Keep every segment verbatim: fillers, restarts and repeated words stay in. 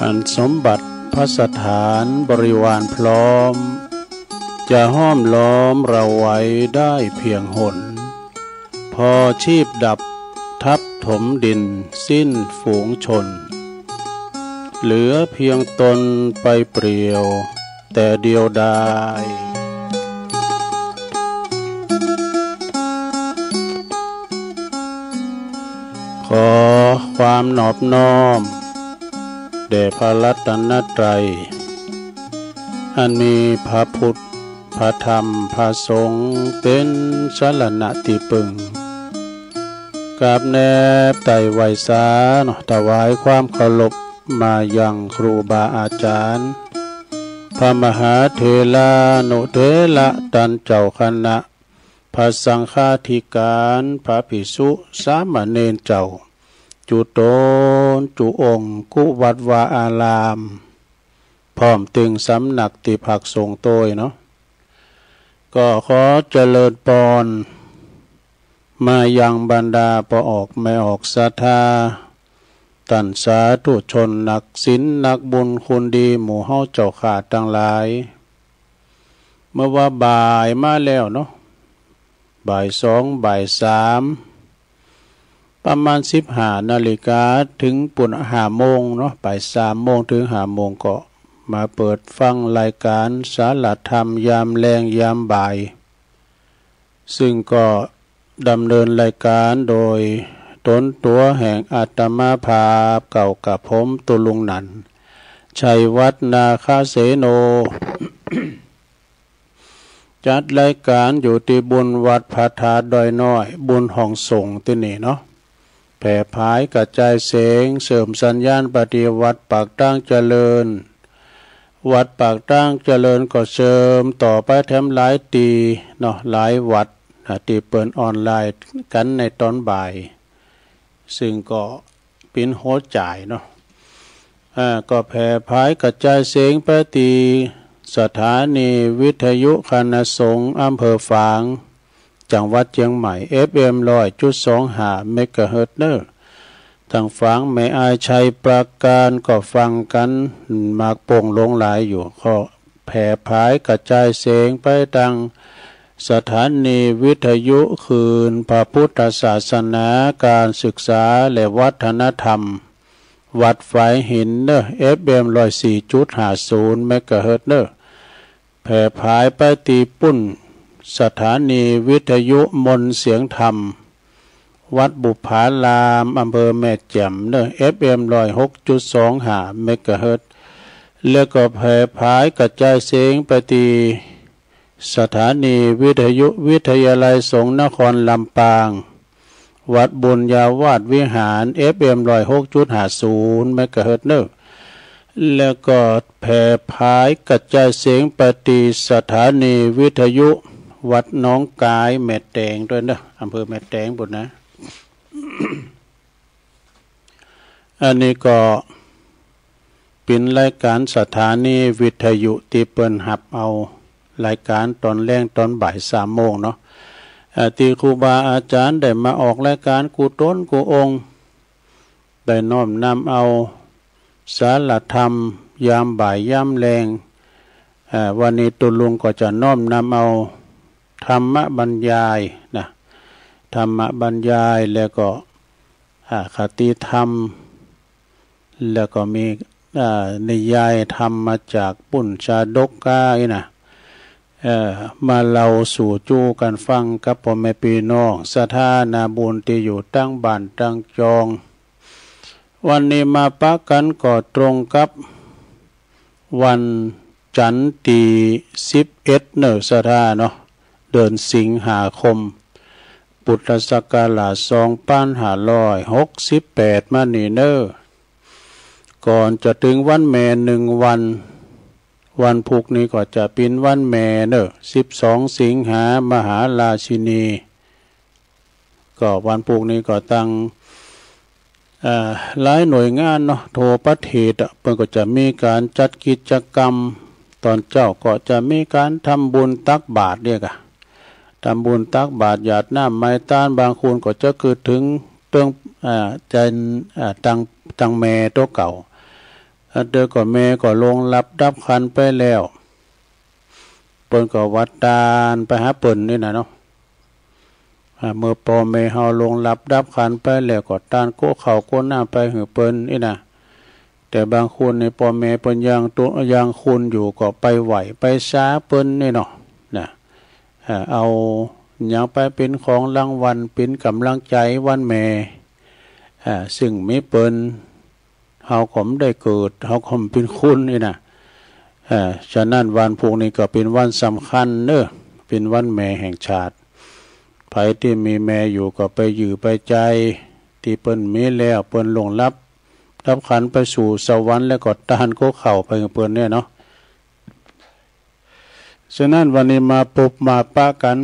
อันสมบัติภัสถานบริวารพร้อม จะห้อมล้อมเราไว้ได้เพียงหน พอชีพดับทับถมดินสิ้นฝูงชน เหลือเพียงตนไปเปลี่ยวแต่เดียวดาย ขอความนอบน้อมแด่พระรัตนตรัย อันมีพระพุทธ พระธรรม พระสงฆ์ เป๋นสรณะตี้ปึง กราบแนบไต่ไหว้สาเนาะ ถวายความเคารพมายังครูบาอาจารย์ พระมหาเถรานุเถระตันเจ้าคณะ พระสังฆาธิการ พระภิกษุสามเณรเจ้า จุ๊ต๋นจุ๊องค์ กู้วัดวาอาราม พร้อมตึงสำนักตี้พักสงฆ์ตวยเนาะ ก็ขอเจริญปอนมายังบรรดาป้อออกแม่ออกศรัทธา ต้านสาธุชนนักศีลนักบุญคุณดีหมู่เฮาเจ้าข้าตังหลาย เมื่อว่าบ่ายมาแล้วเนาะ บ่ายสอง บ่ายสาม ประมาณสิบห้านาฬิกา เถิงปู้นห้าโมงเนาะ บ่ายสามโมงเถิงห้าโมง ก็มาเปิดฟังรายการสารธรรมยามแลงยามบ่าย ซึ่งก็ดำเนินรายการโดยต๋นตั๋วแห่งอาตมาภาพ เก่ากับผมตุ๊ลุงหนัน ชัยวัฒน์ นาคเสโน จัดรายการอยู่ตี้บุญวัดพระธาตุดอยน้อย บุญห้องสงฆ์ตี้นี่เนาะ แผ่ผายกระจายเสียง เสริมสัญญาณปฏิบัติปากตางเจริญ วัดปากตางเจริญก็เสริมต่อไปแถมหลายตี้เนาะ หลายวัดนะ ตี้เปิ้นออนไลน์กั๋นในต๋อนบ่าย ซึ่งก็เป๋นหัวจ๋ายเนาะ อ่า ก็แผ่ผายกระจายเสียงไปตี้สถานีวิทยุคณะสงฆ์อำเภอฝาง จังหวัดเจียงใหม่ เอฟเอ็ม ร้อยจุดสองห้า เมกะเฮิรตซ์เนาะ ตางฝางแม่อายชัยปราการก็ฟังกั๋นหมากโป่งหลงหลายอยู่ ก็แผ่ผายกระจายเสียงไปตางสถานีวิทยุคลื่นพระพุทธศาสนา การศึกษาและวัฒนธรรม วัดฝายหินเนาะ เอฟเอ็ม ร้อยสี่จุดห้าศูนย์ เมกะเฮิรตซ์เนาะ แผ่ผายไปตี้ปุ้น สถานีวิทยุมนต์เสียงธรรม วัดบุปผาราม อำเภอแม่แจ่มเนาะ เอฟเอ็ม ร้อยหกจุดสองห้า เมกะเฮิรตซ์ แล้วก็แผ่ผายกระจายเสียงไปตี้สถานีวิทยุวิทยาลัยสงฆ์นครลำปาง วัดบุญญาวาสวิหาร เอฟเอ็ม ร้อยหกจุดห้าศูนย์ เมกะเฮิรตซ์เนาะ แล้วก็แผ่ผายกระจายเสียงไปตี้สถานีวิทยุวัดหนองกายแม่แตงตวยเนาะ อำเภอแม่แตงปู้นนะ อันนี้ก็เป๋นรายการสถานีวิทยุตี้เปิ้นฮับเอารายการต๋อนแลงต๋อนบ่ายสามโมงเนาะ อ่า ตี้ครูบาอาจ๋ารย์ได้มาออกรายการกู้ต๋นกู้องค์ ได้น้อมนำเอาสารธรรมยามบ่ายยามแลง อ่า วันนี้ตุ๊ลุงก็จะน้อมนำเอาธรรมบรรยายนะ ธรรมบรรยาย แล้วก็ อ่า คติธรรม แล้วก็มี อ่า นิยายธรรมมาจากปุ้นชาดกกาอี้นะ เอ่อ มาเล่าสู่จู้กั๋นฟังกับป้อแม่ปี้น้องศรัทธานาบุญตี้อยู่ตางบ้านตางจอง วันนี้มาปะกั๋นก็ตรงกับวันจันทร์ตี้สิบเอ็ดเนาะศรัทธาเนาะ เดือนสิงหาคม พุทธศักราชสองปันห้าร้อยหกสิบแปดมานี่เนาะ ก่อนจะเถิงวันแม่หนึ่งวัน วันพูกนี้ก็จะเป๋นวันแม่เนาะ สิบสองสิงหา มหาราชินี ก็วันพูกนี้ก็ตัง เอ่อ หลายหน่วยงานเนาะ ทั่วประเทศอะ เปิ้นก็จะมีก๋านจัดกิจกรรม ต๋อนเจ๊าก็จะมีก๋านทำบุญตักบาตรเนี่ยกะ ทำบุญตักบาตรหยาดน้ำไหม้ตาน บางคนก็จะกึ๊ดเถิงเตื้อง อ่า จัน อ่า ตัง ตังแม่ตั๋วเก่า แล้วเตื้อก็แม่ก็ล่วงลับดับขันธ์ไปแล้ว เปิ้นก็ว่าตานไปหาเปิ้นนี่นะเนาะ อ่า เมื่อป้อแม่เฮาล่วงลับดับขันธ์ไปแล้วก็ตานโกะข้าวโกะน้ำไปหื้อเปิ้นนี่นะ แต่บางคนนี่ป้อแม่เปิ้นยังโต ยังคนอยู่ก็ไปไหว้ไปสาเปิ้นนี่เนาะ นะ อ่า เอาหยังไปเป๋นของรางวัล เป๋นก๋ำลังใจ๋วันแม่ อ่า ซึ่งมีเปิ้น เฮาก็บ่ได้เกิด เฮาก็บ่เป๋นคนนี่นะ อ่า ฉะนั้นวันพูกนี้ก็เป๋นวันสำคัญเนาะ เป๋นวันแม่แห่งชาติ ใผตี้มีแม่อยู่ก็ไปอยู่ไปใจ๋ ตี้เปิ้นมีแล้ว เปิ้นล่วงลับดับขันธ์ไปสู่สวรรค์แล้วก็ตานโกะข้าวไปหื้อเปิ้นเนี่ยเนาะ ฉะนั้นวันนี้มาปบมาปะกั๋น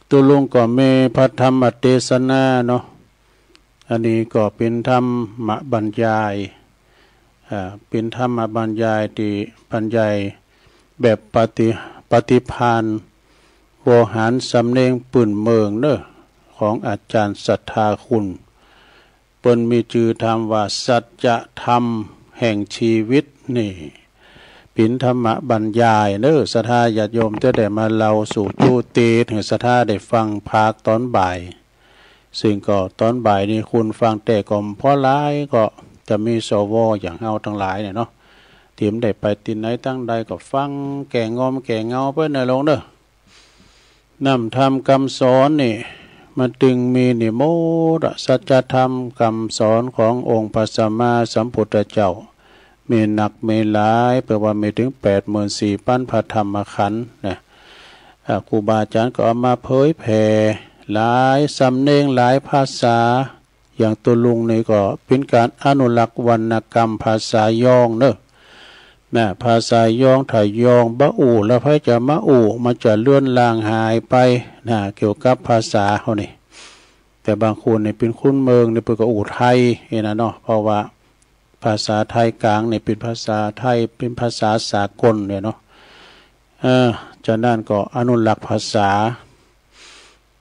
ตุ๊ลุงก็มีพระธรรมเตสนาเนาะ อันนี้ก็เป๋นธรรมบรรยาย อ่า เป๋นธรรมบรรยายตี้บรรยายแบบปฏิ ปฏิภาณ วอหารสำเนียงปื้นเมืองเนาะ ของอาจ๋ารย์ศรัทธาคุณ เปิ้นมีจื้อธรรมว่าสัจธรรมแห่งชีวิตนี่ เป๋นธรรมบรรยายเนาะ ศรัทธาญาติโยมจะได้มาเล่าสู่จุติ หื้อศรัทธาได้ฟังภาคต๋อนบ่าย ซึ่งก็ต๋อนบ่ายนี้คนฟังแต่ก็บ่หลาย ก็จะมี สว อย่างเฮาตังหลายเนี่ยเนาะ ตี้บ่ได้ไปตี้ไหนตังใดก็ฟังแก่งอมแก่เงาไปเนาะลุงเนาะ น้ำธรรมกำสอนนี่ มันตึงมีนี่หมดอะ สัจธรรมกำสอนขององค์พระสัมมาสัมพุทธเจ้า มีนักมีหลาย เปิ้นว่ามีเถิงแปดหมื่นสี่ปันพระธรรมขันธ์นะ อ่า ครูบาอาจ๋ารย์ก็เอามาเผยแผ่หลายสำเนียงหลายภาษา อย่างตุ๊ลุงนี่ก็เป๋นก๋านอนุรักษ์วรรณกรรมภาษายองเนาะ นะ ภาษายองถ้ายองบ่อู้แล้วใผจะมาอู้ มันจะเลือนลางหายไปนะ เกี่ยวกับภาษาเฮานี่ แต่บางคนนี่เป๋นคนเมืองนี่เปิ้นก็อู้ไทยนี่นะเนาะ เพราะว่าภาษาไทยกลางนี่เป๋นภาษาไทย เป๋นภาษาสากลเนี่ยเนาะ เออ ฉะนั้นก็อนุรักษ์ภาษา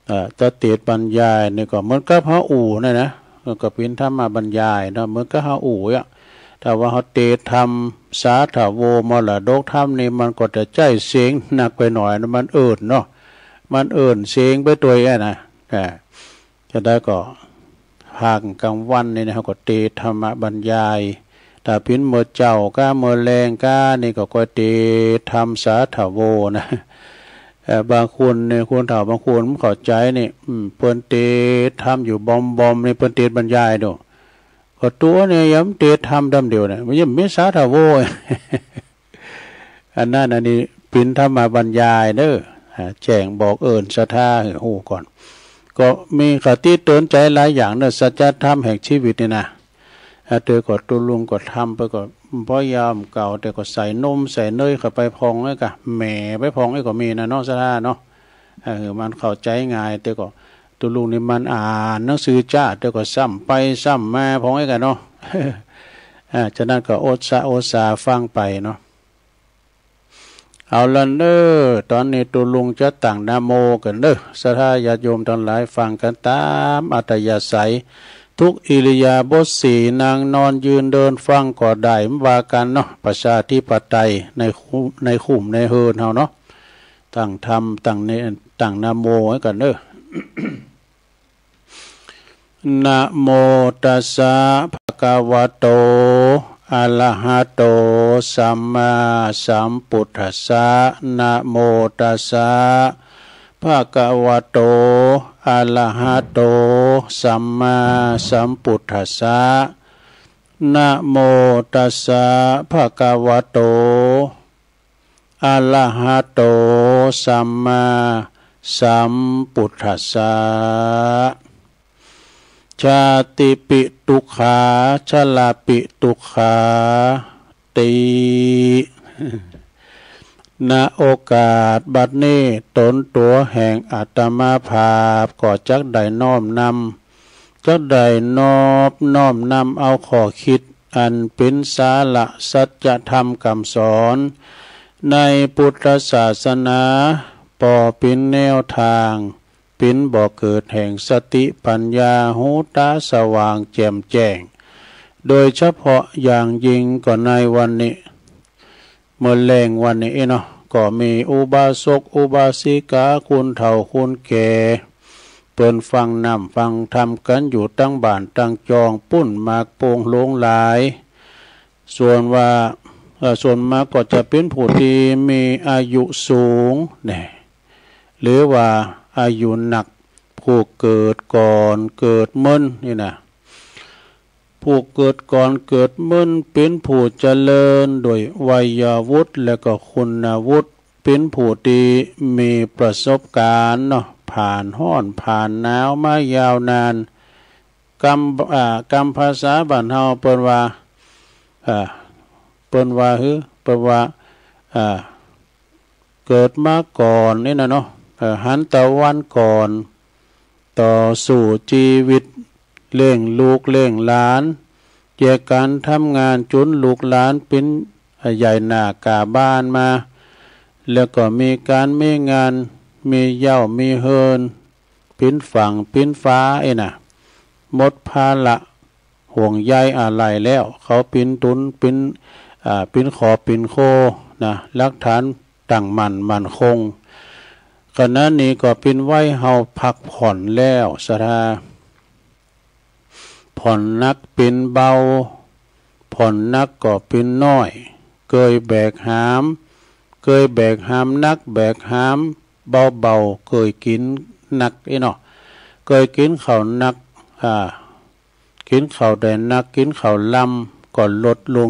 เอ่อ จะเตสน์บรรยายนี่ก็เหมือนกับเฮาอู้นั่นนะ มันก็เป๋นธรรมบรรยายเนาะ เหมือนกับเฮาอู้อะ ถ้าว่าเฮาเตสน์ธรรมสาธโว มรดกธรรมนี่ มันก็จะใจ๊เสียงนักไปหน่อยนะ มันเอิ้นเนาะ มันเอิ้นเสียงไปตวยอะนะ อ่า จะได้ก็ ภาคก๋างวันนี่นะ เฮาก็เตสน์ธรรมบรรยาย ถ้าเป๋นเมื่อเจ๊าก้าเมื่อแลงก้านี่ก็ ก็เตสน์ธรรมสาธโวนะ เอ่อ บางคนนี่ คนเฒ่าบางคนบ่เข้าใจ๋นี่ อืม เปิ้นเตสน์ธรรมอยู่บ่อมๆ นี่ เปิ้นเตสน์บรรยายดู ก็ตั๋วนี่ยังเตสน์ธรรมธรรมเดียวเนี่ย มันยังมีสาธโว อันนั้นอันนี้เป๋นธรรมบรรยายเนาะ อ่า แจ้งบอกเอิ้นศรัทธาหื้อฮู้ก่อน ก็มีคติเตือนใจ๋หลายอย่างเนาะ สัจธรรมแห่งชีวิตนี่นะ อ่า แต่ก่อนตุ๊ลุงก็ทำไปก็บ่ยอมเก่า แต่ก็ใส่นมใส่เนยเข้าไปพ่องไอ้กะ แหมไปพ่องไอ้ก็มีนะเนาะ ศรัทธาเนาะ เออ มันเข้าใจ๋ง่าย แต่ก่อนตุ๊ลุงนี่มันอ่านหนังสือจ๊าด แต่ก่อนซ้ำไปซ้ำมาพ่องไอ้กะเนาะ อ่า ฉะนั้นก็อดสะ อดสาฟังไปเนาะ เอาละเนาะ ต๋อนนี้ตุ๊ลุงจะตั้งนะโมกั๋นเนาะ ศรัทธาญาติโยมตังหลายฟังกั๋นต๋ามอัธยาศัย ทุกอิริยาบถสี่ นั่งนอนยืนเดินฟังก็ได้ บ่ว่ากั๋นเนาะ ประชาธิปไตยในคุ้ม ในคุ้มในเฮือนเฮาเนาะ ตั้งธรรม ตั้งเน ตั้งนะโมไว้กั๋นเนาะ นะโมตัสสะ ภะคะวะโต อะระหะโต สัมมาสัมพุทธัสสะ นะโมตัสสะ ภะคะวะโต อะระหะโต สัมมาสัมพุทธัสสะ นะโมตัสสะ ภะคะวะโต อะระหะโต สัมมาสัมพุทธัสสะ ชาติปิ ทุกขา ชราปิ ทุกขา ติ ณ โอกาสบัดนี้ ตนตั๋วแห่งอาตมาภาพก็จักได้น้อมนำ จักได้นอบน้อมนำเอาข้อคิดอันเป๋นสาระสัจธรรมกำสอนในพุทธศาสนา ปอเป๋นแนวตาง เป๋นบ่อเกิดแห่งสติปัญญา หูต๋าสว่างแจ่มแจ้ง โดยเฉพาะอย่างยิ่งก็ในวันนี้ เมื่อแลงวันนี้เนาะ ก็มีอุบาสกอุบาสิกา คุณเฒ่าคุณแก่ เปิ้นฟังน้ำฟังธรรมกั๋นอยู่ตังบ้านตังจ่อง ปู๊นมากโป่งหลงหลาย ส่วนว่า เอ่อ ส่วนมากก็จะเป๋นผู้ตี้มีอายุสูงแน่ หรือว่าอายุนัก ผู้เกิดก่อนเกิดเมินนี่นะ ผู้เกิดก่อนเกิดเมินเป๋นผู้เจริญโดยวัยวุฒิและก็คุณวุฒิ เป๋นผู้ตี้มีประสบก๋ารณ์เนาะ ผ่านฮ้อนผ่านหนาวมายาวนาน กำ อ่า กำภาษาบ้านเฮาเปิ้นว่า อ่า เปิ้นว่าหื้อ เปิ้นว่า อ่า เกิดมาก่อนนี่นะเนาะ เอ่อ หันตะวันก่อน ต่อสู้จีวิต เลี้ยงลูกเลี้ยงหลาน แยกกั๋นทำงานจุนลูกหลานเป๋น เอ่อ ใหญ่หน้ากล้าบานมา แล้วก็มีก๋านมีงาน มีเหย้ามีเฮือน เป๋นฝั่งเป๋นฝาอี้นะ หมดภาระ ห่วงใยอะไหล่แล้ว เขาเป๋นตุ๊นเป๋น อ่า เป๋นขอบเป๋นโคนะ หลักฐานตั้งมั่นมั่นคง ขณะนี้ก็เป๋นวัยเฮาพักผ่อนแล้ว ศรัทธา ผ่อนหนักเป๋นเบา ผ่อนหนักก็เป๋นน้อย เกยแบกหาม เกยแบกหามหนัก แบกหามเบาๆ เกยกิ๋นหนักอี้เนาะ เกยกิ๋นข้าวหนัก อ่า กิ๋นข้าวได้หนัก กิ๋นข้าวลำ ก็ลดลง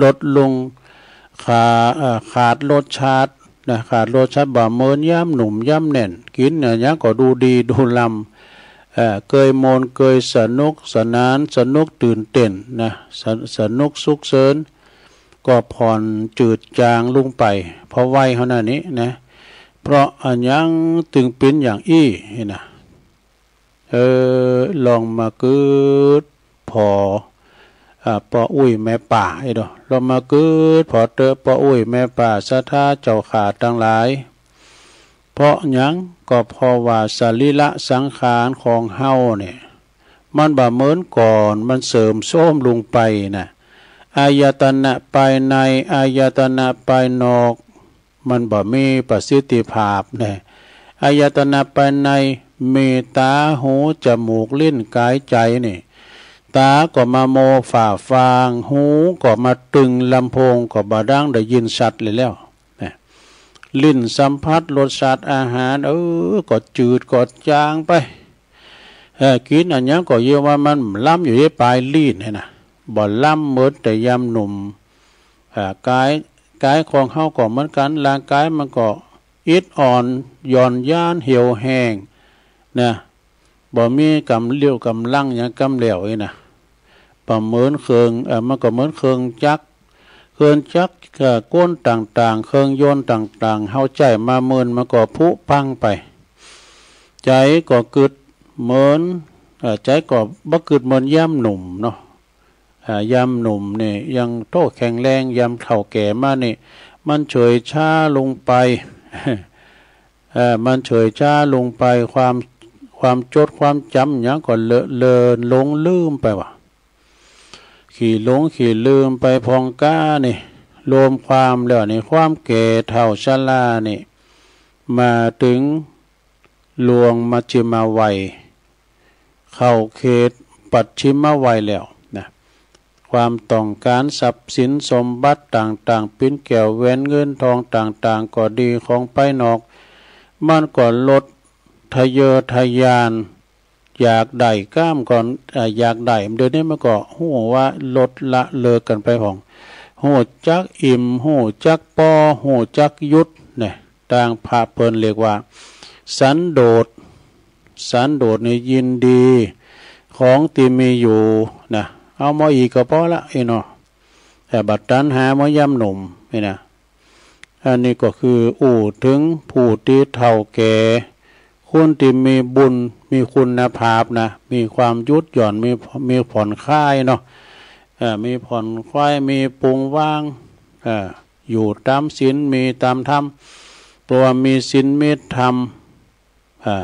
ลดลง ขา เอ่อ ขาดรสชาตินะ ขาดรสชาติ บ่เหมือนยามหนุ่มยามแน่น กิ๋นอะหยังก็ดูดีดูลำ เอ่อ เกยม่วน เกยสนุกสนาน สนุกตื่นเต้นนะ ส- สนุกสุขเสิน ก็ผ่อนจืดจางลงไป เพราะวัยเฮานั้นนี้นะ เพราะอะหยังตึงเป๋นอย่างอี้นะ เออ ลองมากึ๊ดผ่อ อ่า ป้ออุ๊ยแม่ป้าอี้เนาะ ลองมากึ๊ดผ่อเต๊อะ ป้ออุ๊ยแม่ป้า ศรัทธาเจ้าข้าตังหลาย เพราะหยัง ก็เพราะว่าสรีระสังขารของเฮาเนี่ย มันบ่เหมือนก่อน มันเสื่อมโทรมลงไปนะ อายตนะภายใน อายตนะภายนอก มันบ่มีประสิทธิภาพนะ อายตนะภายใน มีต๋า หู จมูก ลิ้น ก๋าย ใจ๋นี่ ต๋าก็มามัวฝ้าฟาง หูก็มาตึง ลำโพงก็บ่ดัง ได้ยินชัดเลยแล้วนะ ลิ้นสัมผัสรสชาติอาหาร เออ ก็จืดก็จางไป เออ กิ๋นอะหยังก็เยียะว่ามันลำอยู่ในป๋ายลิ้นเนี่ยนะ บ่ลำเหมือนแต่ยามหนุ่ม อ่า ก๋าย ก๋ายของเฮาก็เหมือนกั๋น ร่างก๋ายมันก็อิดอ่อน หย่อนยาน เหี่ยวแห้งนะ บ่มีก๋ำเรี่ยวก๋ำลังหยังก๋ำแล้วอี้นะ บ่เหมือนเครื่อง เอ่อ มันก็เหมือนเครื่องจักร เครื่องจักร เอ่อ กลต่างๆ เครื่องยนต์ต่างๆ เฮาใจ๊มาเมิน มันก็ผุพังไป ใจ๋ก็กึ๊ดเหมือน เอ่อ ใจ๋ก็บ่กึ๊ดเหมือนยามหนุ่มเนาะ อ่า ยามหนุ่มนี่ยังโต้แข็งแรง ยามเฒ่าแก่มานี่ มันเฉยช้าลงไป เอ่อ มันเฉยช้าลงไป ความ ความจดความจ๋ำหยังก็เลอะเลือนหลงลืมไปว่ะ ขี้หลงขี้ลืมไปพ่องก้านี่ รวมความแล้วนี่ ความแก่เฒ่าชรานี่ มาเถิง ล่วงมัชฌิมวัย เข้าเขตปัจฉิมวัยแล้วนะ ความต้องก๋านทรัพย์สินสมบัติต่างๆ เป๋นแก้วแหวนเงินทองต่างๆ ก็ดี ของภายนอก มันก็ลดทะเยอทะยาน อยากได้ก้ามก่อน เอ่อ อยากได้ เดี๋ยวนี้มันก็ฮู้ว่าลดละเลิกกั๋นไปพ่อง ฮู้จักอิ่ม ฮู้จักปอ ฮู้จักหยุดเนี่ย ตางพระเปิ้นเรียกว่าสันโดษ สันโดษนี่ยินดีของตี้มีอยู่นะ เอามาอี้ก็ปอละอี้เนาะ แต่บ่ตัณหาเหมือนยามหนุ่มอี้นะ อันนี้ก็คืออู้เถิงผู้ตี้เฒ่าแก่ คนตี้มีบุญ มีคุณภาพนะ มีความหยุดหย่อน มี มีผ่อนคลายเนาะ เอ่อ มีผ่อนคลาย มีปลงวาง เอ่อ อยู่ต๋ามศีล มีต๋ามธรรม เพราะว่ามีศีลมีธรรม อ่า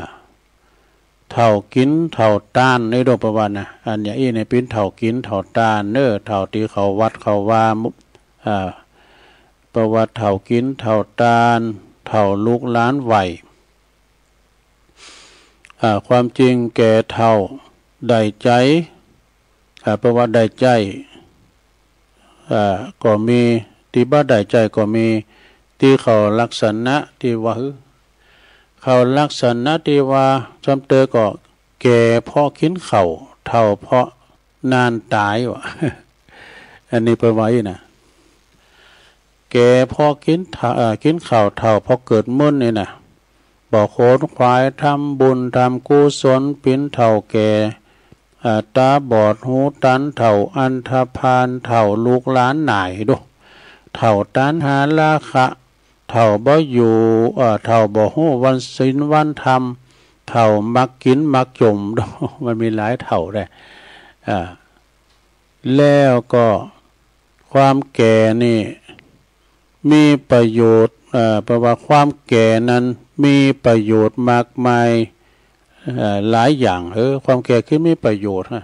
เฒ่ากิ๋นเฒ่าตาน เน่อ เปิ้นว่านะ อันอย่างอี้เนี่ยเป๋นเฒ่ากิ๋นเฒ่าตานเน่อ เฒ่าตี้เข้าวัดเข้าวา อ่า เปิ้นว่าเฒ่ากิ๋นเฒ่าตาน เฒ่าลูกหลานไหว้ อ่า ความจริงแก่เฒ่าได้ใจ๊ อ่า เปิ้นว่าได้ใจ๊ อ่า ก็มี ตี้บ่ได้ใจ๊ก็มี ตี้เข้าลักษณะตี้ว่า เข้าลักษณะตี้ว่า จำเตอก็แก่เพราะกิ๋นข้าว เฒ่าเพราะนานตายว่ะ อันนี้เปิ้นว่าอี้นะ แก่เพราะกิ๋นเฒ่า เอ่อ กิ๋นข้าว เฒ่าเพราะเกิดมึนนี่นะ บ่ขวนขวายทำบุญทำกุศล เป๋นเฒ่าแก่ อ่า ต๋าบอดหูตัน เฒ่าอันธพาล เฒ่าลูกหลานหน่ายดู เฒ่าตัณหาราคะ เฒ่าบ่อยู่ เอ่อ เฒ่าบ่ฮู้วันศีลวันธรรม เฒ่ามักกิ๋นมักจ๋ม มันมีหลายเฒ่าแต๊ อ่า แล้วก็ความแก่นี่มีประโยชน์ เอ่อ เปิ้นว่าความแก่นั้นมีประโยชน์มากมาย เอ่อ หลายอย่าง เออ ความแก่คือมีประโยชน์ฮะ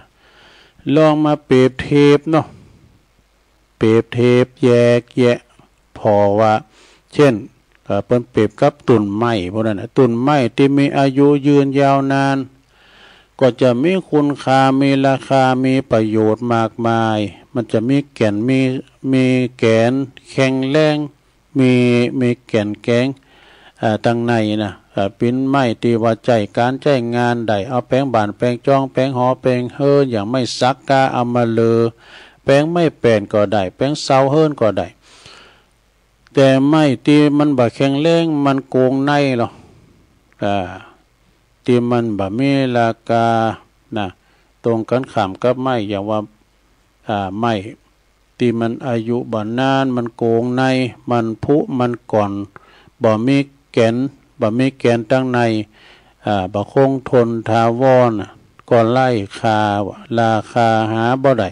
ลองมาเปรียบเทียบเนาะ เปรียบเทียบแยกแยะ ผ่อว่า เจ้น เอ่อ เปิ้นเปรียบกับต้นไม้พวกนั้นน่ะ ต้นไม้ตี้มีอายุยืนยาวนาน ก็จะมีคุณค่า มีราคา มีประโยชน์มากมาย มันจะมีแก่น มี มีแก่นแข็งแรง มี มีแก่นแก๋ง เอ่อ ตังในนะ เอ่อ เป๋นไม้ตี้ว่าใจ๊ก๋านใจ๊งานได้ เอาแป๋งบ้านแป๋งจอง แป๋งหอแป๋งเฮือน อย่างไม้สักกา เอามาเลื่อแป๋งไม้แป้นก็ได้ แป๋งเสาเฮือนก็ได้ แต่ไม้ตี้มันบ่แข็งแรง มันโก๋งในลอ อ่า ตี้มันบ่มีราคานะ ตรงกั๋นข้ามกับไม้ อย่างว่า อ่า ไม้ตี้มันอายุบ่นาน มันโก๋งใน มันผุ มันก่อน บ่มีแก่น บ่มีแก่นตังใน อ่า บ่คงทนถาวรน่ะ ก็ไร้ค่าว่ะ ราคาหาบ่ได้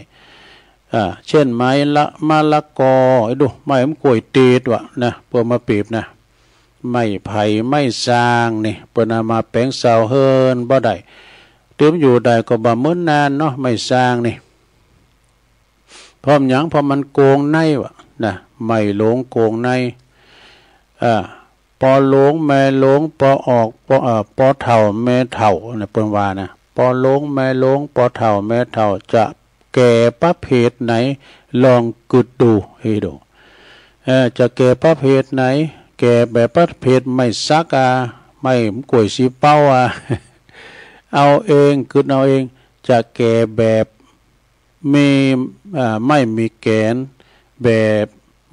อ่า เจ้นไม้ละ มะละกอ ไอ้ดู ไม้มันกล้วยเตดว่ะนะ เปิ้นมาเปรียบนะ ไม้ไผ่ ไม้ซางนี่ เปิ้นเอามาแป๋งเสาเฮือนบ่ได้ ตึงอยู่ได้ก็บ่เมินนานเนาะ ไม้ซางนี่ เพราะหยัง เพราะมันโก๋งในว่ะนะ ไม้หลงโก๋งใน อ่า ปอหลงแม่หลง ปอออก ปอ เอ่อ ปอเฒ่าแม่เฒ่านะ เปิ้นว่านะ ปอหลงแม่หลง ปอเฒ่าแม่เฒ่า จะแก่ประเภทไหน ลองกึ๊ดดู เฮ้ยดู เอ่อ จะแก่ประเภทไหน แก่แบบประเภทไม้สักอา ไม้กล้วยสีเป้าอา เอาเอง กึ๊ดเอาเอง จะแก่แบบ มี เอ่อ ไม้มีแก่น แบบ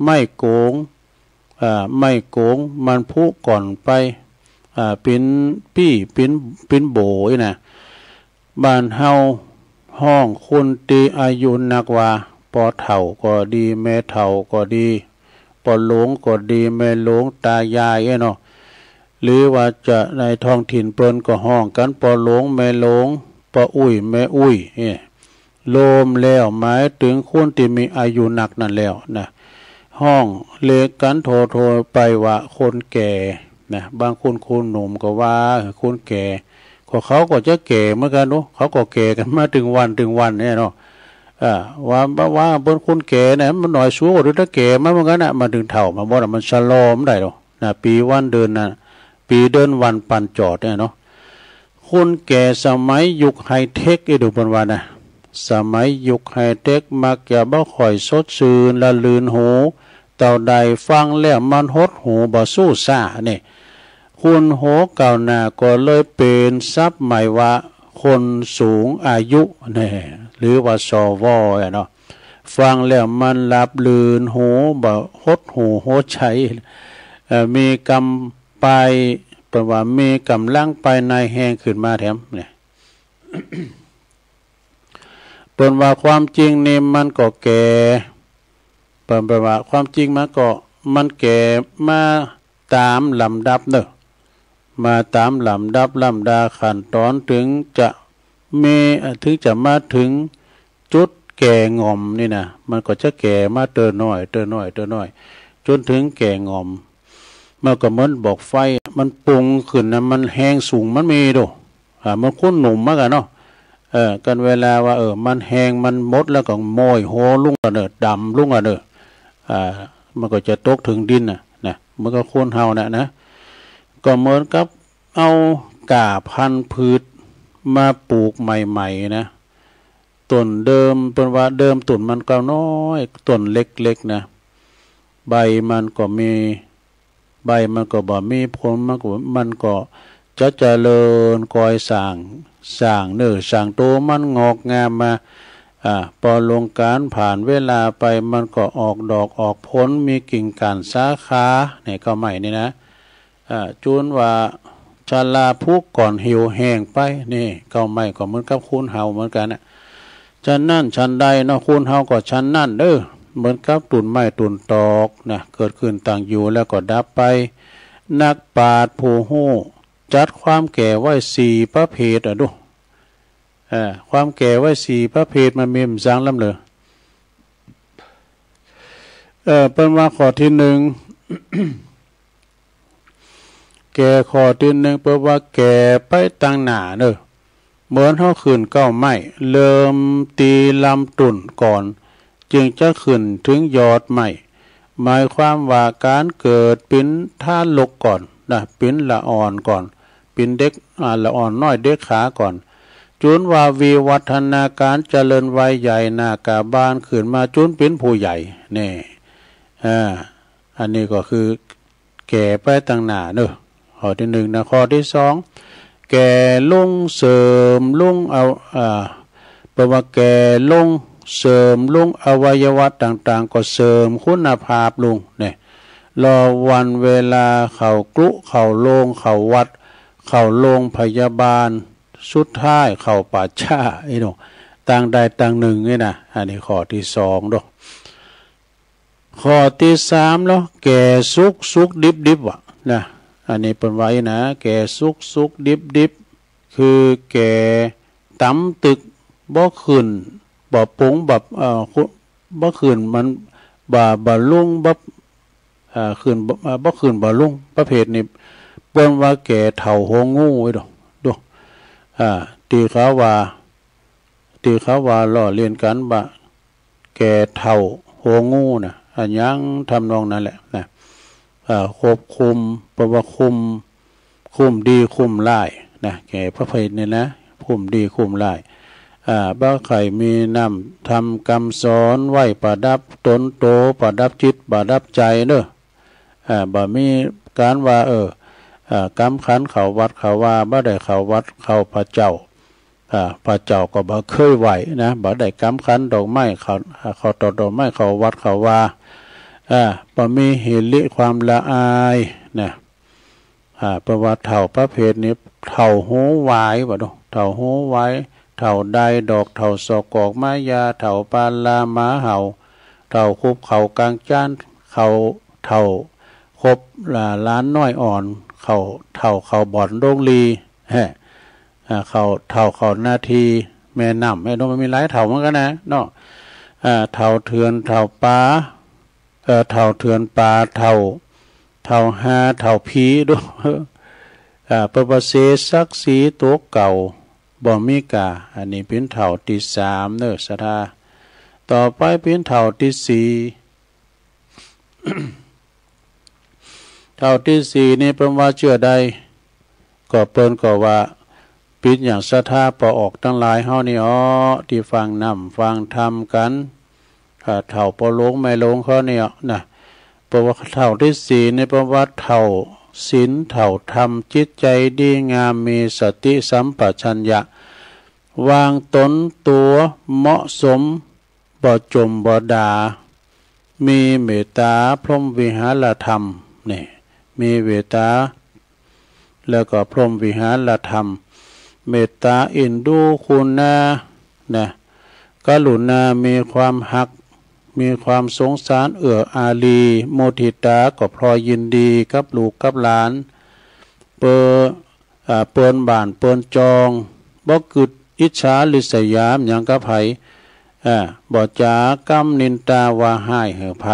ไม้โก๋ง เอ่อ ไม้โก๋ง มันผุก่อนไป เอ่อ เป๋นปี้ เป๋น เป๋นโบ่อี้นะ บ้านเฮาฮ้องคนตี้อายุนักว่า ปอเฒ่าก็ดี แม่เฒ่าก็ดี ปอหลงก็ดี แม่หลง ตายายเอ้ยเนาะ หรือว่าจะในท้องถิ่นเปิ้นก็ฮ้องกั๋น ปอหลง แม่หลง ปออุ๊ย แม่อุ๊ย เอ้ย รวมแล้วหมายเถิงคนตี้มีอายุนักนั้นแล้วนะ ฮ้องเรียกกั๋นทั่วๆ ไปว่าคนแก่นะ บางคนคนหนุ่มก็ว่าคนแก่ ก็เขาก็จะแก่เหมือนกั๋นเนาะ เขาก็แก่กั๋นมาเถิงวันเถิงวันเนี่ยเนาะ อ่า ว่า ว่า ว่าเปิ้นคนแก่เนี่ย มันหน่อยสัวก็ดูถ้าแก่มาเหมือนกั๋นน่ะ มาเถิงเฒ่ามาบ่น่ะ มันชะลอบ่ได้ดอกนะ ปี๋วันเดือนน่ะ ปี๋เดือนวันปันจอดเนี่ยเนาะ คนแก่สมัยยุคไฮเทค เอ้ย ดูเปิ้นว่านะ สมัยยุคไฮเทคมักจะบ่ค่อยสดชื่นละลื่นหู เต้าใดฟังแล้วมันหดหู่บ่สู้ซ่าเนี่ย คนหัวก้าวหน้าก็เลยเป๋นศัพท์ใหม่ว่า คนสูงอายุเนี่ย หรือว่า สว อะเนาะ ฟังแล้วมันหลับลื่นหู บ่หดหู่หัวใจ๋ เอ่อ มีกำ ปาย เปิ้นว่ามีก๋ำลังปายในแฮงขึ้นมาแถมเนี่ย เปิ้นว่าความจริงนี่มันก็แก่ เปิ้น เปิ้นว่าความจริงมันก็ มันแก่มาต๋ามลำดับเนาะ มาต๋ามลำดับลำดาขั้นต๋อน เถิงจะมี เอ่อ เถิงจะมาเถิงจุดแก่ง่อมนี่นะ มันก็จะแก่มาเตื้อน้อย เตื้อน้อย เตื้อน้อย จ๋นเถิงแก่ง่อม มันก็เหมือนบอกไฟ มันปุงขึ้นนะ มันแฮงสูงมันมีโด อ่า เหมือนคนหนุ่มเหมือนกั๋นเนาะ เออ กันเวลาว่า เออ มันแฮงมันหมดแล้วก็โม้ยโฮลุงก่อนเน่อ ดำลุงก่อนเน่อ อ่า มันก็จะตกเถิงดินน่ะ นะ เหมือนกับคนเฮาน่ะนะ ก็เหมือนกับเอาก้าพันธุ์พืชมาปลูกใหม่ๆ นะ ต้นเดิม เปิ้นว่าเดิมต้นมันก็น้อย ต้นเล็กๆ นะ ใบมันก็มี ใบมันก็บ่มี ผลมันก็ มันก็จะเจริญกอยสร้าง สร้างเนื้อสร้างตัว มันงอกงามมา อ่า ปอลงก๋านผ่านเวลาไป มันก็ออกดอกออกผล มีกิ่งก้านสาขา เนี่ย เก๊าไม้นี่นะ อ่า จุนว่าชราผุก่อนเหี่ยวแห้งไป นี่ เก๊าไม้ก็เหมือนกับคนเฮาเหมือนกั๋นน่ะ ฉะนั้นฉันใดเนาะ คนเฮาก็ฉันนั้นเด้อ เหมือนกับต้นไม้ต้นตอกนะ เกิดขึ้นตั้งอยู่แล้วก็ดับไป นักปราชญ์ผู้ฮู้จัดความแก่ไว้สี่ประเภทอะดู เอ่อ ความแก่ไว้สี่ประเภทมันมีหยังลำเหลือ เอ่อ เปิ้นว่าข้อตี้หนึ่ง แก่ข้อตี้หนึ่ง เปิ้นว่าแก่ไปตังหน้าเน่อ เหมือนเฮาขึ้นเก๊าไม้ เริ่มตี้ลำต้นก่อน จึงจะขึ้นเถิงยอดไม้ หมายความว่าก๋านเกิดเป๋นทารกก่อนนะ เป๋นละอ่อนก่อน เป๋นเด็ก อ่า ละอ่อนน้อยเด็กขาก่อน จุนว่าวิวัฒนาก๋านเจริญวัยใหญ่หน้ากาบานขึ้นมาจุนเป๋นผู้ใหญ่ นี่ อ่า อันนี้ก็คือแก่ไปตังหน้าเน่อ ข้อตี้หนึ่งนะ ข้อตี้สอง แก่ลงเสื่อมลง เอา อ่า เปิ้นว่าแก่ลงเสื่อมลง อวัยวะต่างๆ ก็เสื่อมคุณภาพลง เนี่ย รอวันเวลาเข้ากรุเข้าโรงเข้าวัด เข้าโรงพยาบาล สุดท้ายเข้าป่าช้า ไอ้หนู ตังใดตังหนึ่งนี่นะ อันนี้ข้อตี้สองเนาะ ข้อตี้สามเนาะ แก่สุขสุขดิบๆ ว่ะนะ อันนี้เปิ้นว่าอี้นะ แก่สุขสุขดิบๆ คือแก่ต่ำตึก บ่ขึ้น บ่ปง บ่ เอ่อ คุ บ่ขึ้นมัน บ่ บ่ลุ่ง บ่ เอ่อ ขึ้น บ่ เอ่อ บ่ขึ้นบ่ลุ่ง ประเภทนี้ เปิ้นว่าแก่เฒ่าหัวงูไอ้ดู ดู อ่า ตี้เขาว่า ตี้เขาว่าล้อเลียนกั๋นว่า แก่เฒ่าหัวงูน่ะ อะหยังทำนองนั้นแหละนะ อ่า ควบคุม เปิ้นว่าคุม คุ้มดีคุ้มร้ายนะ แก่ประเภทนี้นะ คุ้มดีคุ้มร้าย อ่า บ่ใค่มีน้ำธรรมกำสอนไว้ประดับต๋นโต ประดับจิต ประดับใจ๋เน่อ อ่า บ่มีก๋านว่า เออ อ่า กำขันเข้าวัดเข้าวา บ่ได้เข้าวัดเข้าพระเจ้า อ่า พระเจ้าก็บ่เกยไหว้นะ บ่ได้กำขันดอกไม้เข้า อ่า เข้าตอกดอกไม้เข้าวัดเข้าวา อ่า บ่มีหิริความละอายนะ อ่า เปิ้นว่าเฒ่าประเภทนี้ เฒ่าหูหวาย ว่าดู เฒ่าหูหวาย เฒ่าไดดอก เฒ่าศอกกอกไม้ยา เฒ่าปาลาหมาเห่า เฒ่าคุบเข่ากลางจ๊าน เฒ่า เฒ่าคบหลานน้อยอ่อน เฒ่า เฒ่าเข้าบ่อนโดงลี แฮะ อ่า เข้า เฒ่าเข้านาทีแม่น้ำ แม่น้ำมันมีหลายเฒ่าเหมือนกั๋นนะเนาะ อ่า เฒ่าเถื่อน เฒ่าป่า เอ่อ เฒ่าเถื่อนป่า เฒ่า เฒ่าห่า เฒ่าผีดู อ่า เปิ้นว่าเสียศักดิ์ศรีตั๋วเก่า บ่มีก้า อันนี้เป๋นเฒ่าตี้สามเน่อศรัทธา ต่อไปเป๋นเฒ่าตี้สี่ เฒ่าตี้สี่นี่เปิ้นว่าเจื้อใด ก็เปิ้นก็ว่า เป๋นอย่างศรัทธาป้อออกตังหลายเฮานี่อ้อ ตี้ฟังน้ำฟังธรรมกั๋น อ่า เฒ่าป้อหลวงแม่หลวงเขานี่อ้อนะ เปิ้นว่าเฒ่าตี้สี่นี่เปิ้นว่าเฒ่าศีลเฒ่าธรรม จิตใจ๋ดีงาม มีสติสัมปชัญญะ วางต๋นตั๋วเหมาะสม บ่จ่มบ่ด่า มีเมตต๋าพรหมวิหารธรรม นี่ มีเมตต๋า แล้วก็พรหมวิหารธรรม เมตต๋าเอ็นดูคุณา นะ กรุณา มีความฮัก มีความสงสารเอื้ออารี มุทิตา ก็พลอยยินดีกับลูกกับหลาน เปิ้น อ่า เปิ้นบ้านเปิ้นจอง บ่กึ๊ดอิจฉาริษยาหยังกับใผ อ่า บ่จ๋ากำนินตาว่าฮ้ายหื้อใผ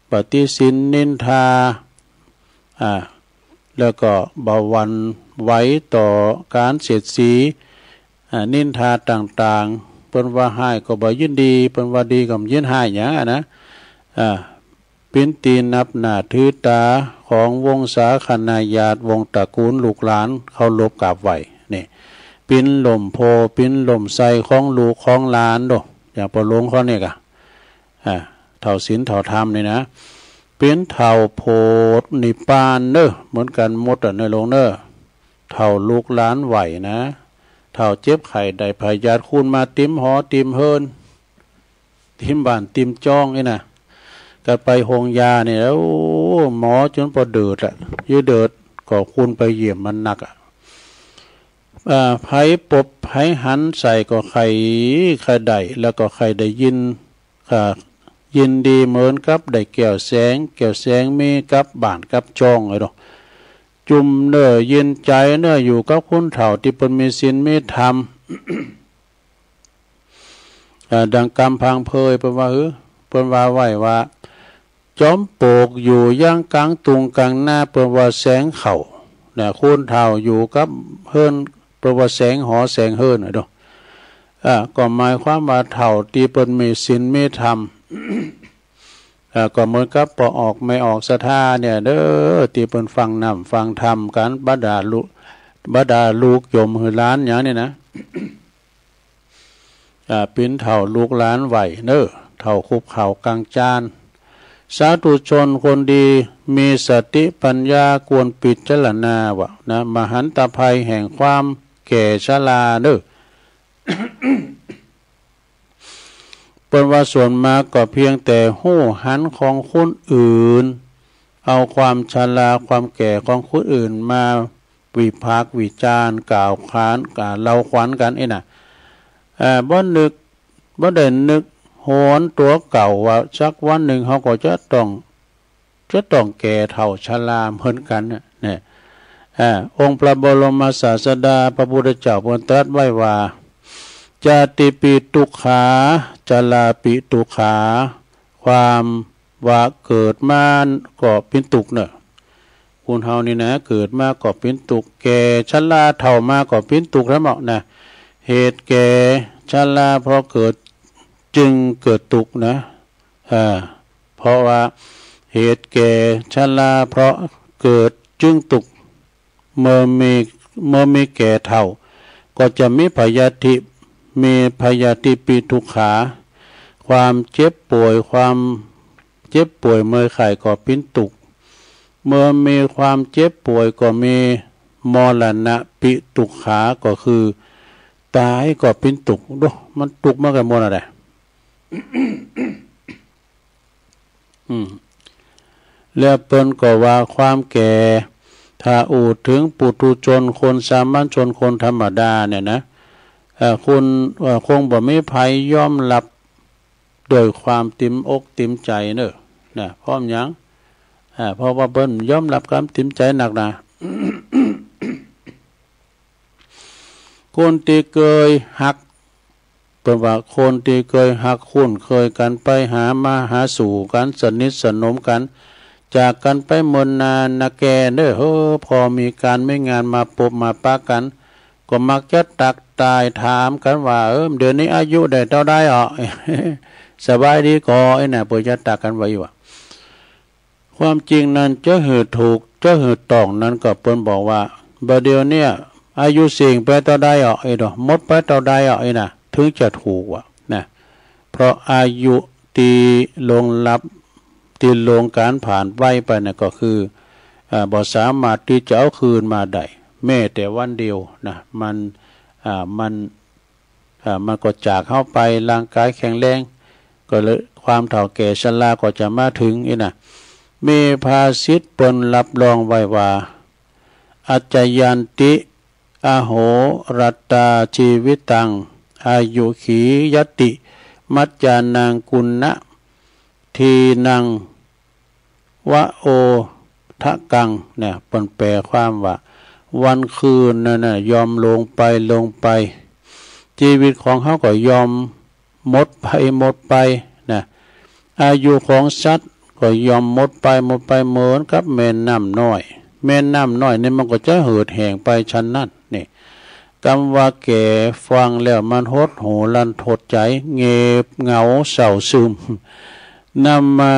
บ่ติฉินนินทา อ่า แล้วก็บ่หวั่น ไหวต่อก๋านเสียดสี อ่า นินทาต่างๆ เปิ้นว่าฮ้ายก็บ่ยินดี เปิ้นว่าดีก็บ่ยินฮ้ายหยังอะนะ อ่า เป๋นตี้นับหน้าถือต๋าของวงศาคณาญาติ วงตระกูลลูกหลานเคารพกราบไหว้ นี่ เป๋นล่มโพธิ์ เป๋นล่มไทรของลูกของหลานโด อย่างป้อหลวงเขานี่ก่ะ อ่า เฒ่าศีลเฒ่าธรรมนี่นะ เป๋นเฒ่าโพธินิพพานเน่อ เหมือนกั๋นหมดอะเน่อหลวงเน่อ เฒ่าลูกหลานไหว้นะ เฒ่าเจ็บไข้ได้พยาธิ คูณมาเต็มหอเต็มเฮือน เต็มบ้านเต็มจ้องอี้นะ กั๋นไปโฮงยานี่ โอ้ หมอจ๋นบ่เดิดอะ เยียะเดิดก็คูณไปเยี่ยมมันนักอะ อ่า ใผปบใผหันใส่ก็ใค่ใค่ได้ แล้วก็ใค่ได้ยิน อ่า ยินดีเหมือนกับได้แก้วแสง แก้วแสงมีกับบ้านกับจ้องเลยเนาะ จุ่มเน่อเย็นใจ๋เน่อ อยู่กับคนเฒ่าตี้เปิ้นมีศีลมีธรรม อ่า ดังกำพังเพย เปิ้นว่า หือ เปิ้นว่าไว้ว่า จอมปลวกอยู่ยังก๋างตุงก๋างนา เปิ้นว่าแสงเข้า นะ คนเฒ่าอยู่กับเฮือน เปิ้นว่าแสงหอแสงเฮือนน่ะเนาะ อ่า ก็หมายความว่าเฒ่าตี้เปิ้นมีศีลมีธรรม อ่า ก็เหมือนกับป้อออกแม่ออกศรัทธาเนี่ยเด้อ ตี้เปิ้นฟังน้ำฟังธรรมกั๋น บรรดาลูก บรรดาลูกโยมหือหลานหยังนี่นะ อ่า เป๋นเฒ่าลูกหลานไหว้เน่อ เฒ่าคุบเข่ากังจาน สาธุชนคนดี มีสติปัญญาควรพิจารณาว่านะ มหันตภัยแห่งความแก่ชราเน่อ เปิ้นว่าส่วนมากก็เพียงแต่ฮู้หันของคนอื่น เอาความชราความแก่ของคนอื่นมา วิพากษ์วิจารณ์ กล่าวขาน กล่าวเล่าขวัญกั๋นอี้น่ะ เอ่อ บ่นึก บ่ได้นึกหวนตั๋วเก่าว่าสักวันนึ่งเฮาก็จะต้อง จะต้องแก่เฒ่าชราเหมือนกั๋นน่ะ เนี่ย เอ่อ องค์พระบรมศาสดาพระพุทธเจ้าเปิ้นตรัสไว้ว่า จาติปิตุกขา จราปิตุกขา ความ ว่าเกิดมาก็เป๋นตุ๊กข์เน่อ คนเฮานี่นะ เกิดมาก็เป๋นตุ๊กข์ แก่ชราเฒ่ามาก็เป๋นตุ๊กข์แต๊หมดนะ เหตุแก่ชราเพราะเกิดจึงเกิดตุ๊กข์นะ อ่า เพราะว่าเหตุแก่ชราเพราะเกิดจึงตุ๊กข์ เมื่อมี เมื่อมีแก่เฒ่า ก็จะมีพยาธิ มีพยาธิปิตุกขา ความเจ็บป่วย ความเจ็บป่วยเมื่อยไข้ก็เป๋นตุ๊กข์ เมื่อมีความเจ็บป่วยก็มีมรณะปิตุกขา ก็คือต๋ายก็เป๋นตุ๊กข์ โด มันตุ๊กข์เหมือนกั๋นหมดอะแหละ อืม แล้วเปิ้นก็ว่าความแก่ ถ้าอู้เถิงปุถุชน คนสามัญชน คนธรรมดาเนี่ยนะ เอ่อ คน เอ่อ คงบ่มีใผยอมฮับโดยความเต็มอกเต็มใจ๋เน่อ นะ เพราะหยัง อ่า เพราะว่าเปิ้นยอมฮับก๋ำเต็มใจ๋นักนะ คนตี้เกยฮัก เปิ้นว่าคนตี้เกยฮักคุ้นเคยกั๋น ไปหามาหาสู่กั๋น สนิทสนมกั๋น จากกั๋นไปเมินนานนาแก่เน่อ เฮ้อ พอมีก๋านมีงานมาปบมาปะกั๋น ก็มักจะตักตายถามกั๋นว่า เออ เดี๋ยวนี้อายุได้เต้าใดอ่ะ สบายดีก่อ ไอ้น่ะ เปิ้นจะตักกั๋นว่าอยู่อะ ความจริงนั้นจะหื้อถูก จะหื้อต้องนั้นก็เปิ้นบอกว่า บ่าเดี่ยวเนี้ย อายุสิ้นไปเต้าใดอ่ะ ไอ้ดอก หมดไปเต้าใดอ่ะ ไอ้น่ะ เถิงจะถูกว่ะ นะ เพราะอายุตี้ล่วงลับ ตี้ล่วงก๋านผ่านไวไปน่ะ ก็คือ อ่า บ่สามารถตี้จะเอาคืนมาได้ แม้แต่วันเดียวนะ มัน อ่า มัน อ่า มันก็จากเฮาไป ร่างก๋ายแข็งแรง ก็เลยความเฒ่าแก่ชราก็จะมาเถิงอี้น่ะ มีภาษิตเปิ้นฮับรองไว้ว่า อัจจยันติ อโหรัตตา จีวิตัง อายุขียติ มัจจานัง กุณะ ทีนัง วโอทะกัง เนี่ย เปิ้นแปลความว่า วันคืนนั่นน่ะ ย่อมลงไป ลงไป จีวิตของเฮาก็ย่อมหมดไป หมดไป นะ อายุของสัตว์ก็ย่อมหมดไป หมดไป เหมือนกับแม่น้ำน้อย แม่น้ำน้อยนี่มันก็จะเหือดแห้งไปฉันนั้น นี่ กำว่าแก่ฟังแล้วมันหดหู่รันทดใจ๋ เหงาเศร้าซึม นำมา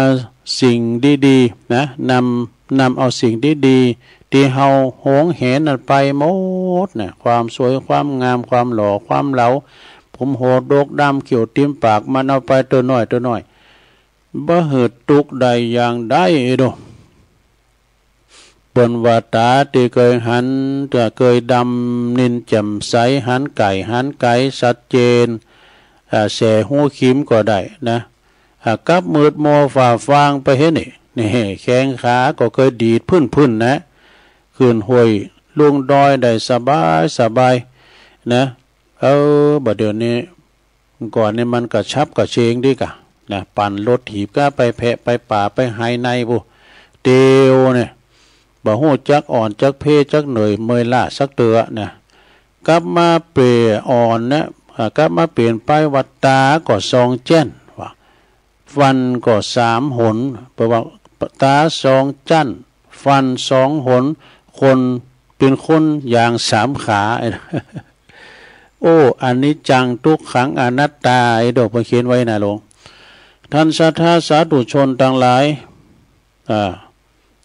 สิ่งดีๆ นะ นำ นำเอาสิ่งดีๆ ตี้เฮาหวงแหนนั้นไปหมดนะ ความสวย ความงาม ความหล่อ ความเหลา ผมโหดกดำ เขี้ยวเต็มปาก มันเอาไปเตื้อน้อย เตื้อน้อย บ่หื้อตุ๊กข์ได้อย่างใด เด้อ เปิ้นว่าต๋าตี้เกยหัน ตี้เกยดำนินแจ่มใส หันใก้หันไก๋ชัดเจน อ่า แส่ฮูคิมก็ได้นะ อ่า กับมืดมัวฟ้าฟางไปเหียนี่ นี่ แข้งขาก็เกยดีดพึ้นๆ นะ ขึ้นห้วยลงดอยได้สบายสบายนะ เออ บ่าเดี่ยวนี้ ก่อนนี่มันกระฉับกระเฉงดีก่ะ นะ ปั่นรถถีบก้าไปแพะไปป่าไปไฮในปู้ เตียวเนี่ย บ่ฮู้จักอ่อนจักเพลียจักเหนื่อยเมื่อยล้าสักเตื้อนะ กลับมาเป๋นอ่อนนะ อ่า กลับมาเป๋นไปว่าต๋าก็ส่องแจ้น ว่า ฟันก็สามหน แปลว่าต๋าสองจั้น ฟันสองหน คน เป๋นคนอย่างสามขา โอ้ อนิจจัง ทุกขัง อนัตตา ไอ้ดอกเปิ้นเขียนไว้นะโลม ท่านศรัทธาสาธุชนตังหลาย อ่า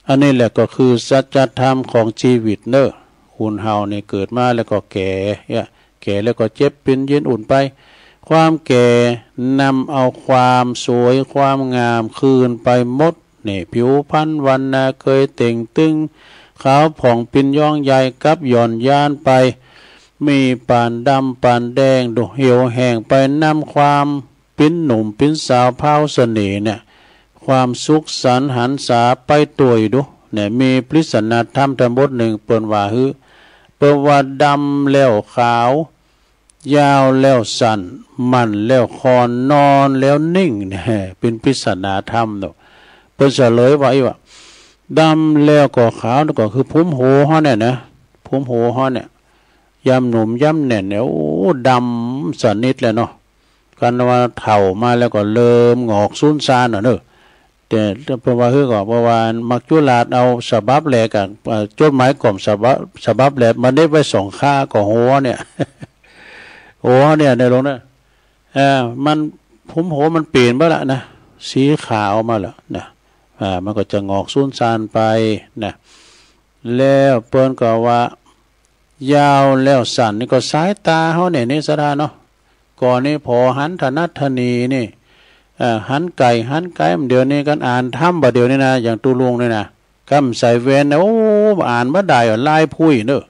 อันนี้แหละก็คือสัจธรรมของจีวิตเน่อ คนเฮานี่เกิดมาแล้วก็แก่ เนี่ย แก่แล้วก็เจ็บเป๋นเย็นอุ่นไป ความแก่นำเอาความสวย ความงามคืนไปหมด นี่ ผิวพรรณวรรณาเกยเต่งตึง ขาวผ่องปิ๊นย้องใย กลับหย่อนยานไป มีปานดำปานแดง ดูเหี่ยวแห้งไปนำความปิ๊นหนุ่มปิ๊นสาวพราวเสน่ห์เนี่ย ความสุขสันต์หันษาไปตวยดู เนี่ย มีปริศนาธรรมธรรมบทนึ่ง เปิ้นว่าหื้อ เปิ้นว่าดำแล้วขาว ยาวแล้วสั้น มั่นแล้วคอน นอนแล้วนิ่ง เนี่ย เป๋นปริศนาธรรมเนาะ เปิ้นเฉลยว่าอี้ว่า ดำแล้วก็ขาว ก็คือผมโหเฮาเนี่ยนะ ผมโหเฮาเนี่ย ยามหนุ่มยามแน่นเนี่ย โอ้ ดำสนิทเลยเนาะ คันว่าเฒ่ามาแล้วก็เริ่มหงอกสูญซานน่ะเนาะ แต่เปิ้นว่าหื้อก่อ เพราะว่ามัจจุราชเอาฉบับแรกอะ เอ่อ จดหมายกล่อมฉบับ ฉบับแรกมาเน็บไว้สองข้างก็โหเนี่ย โหเนี่ย ในหลวงนะ เอ่อ มัน ผมโหมันเป๋นไปละนะ สีขาวมาแล้วนะ อ่า มันก็จะหงอกสูญซานไปนะ แล้วเปิ้นก็ว่า ยาวแล้วสั้นนี่ก็สายต๋าเฮาเนี่ย นี่ศรัทธาเนาะ ก่อนนี่ผ่อหันถนัดถนีนี่ เอ่อ หันใก้หันไก๋ เดี๋ยวนี้กั๋นอ่านธรรมบ่าเดี่ยวนี้นะ อย่างตุ๊ลุงนี่นะ กำใส่แว่นนะ โอ้ อ่านบ่ได้อะ ลายพุ้ยเนาะ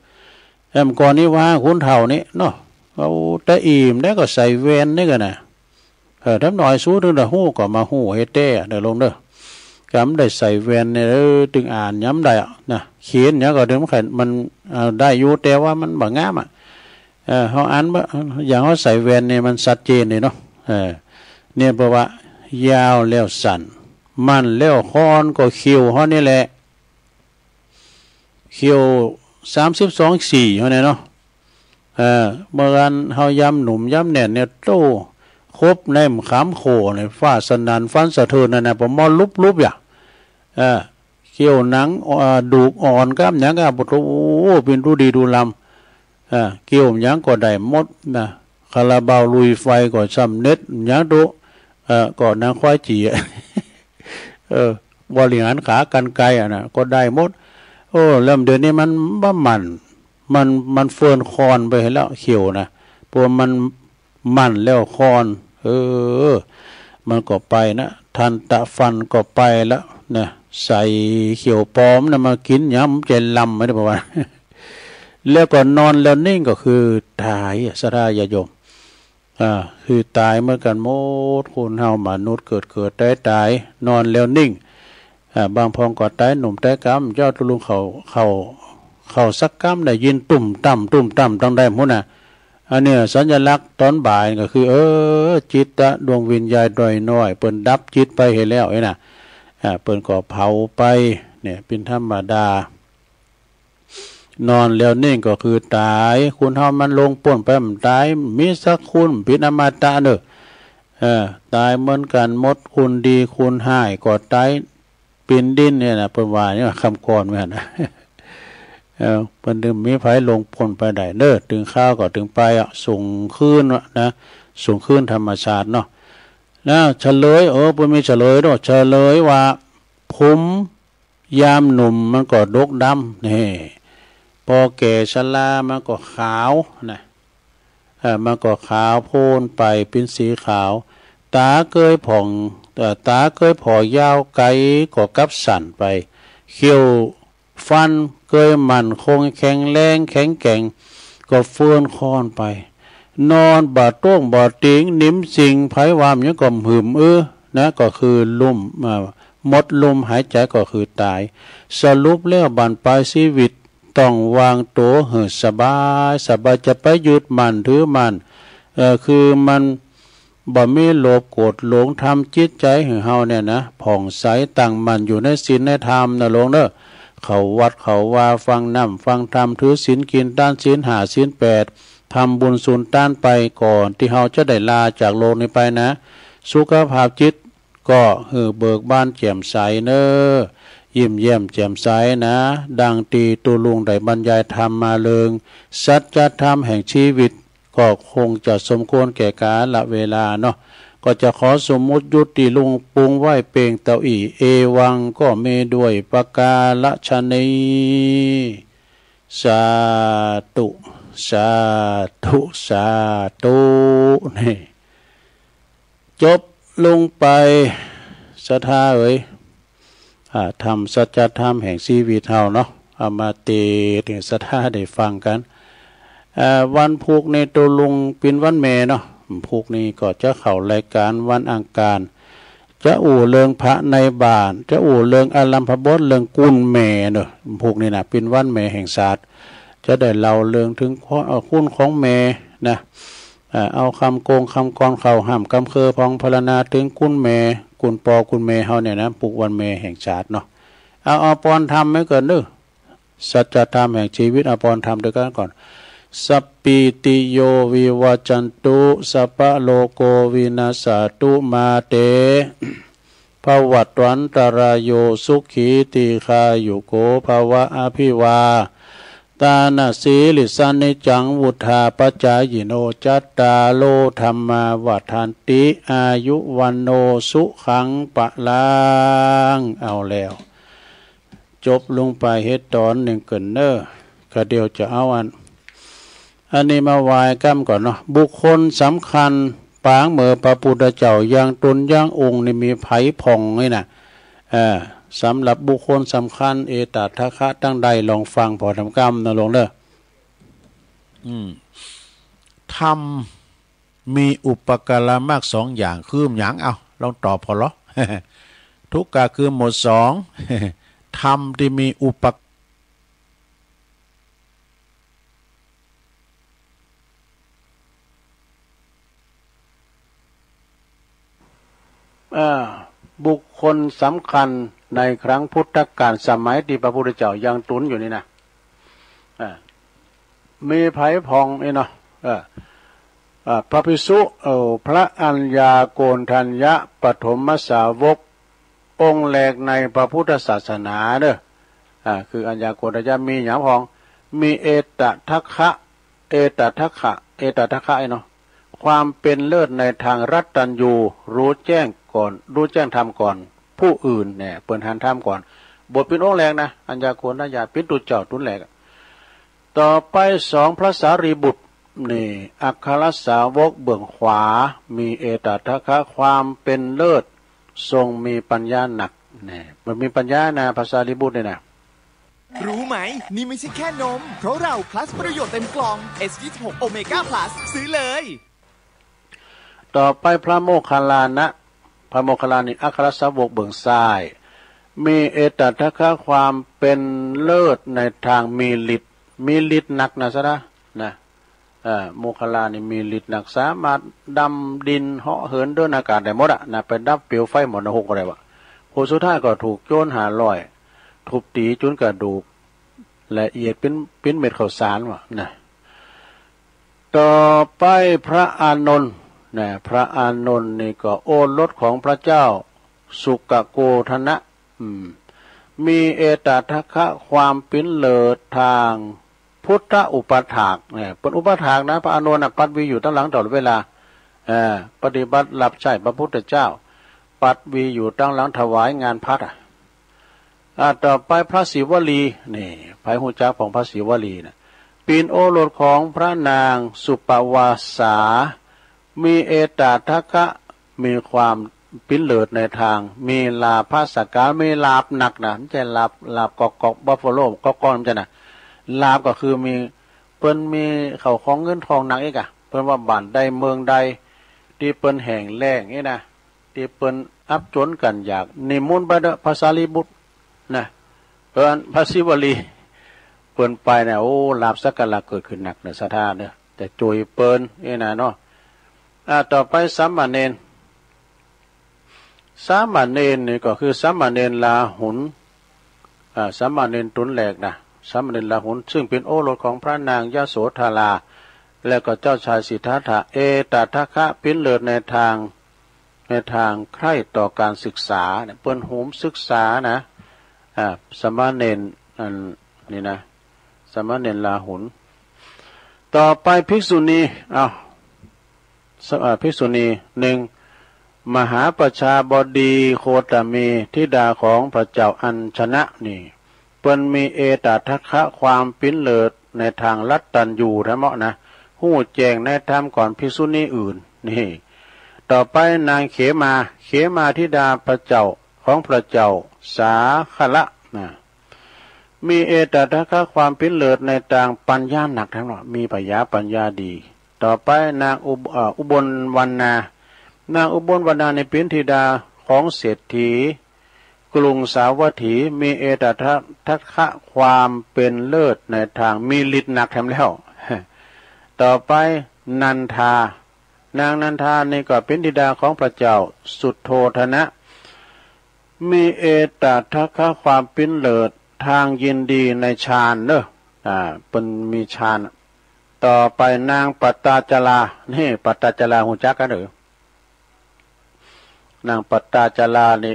แอมก่อนนี่ว่าคนเฒ่านี่เนาะ เอาแต่อิ่มแล้วก็ใส่แว่นนี่กั๋นนะ เออ ถามหน่อย สูตึงจะฮู้ก็มาฮู้เฮ็ดแต๊เน่อโลมเน่อ กำได้ใส่แว่นเนี่ย เออ ตึงอ่านหยังได้อะนะ เขียนหยังก็เดี๋ยวมัน มัน เอ่อ ได้อยู่ แต่ว่ามันบ่งามอะ เออ เฮาอ่านบ่ อย่างเฮาใส่แว่นเนี่ยมันชัดเจนเลยเนาะ เออ เนี่ยเปิ้นว่า ยาวแล้วสั้น มั่นแล้วคอน ก็เขี้ยวเฮานี่แหละ เขี้ยวสามสิบสองสี่เฮาเนี่ยเนาะ เออ เมื่อก่อนเฮายามหนุ่มยามแน่นเนี่ย โต้ คบในมะขามโข่เนี่ย ฟ้าสนั่นฟันสะเทือนนั่นนะ ปะมอลุบๆ อย่า เออ เขี้ยวหนัง เอ่อ ดูกอ่อนก้ามหยังก้า โอ้โห เป๋นดูดีดูลำ เออ เขี้ยวหยังก็ได้หมดนะ คาราบาวลุยไฟก็สำเร็จ หยังดู เออ ก็นางควายจี๋อะ เออ บริหารขากรรไกรอะนะ ก็ได้หมด โอ้ แล้วเดี๋ยวนี้มันบ่มั่น มัน มันเฟือนคอนไปแล้ว เขี้ยวนะ เพราะมันมั่นแล้วคอน เออ มันก็ไปนะ ทันตะฟันก็ไปแล้วนะ ใส่เขี้ยวปลอมนะมากิ๋นหยัง มันจะลำไม่ได้ประมาณ แล้วก็นอนแล้วนิ่งก็คือต๋ายอะ ศรัทธาญาติโยม อ่า คือต๋ายเหมือนกั๋นหมด คนเฮามนุษย์เกิดเกิดต๋ายต๋าย นอนแล้วนิ่ง อ่า บางพองก็ต๋ายหนุ่มต๋ายก๋ำ เจ้าตุ๊ลุงเขา เขา เขาสักก๋ำได้ยินตุ้มตั้มตุ้มตั้มตังใดพุ้นน่ะ อันเนี้ยสัญลักษณ์ต๋อนบ่ายก็คือ เออ จิตตะดวงวิญญาณน้อยๆ เปิ้นดับจิตไปเหียแล้วนี่นะ อ่า เปิ้นก็เผาไป เนี่ย เป๋นธรรมดา นอนแล้วนิ่งก็คือต๋าย คนเฮามันล่วงป๊นไป มันต๋าย มีสักคน เป๋นอมตะเน่อ เออ ต๋ายเหมือนกั๋นหมด คนดีคนฮ้ายก็ต๋าย เป๋นดินเนี่ยนะ เปิ้นว่าเนี่ย กำก่อนว่านะ เออ เปิ้นบ่มีใผลงป๊นไปได้เน่อ ตึงคราวก็ตึงไปอะ สูงขึ้นวะนะ สูงขึ้นธรรมชาติเนาะ นะ เฉลย เออ เปิ้นมีเฉลยเนาะ เฉลยว่า ผมยามหนุ่มมันก็ดกดำ นี่ ปอแก่ชรามันก็ขาวนะ เออ มันก็ขาวโพลนไป เป๋นสีขาว ต๋าเกยผ่อง เอ่อ ต๋าเกยผ่อยาวไก๋ก็กลับสั้นไป เขี้ยวฟันเกยมั่นคงแข็งแรงแข็งแกร่ง ก็เฟือนคลอนไป นอนบ่โต้งบ่เตียง นิมสิ่ง ใผว่าหยังก็หึมอื้อ นะ ก็คือลุ่ม เอ่อ หมดลมหายใจก็คือต๋าย สรุปแล้วบั้นปลายชีวิต ต้องวางตั๋วหื้อสบาย สบาย จะไปยึดมั่นถือมั่น เอ่อ คือมันบ่มีโลภโกรธหลง ทำจิตใจ๋หื้อเฮาเนี่ยนะ ผ่องใสตั้งมั่นอยู่ในศีลในธรรมนะโลงเน่อ เข้าวัดเข้าวา ฟังน้ำฟังธรรม ถือศีลกิ๋นตาน ศีลห้าศีลแปด ทำบุญสุนตานไปก่อนตี้เฮาจะได้ลาจากโลกนี้ไปนะ สุขภาพจิต ก็หื้อเบิกบานแจ่มใสเน่อ ยิ้มแย้มแจ่มใสนะ ดังตี้ตุ๊ลุงได้บรรยายธรรมมาเลิง สัจธรรมแห่งชีวิต ก็คงจะสมควรแก่กาลเวลาเนาะ ก็จะขอสมมุติยุติลุงปรุงไว้เปียงเต้าอี้ เอวังก็มีด้วยประการฉะนี้ สาธุ สาธุ สาธุ นี่ จบลงไป ศรัทธาเอ๋ย อ่า ธรรม สัจธรรมแห่งชีวิตเฮาเนาะ เอามาเต เถิงศรัทธาได้ฟังกั๋น เอ่อ วันพูกนี้ตุ๊ลุงเป๋นวันแม่เนาะ พูกนี้ก็จะเข้ารายก๋านวันอังคาร จะอู้เรื่องพระในบ้าน จะอู้เรื่องอารัมภบท เรื่องกุนแม่เนาะ พูกนี้นะ เป๋นวันแม่แห่งชาติ จะได้เล่าเรื่องเถิงคุณ เอ่อ คุณของแม่นะ เอ่อ เอากำกงกำกรเข้าฮ่ำกำเคือ ผ่องพรรณนาเถิงกุนแม่ กุนป้อกุนแม่เฮาเนี่ยนะ พูกวันแม่แห่งชาติเนาะ เอา เอาปอนธรรมไว้ก่อนเน่อ สัจธรรมแห่งชีวิต เอาปอนธรรมตวยกั๋นก่อน สัพพีติโย วิวัจจันตุ สัพพะโรโค วินัสสะตุ มา เต ภวัตวันตะราโย สุขี ทีฆายุโก ภะวะ อภิวาทานะสีลิสสะ นิจจัง วุฑฒาปะจายิโน จัตตาโร ธัมมา วัฑฒันติ อายุ วัณโณ สุขัง พะลัง เอาแล้ว จบลงไปเหียต๋อนนึ่งก่อนเน่อ ก็เดี๋ยวจะเอาอัน อันนี้มาไหว้กำก่อนเนาะ บุคคลสำคัญปางเหมือพระพุทธเจ้าอย่างต๋นอย่างองค์นี่มีใผพ่องนี่นะ เออ สำหรับบุคคลสำคัญ เอตถะคะตังใด ลองฟังผ่อทำกำนะโลงเน่อ อืม ธรรม มีอุปการะมากสองอย่าง คือหยัง เอ้า ลองตอบผ่อลอ ทุกข์ก็คือหมวดสอง ธรรมตี้มีอุป อ่า บุคคลสำคัญในครั้งพุทธกาล สมัยตี้พระพุทธเจ้ายังต๋นอยู่นี่นะ อ่า มีใผพ่องนี่เนาะ เออ อ่า พระภิกษุ เอ่อ พระอัญญาโกณฑัญญะ ปฐมสาวก องค์แรกในพระพุทธศาสนาเน่อ อ่า คืออัญญาโกณฑัญญะ มีหยังพ่อง มีเอตถะคะ เอตถะคะ เอตถะคะเนาะ ความเป๋นเลิศในตางรัตตัญญู ฮู้แจ้งก่อน ฮู้แจ้งธรรมก่อนผู้อื่นเนี่ย เปิ้นหันธรรมก่อน บวชเป๋นองค์แรกนะ อัญญาโกณฑัญญะ เป๋นตุ๊เจ้าตุ๊นแรกอะ ต่อไปสอง พระสารีบุตร นี่ อัครสาวกเบื้องขวา มีเอตถะคะ ความเป๋นเลิศ ทรงมีปัญญานัก นี่ มันมีปัญญานะ พระสารีบุตรนี่นะ รู้ไหม นี่ไม่ใช่แค่นม เพราะเรา plus ประโยชน์เต็มกล่อง เอส ยี่สิบหก โอเมก้า plus ซื้อเลย ต่อไปพระโมคคัลลานะ พระโมคคัลลานะนี่ อัครสาวกเบื้องซ้าย มีเอตถะคะ ความเป๋นเลิศในตางมีฤทธิ์ มีฤทธิ์นักนะ สะนะ นะ เอ่อ โมคคัลลานะนี่มีฤทธิ์นัก สามารถดำดิน เหาะเหิน เดินอากาศได้หมดอะนะ ไปดับเปลวไฟหม้อนรกก็ได้วะ ผลสุดท้ายก็ถูกโจรห้าร้อย ทุบตี๋จ๋นกระดูก ละเอียดเป๋น เป๋นเม็ดข้าวสารวะนะ ต่อไปพระอานนท์นะ พระอานนท์นี่ก็โอรสของพระเจ้าสุกโกธนะ อืม มีเอตถะคะความปิ้นเลิศตางพุทธอุปัฏฐาก เนี่ย เปิ้นอุปัฏฐากนะ พระอานนท์น่ะ ปัดวีอยู่ตังหลังตลอดเวลา เออ ปฏิบัติรับใช้พระพุทธเจ้า ปัดวีอยู่ตังหลังถวายงานภัตตาร์อะ อ่า ต่อไปพระศิวลี นี่ ใผฮู้จักพ่องพระศิวลีน่ะ ปิ้นโอรสของพระนางสุปวาสา มีเอตถะคะ มีความปิ้นเลิศในตาง มีลาภะสักกา มีลาภหนักนะ บ่ใจ้ลาภ ลาภกอกๆ บัฟฟาโล กอกๆ บ่ใจ้นะ ลาภก็คือมี เปิ้นมีเข้าของเงินทองหนักอีกอะ เปิ้นว่าบ้านใดเมืองใด ตี้เปิ้นแห้งแล้งนี่นะ ตี้เปิ้นอับจนกันอยาก นิมนต์ไปเต๊อะ พระสารีบุตรนะ เปิ้น พระศิวลี เปิ้นไปนะ โอ้ ลาภสักการะเกิดขึ้นหนักเน่อ ศรัทธาเน่อ จะจ้วยเปิ้นนี่นะเนาะ อ่า ต่อไปสามเณร สามเณรนี่ก็คือสามเณรลาหุล อ่า สามเณรต๋นแรกนะ สามเณรลาหุล ซึ่งเป๋นโอรสของพระนางยโสธรา และก็เจ้าชายสิทธัตถะ เอตถะคะ ปิ้นเลิศในตาง ในตางใคร่ต่อการศึกษาเนี่ย เปิ้นโหมศึกษานะ อ่า สามเณร อันนี้นะ สามเณรลาหุล ต่อไปภิกษุณี อ้าว ส- อ่า ภิกษุณี หนึ่ง มหาประชาบดีโคตมี ธิดาของพระเจ้าอัญชนะนี่ เปิ้นมีเอตถะคะ ความปิ้นเลิศในตางรัตตัญญู ธรรมะนะ ฮู้แจ้งในธรรมก่อนภิกษุณีอื่น นี่ ต่อไปนางเขมา เขมาธิดาพระเจ้า ของพระเจ้าสาคะละนะ มีเอตถะคะ ความปิ้นเลิศในตางปัญญาหนักธรรมะ มีผญาปัญญาดี ต่อไปนางอุบ- เอ่อ อุบลวรรณา นางอุบลวรรณานี่เป๋นธิดาของเศรษฐีกรุงสาวัตถี มีเอตถะคะ ความเป๋นเลิศในตาง มีฤทธิ์หนักแถมแล้ว ต่อไปนันทา นางนันทานี่ก็เป๋นธิดาของพระเจ้าสุโธทนะ มีเอตถะคะ ความปิ้นเลิศตางยินดีในฌานเน่อ อ่า เปิ้นมีฌาน ต่อไปนางปตาจารา นี่ปตาจาราฮู้จักกั๋นเน่อ นางปตาจารานี่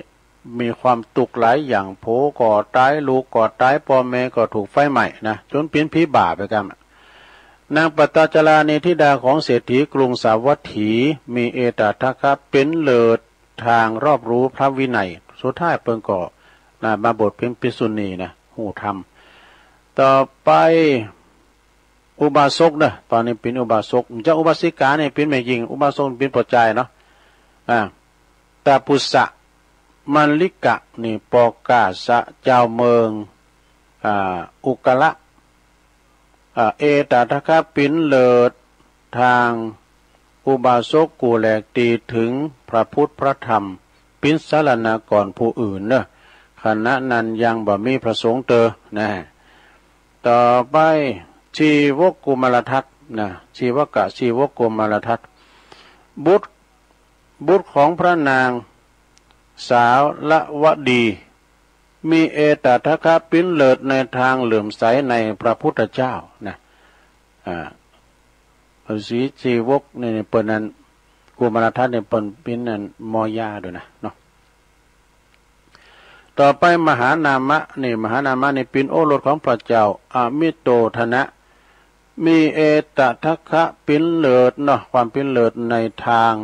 มีความตุ๊กข์หลายอย่าง ผัวก็ต๋าย ลูกก็ต๋าย ป้อแม่ก็ถูกไฟไหม้นะ จ๋นเป๋นผีบ้าไปกำ นางปตาจารานี่ธิดาของเศรษฐีกรุงสาวัตถี มีเอตถะคะ เป๋นเลิศตางรอบรู้พระวินัย สุดท้ายเปิ้นก็นะ มาบวชเป๋นภิกษุณีนะ ฮู้ธรรม ต่อไป อุบาสกเน่อ ต๋อนนี้เป๋นอุบาสก บ่าอุบาสิกานี่เป๋นแม่ญิง อุบาสกเป๋นป้อจายเนาะ อ่า ตปุสสะ มัลลิกะ นี่ ปกาสะ จาวเมือง อ่า อุกละ อ่า เอตถะคะ ปิ้นเลิศตางอุบาสกกู้แลก ตี้เถิงพระพุทธพระธรรม เป๋นสรณะก่อนผู้อื่นเน่อ ขณะนั้นยังบ่มีพระสงฆ์เตอ นะ ต่อไป ชีวกกุมารทัตนะ ชีวกะ ชีวกกุมารทัต บุตร บุตรของพระนางสาละวดี มีเอตถะคะ ปิ้นเลิศในตางเหลื่อมใสในพระพุทธเจ้านะ อ่า ฤๅษีชีวกนี่เปิ้นนั้น กุมารทัตนี่เปิ้นเป๋นนั้นหมอยาโดยนะเนาะ ต่อไปมหานามะ นี่ มหานามะนี่เป๋นโอรสของพระเจ้าอมิโตทนะ มีเอตถะคะ ปิ้นเลิศเนาะ ความปิ้นเลิศในตาง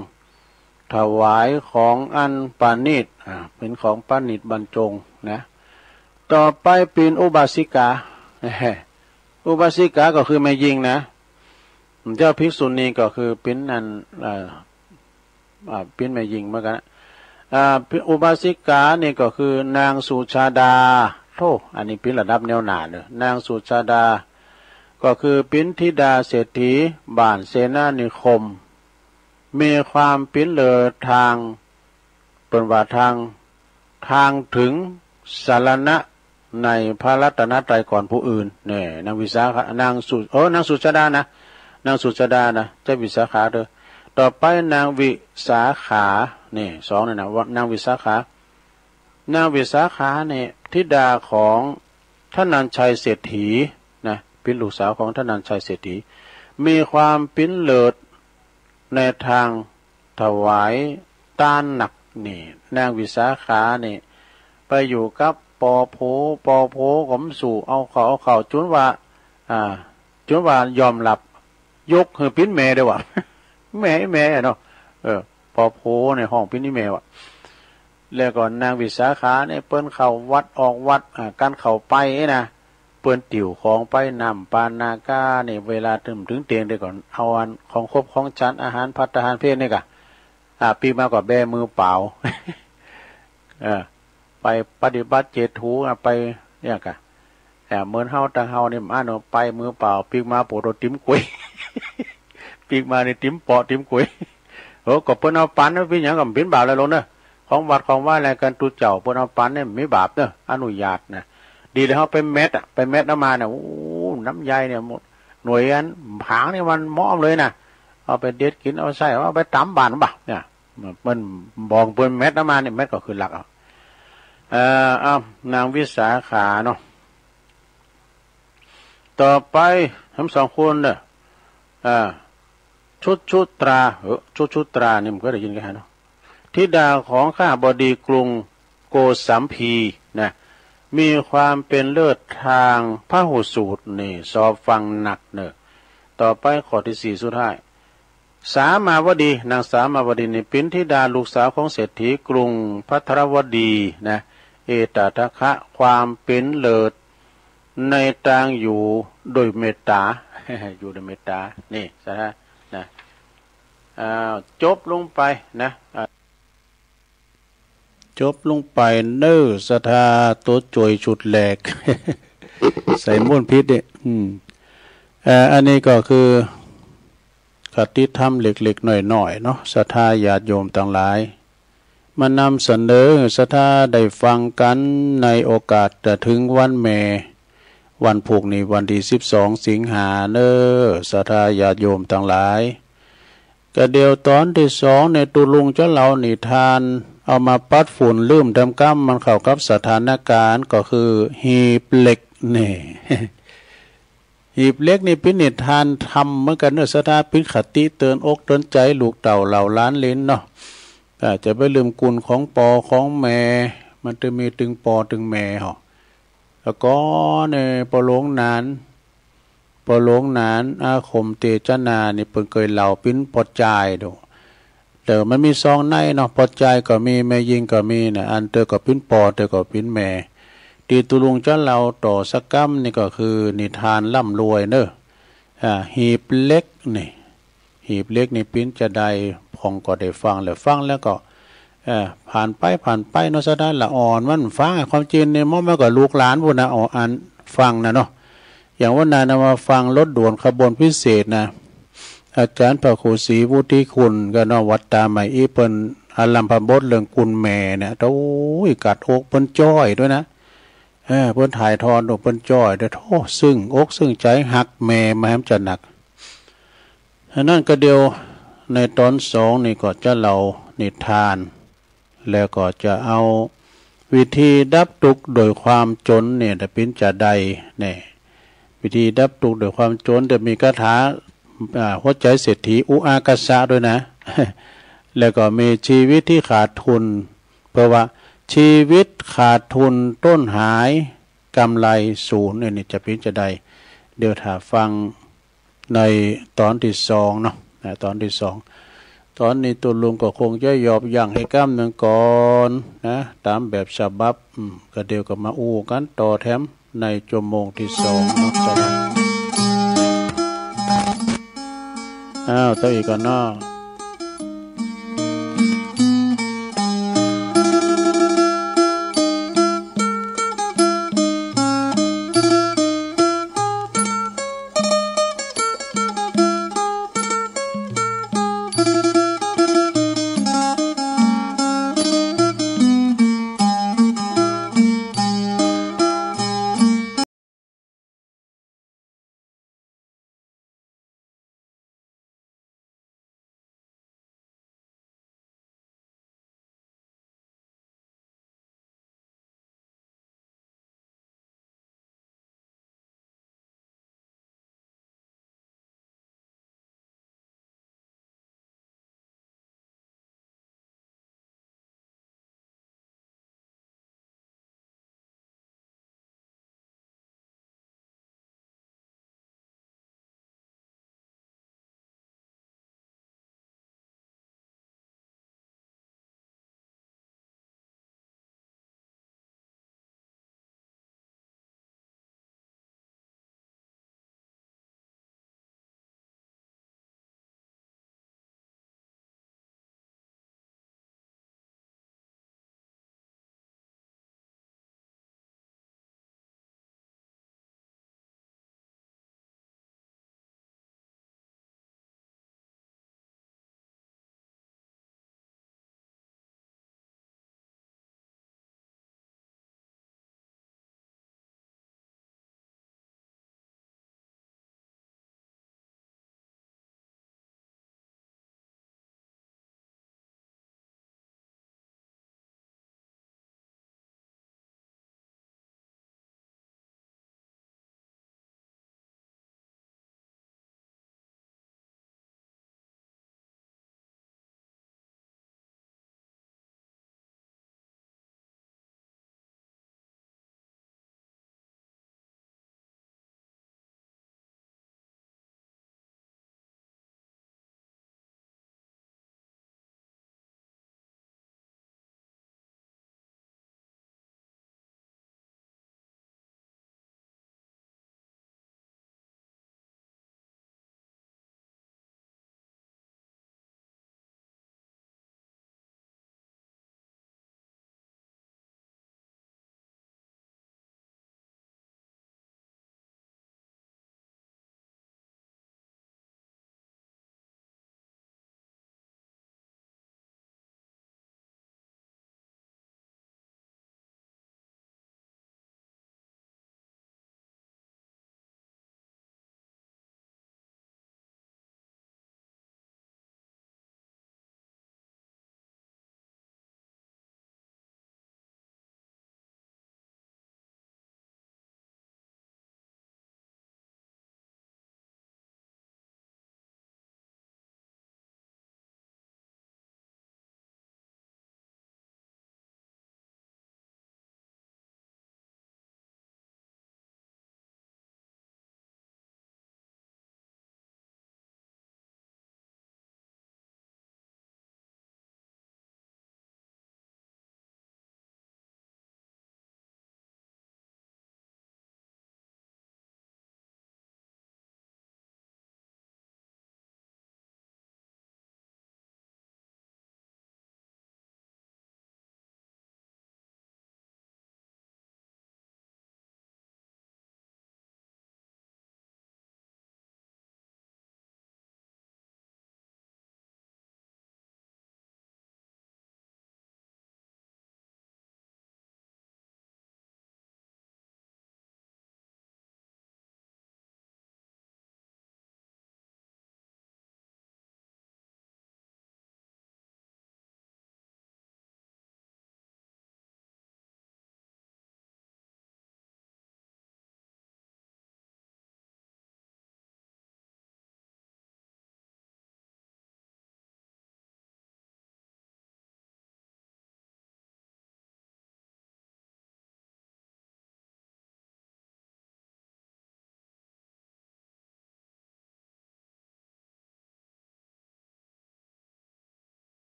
ถวายของอันประณีต อ่า เป๋นของประณีตบรรจงนะ ต่อไปเป๋นอุบาสิกา อุบาสิกาก็คือแม่ญิงนะ บ่าภิกษุณีก็คือเป๋นอัน เอ่อ อ่า เป๋นแม่ญิงเหมือนกั๋นนะ อ่า อุบาสิกานี่ก็คือนางสุชาดา โธ่ อันนี้เป๋นระดับแนวหน้าเน่อ นางสุชาดา ก็คือเป๋นธิดาเศรษฐีบ้านเสนานิคม มีความปิ้นเลิศตาง เปิ้นว่าตาง ตางเถิงสรณะในพระรัตนตรัยก่อนผู้อื่น นี่ นางวิสาขะ นางสุ- เออ นางสุชาดานะ นางสุชาดานะ บ่ใจ้วิสาขาเตอ ต่อไปนางวิสาขา นี่ สองนี่นะ ว่านางวิสาขา นางวิสาขานี่ ธิดาของธนัญชัยเศรษฐีนะ เป๋นลูกสาวของธนัญชัยเศรษฐี มีความปิ้นเลิศในตางถวายตานหนัก นี่ นางวิสาขานี่ ไปอยู่กับ ปอโผ ปอโผก็บ่สู้ เอาเข้า เอาเข้า จุนว่า อ่า จุนว่ายอมหลับ ยกหื้อปิ้นแม่เด้อวะ แม่ แม่อะเนาะ เออ ปอโผเนี่ยฮ้องปิ้นอีแม่วะ แล้วก็นางวิสาขาเนี่ยเปิ้นเข้าวัดออกวัด อ่า กั๋นเข้าไปนะ เปิ้นติวของไป น้ำปานาก้านี่ เวลาเถิง เถิงเตียงเดียวก่อน เอาอันของคบของฉัน อาหารภัตตาหารเพลนี่ก่ะ อ่า ปิ๊กมาก็แบมือเปล่า เออ ไปปฏิบัติเจตถูอะ ไปเนี่ยก่ะ อ่า เหมือนเฮา ตางเฮานี่ อันเนาะ ไปมือเปล่า ปิ๊กมาโผดเอาตี๋มก๋วย ปิ๊กมานี่ตี๋มเปาะตี๋มก๋วย โอ้ ก็เปิ้นเอาปั๋นนะ ปิ้นหยังก็บ่เป๋นบาปอะไรลงเนาะ ของวัดของวาอะไรกั๋นตุ๊เจ้า เปิ้นเอาปั๋นเนี่ยบ่มีบาปเนาะ อนุญาตนะ ดีแล้วเฮาไปแมทอะ ไปแมทเอามาเนี่ย โอ้ น้ำใยเนี่ยหมด หน่วยอันผางนี่มันเหมาะเลยนะ เอาไปเด็ดกิ๋น เอาใส่ เอาไปต๋ำบาตรบ่ะเนี่ย มันบอกเปิ้นแมทเอามาเนี่ย แมทก็คือหลักเอา เอ่อ เอา นางวิสาขาเนาะ ต่อไปทั้งสองคนเนาะ อ่า ชุชุตรา เออ ชุชุตรานี่มันก็ได้ยินกั๋นเนาะ ธิดาของข้าบดีกรุงโกสัมพีนะ มีความเป๋นเลิศตางพหุสูตรนี่ สอบฟังหนักเนาะ ต่อไปข้อตี้สี่สุดท้าย สามาวดี นางสามาวดีนี่เป๋นธิดาลูกสาวของเศรษฐีกรุงภัทรวดีนะ เอตถะคะ ความเป๋นเลิศในตางอยู่โดยเมตต๋า อยู่โดยเมตต๋า นี่ศรัทธานะ อ้าว จบลงไปนะ อ่า จบลงไปเนาะ ศรัทธาตั๋วจ่วยชุดแรก ใส่ม่วนผิดเนี่ย อืม เอ่อ อันนี้ก็คือ คติธรรมเล็กๆ น้อยๆ เนาะ ศรัทธาญาติโยมตังหลาย มานำเสนอ ศรัทธาได้ฟังกั๋นในโอกาสจะเถิงวันแม่ วันพูกนี้วันตี้สิบสองสิงหาเนาะ ศรัทธาญาติโยมตังหลาย ก็เดี๋ยวต๋อนตี้สองเนี่ย ตุ๊ลุงจะเล่านิทาน เอามาปัดฝุ่นลืมแถมกำ มันเข้ากับสถานการณ์ ก็คือหีบเหล็กนี่ หีบเหล็กนี่เป๋นนิทานธรรมเหมือนกั๋นเนาะ ศรัทธาเป๋นคติเตื๋อนอกเตื๋อนใจ๋ลูกเต้าเหล่าหลานเหลนเนาะ อ่า จะไปลืมกุณของป้อของแม่ มันจะมีตึงป้อตึงแม่เหรอ แล้วก็เนี่ย ป้อหลวงหนาน ป้อหลวงหนาน อาคมเตจนานี่ เปิ้นเกยเล่าเป๋นป้อจายดู แต่มันมีสองในเนาะ ป้อจายก็มี แม่ญิงก็มีเนี่ย อันเตื้อก็เป๋นป้อ เตื้อก็เป๋นแม่ ตี้ตุ๊ลุงจะเล่าต่อสักกำนี่ก็คือนิทานร่ำรวยเนาะ อ่า หีบเหล็กนี่ หีบเหล็กนี่เป๋นจาใด พ่องก็ได้ฟังแล้ว ฟังแล้วก็ เอ่อ ผ่านไป ผ่านไปเนาะ ศรัทธาละอ่อนมันฟัง ความจริงนี่มองมาก็ลูกหลานปู้นนะ อ่อ อันฟังนะเนาะ อย่างวันนั้นนะ มาฟังรถด่วนขบวนพิเศษนะ อาจ๋ารย์พระครูศรีวุฒิคุณก็เนาะ วัดตาใหม่อิบ เปิ้นอารัมภบทเรื่องกุณแม่เนี่ย โอ้ย กัดอกเปิ้นจ้อยด้วยนะ เออ เปิ้นถ่ายทอดเปิ้นจ้อยด้วย โธ่ ซึ้งอกซึ้งใจ๋ ฮักแม่มาแหมจะนัก อันนั้นก็เดียว ในต๋อนสองนี่ก็จะเล่านิทาน แล้วก็จะเอาวิธีดับตุ๊กข์โดยความจ๋นเนี่ย จะเป๋นจาใดเนี่ย วิธีดับตุ๊กข์โดยความจ๋นจะมีคาถา อ่า หัวใจ๋เศรษฐีอุอากาสะด้วยนะ แล้วก็มีชีวิตตี้ขาดทุน เพราะว่าชีวิตขาดทุนต้นหาย กำไรศูนย์เนี่ย นี่จะเป๋นจาใด เดี๋ยวถ้าฟัง ในต๋อนตี้สองเนาะ นะ ต๋อนตี้สอง ต๋อนนี้ตุ๊ลุงก็คงจะหยอบยั้งหื้อกำนึ่งก่อนนะ ต๋ามแบบฉบับ อืม ก็เดี๋ยวก็มาอู้กั๋นต่อแถมในจั่วโมงตี้สองเนาะ อ้าว เต้าอี้ก่อนเนาะ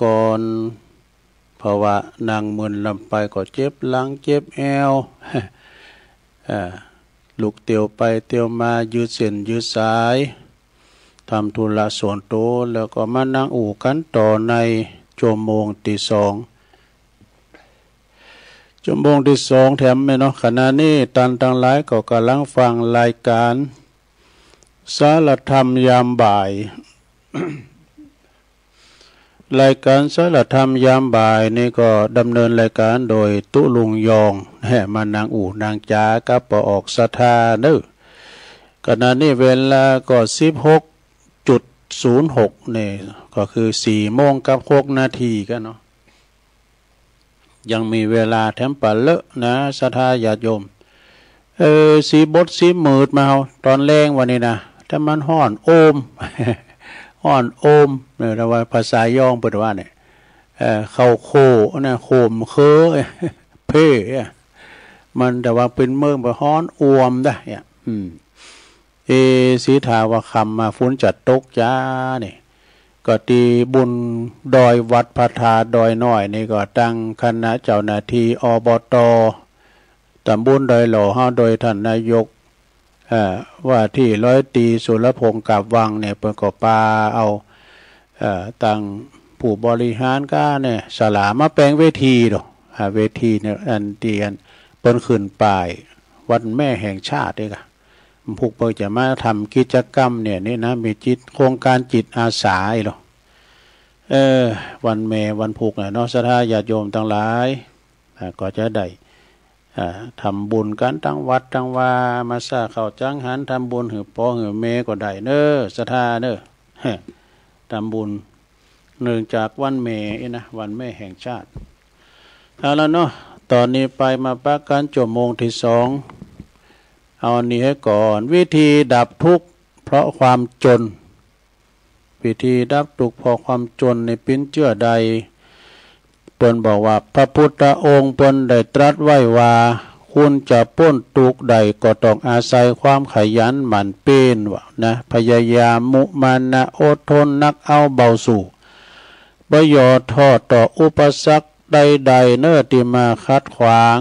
ก่อน เพราะว่านั่งเมินลำไปก็เจ็บหลังเจ็บแอว เอ่อ ลุกเตียวไปเตียวมายืดเส้นยืดสาย ทำธุระส่วนตั๋ว แล้วก็มานั่งอู้กั๋นต่อในจั่วโมงตี้สอง จั่วโมงตี้สองแถมแม่นเนาะ ขณะนี้ต้านตังหลายก็ก่ำลังฟังรายก๋านสารธรรมยามบ่าย รายก๋านสารธรรมยามบ่ายนี่ก็ดำเนินรายก๋านโดยตุ๊ลุงยอง แหม มานั่งอู้นั่งจ๋ากับป้อออกศรัทธาเนาะ ขณะนี้เวลาก็สิบหกจุดศูนย์หก นี่ก็คือสี่โมงกับหกนาทีกั๋นเนาะ ยังมีเวลาแถมปะเลอะนะ ศรัทธาญาติโยม เออ สีบดสีมืดมาเฮาต๋อนแลงวันนี้นะ แต่มันฮ้อนโอม ฮ้อนโอมเนี่ย ถ้าว่าภาษาย้องเปิ้นว่าเนี่ย เอ่อ เข้าโคนะ โคมเคอ เพ่อะ มันแต่ว่าเปิ้นเมืองไปฮ้อนอวมดะเนี่ย อืม เอ สีถาว่าค่ำมาฝนจะตกจ้านี่ ก็ตี้บุญดอยวัดพระธาตุดอยน้อยนี่ก็ตังคณะเจ้าหน้าตี้ อบต. ต๋ำบลดอยหล่อเฮา โดยต้านนายก เอ่อ ว่าตี้ร้อยตรีสุรพงษ์กาบวังเนี่ย เปิ้นก็ปาเอา เอ่อ ตังผู้บริหารก้าเนี่ย ศาลามาแป๋งเวทีดอก อ่า เวทีเนี่ย อันตี้อันเปิ้นขึ้นป้ายวันแม่แห่งชาตินี่ก่ะ พวกเปิ้นจะมาทำกิจกรรมเนี่ยนี่นะ มีจิต โครงก๋านจิตอาสาอี้หรอ เออ วันแม่วันพุกน่ะเนาะ ศรัทธาญาติโยมตังหลาย อ่า ก็จะได้ อ่า ทำบุญกั๋นตังวัดตังวา มาสร้างข้าวจังหัน ทำบุญหื้อป้อหื้อแม่ก็ได้เนาะ ศรัทธาเนาะ ทำบุญเนื่องจากวันแม่อี้นะ วันแม่แห่งชาติ เอาละเนาะ ต๋อนนี้ไปมาปะกั๋นจั่วโมงตี้สอง เอาอันนี้หื้อก่อน วิธีดับทุกข์เพราะความจน วิธีดับทุกข์เพราะความจนนี่เป๋นเจื้อใด เปิ้นบอกว่า พระพุทธองค์เปิ้นได้ตรัสไว้ว่า คุณจะป๊นตุ๊กข์ได้ก็ต้องอาศัยความขยันหมั่นเพียร ว่านะ พยายาม มุมานะ อดทน หนักเอาเบาสู้ บ่ย่อท้อต่ออุปสรรคใดๆ เนาะ ตี้มาขัดขวาง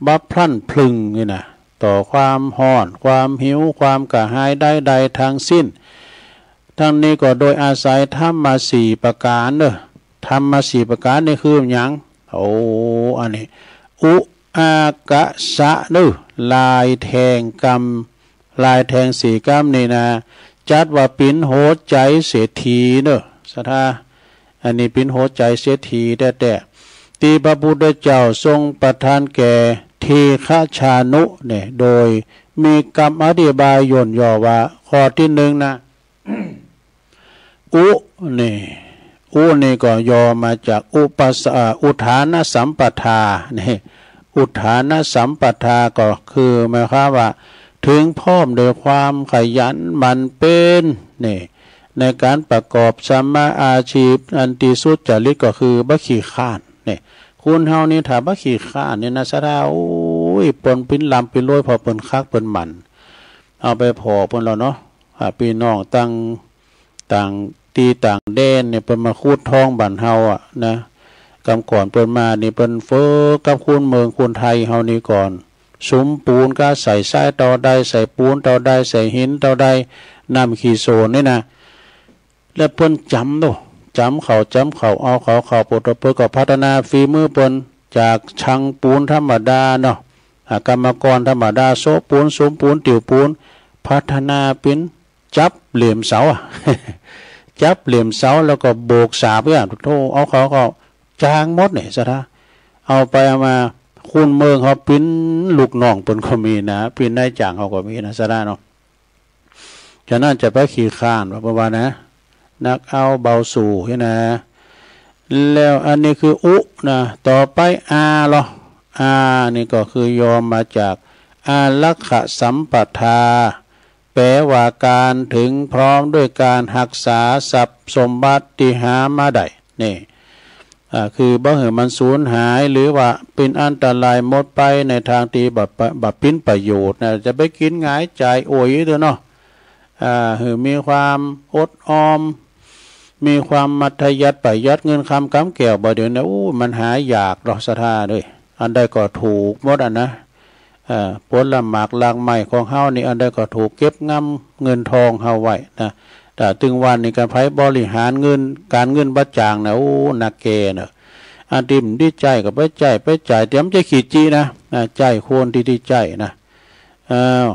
บ่พลั้นพลึ่งนี่นะ ต่อความฮ้อน ความหิว ความกระหายใดๆ ทั้งสิ้น ทั้งนี้ก็โดยอาศัยธรรมะสี่ประก๋านเนาะ ธรรมะสี่ประก๋านนี่คือหยัง โอ้ อันนี้ อุ อากะ สะ เนาะ ลายแทงกำ ลายแทงสี่กำนี่นะ จัดว่าเป๋นหัวใจ๋เศรษฐีเนาะ ศรัทธา อันนี้เป๋นหัวใจ๋เศรษฐีแต๊ๆ ตี้พระพุทธเจ้าทรงประทานแก่ทีฆชานุเนี่ย โดยมีกำอธิบายย่นย่อว่า ข้อตี้หนึ่งนะ อุ นี่ อุ นี่ก็ย่อมาจากอุปัสสะ อ่า อุทานสัมปทา นี่ อุทานสัมปทาก็คือหมายความว่า เถิงพร้อมโดยความขยันหมั่นเพียร นี่ ในก๋านประกอบสัมมาอาชีพอันตี้สุจริตก็คือบ่ขี้คร้าน นี่ คนเฮานี่ถ้าบ่ขี้คร้านนี่นะ ศรัทธา โอ้ย เปิ้นเป๋นร่ำเป๋นรวยเพราะเปิ้นคักเปิ้นหมั่น เอาไปผ่อเปิ้นแล้วเนาะ อ่า ปี้น้องตัง ต่างตี้ต่างแดนเนี่ย เปิ้นมาขุดทองบ้านเฮาอะนะ กำก่อนเปิ้นมานี่ เปิ้นเฟ้อกับคนเมืองคนไทยเฮานี่ก่อน สุมปูนก็ใส่ทรายเต้าใด ใส่ปูนเต้าใด ใส่หินเต้าใด น้ำขี้โสนนี่นะ แล้วเปิ้นจ๋ำโต จ๋ำเข้า จ๋ำเข้า เอาเข้า เข้า ปดเปิ้นก็พัฒนาฝีมือเปิ้น จากชั่งปูนธรรมดาเนาะ อ่า กรรมกรธรรมดา โซะปูน สุมปูน ติ้วปูน พัฒนาเป๋น จับเหลี่ยมเสาอะ จับเหลี่ยมเสาแล้วก็โบกสาบเนี่ย โธ่ เอาเข้าก็จางหมดเนี่ย ศรัทธา เอาไปเอามา คนเมืองเฮาเป๋นลูกน้องเปิ้นก็มีนะ เป๋นนายจ้างเฮาก็มีนะ ศรัทธาเนาะ ฉะนั้นจะไปขี้คร้านว่า เปิ้นว่านะ หนักเอาเบาสู้นี่นะ แล้วอันนี้คืออุนะ ต่อไปอาลอ อานี่ก็คือย่อมาจากอารักขสัมปทา แปลว่าก๋านเถิงพร้อมด้วยก๋านฮักษาทรัพย์สมบัติตี้หามาได้ นี่ อ่า คือบ่หื้อมันสูญหาย หรือว่าเป๋นอันตรายหมดไปในตางตี้บ่ บ่เป๋นประโยชน์นะ จะไปกิ๋นหงายจ่ายโอยเต๊อะเนาะ อ่า หื้อมีความอดออม มีความมัธยัสถ์ประหยัดเงินคำกำแก้วบ่าเดี่ยวนี้ อู้ มันหายากดอกศรัทธาเอ้ย อันใดก็ถูกหมดอะนะ เอ่อ ผลหมากรากไม้ของเฮานี่ อันใดก็ถูก เก็บงำเงินทองเฮาไว้นะ แต่ตึงวันนี้ คันใผบริหารเงิน ก๋านเงินบ่จ๋างนะ โอ้ หนักแก่เนาะ อันตี้บ่ดีใจ๊ก็ไปใจ๊ ไปใจ๊ แต่บ่ใจ้ขี้จี้นะ นะ ใจ๊คนตี้ดีใจ๊นะ อ้าว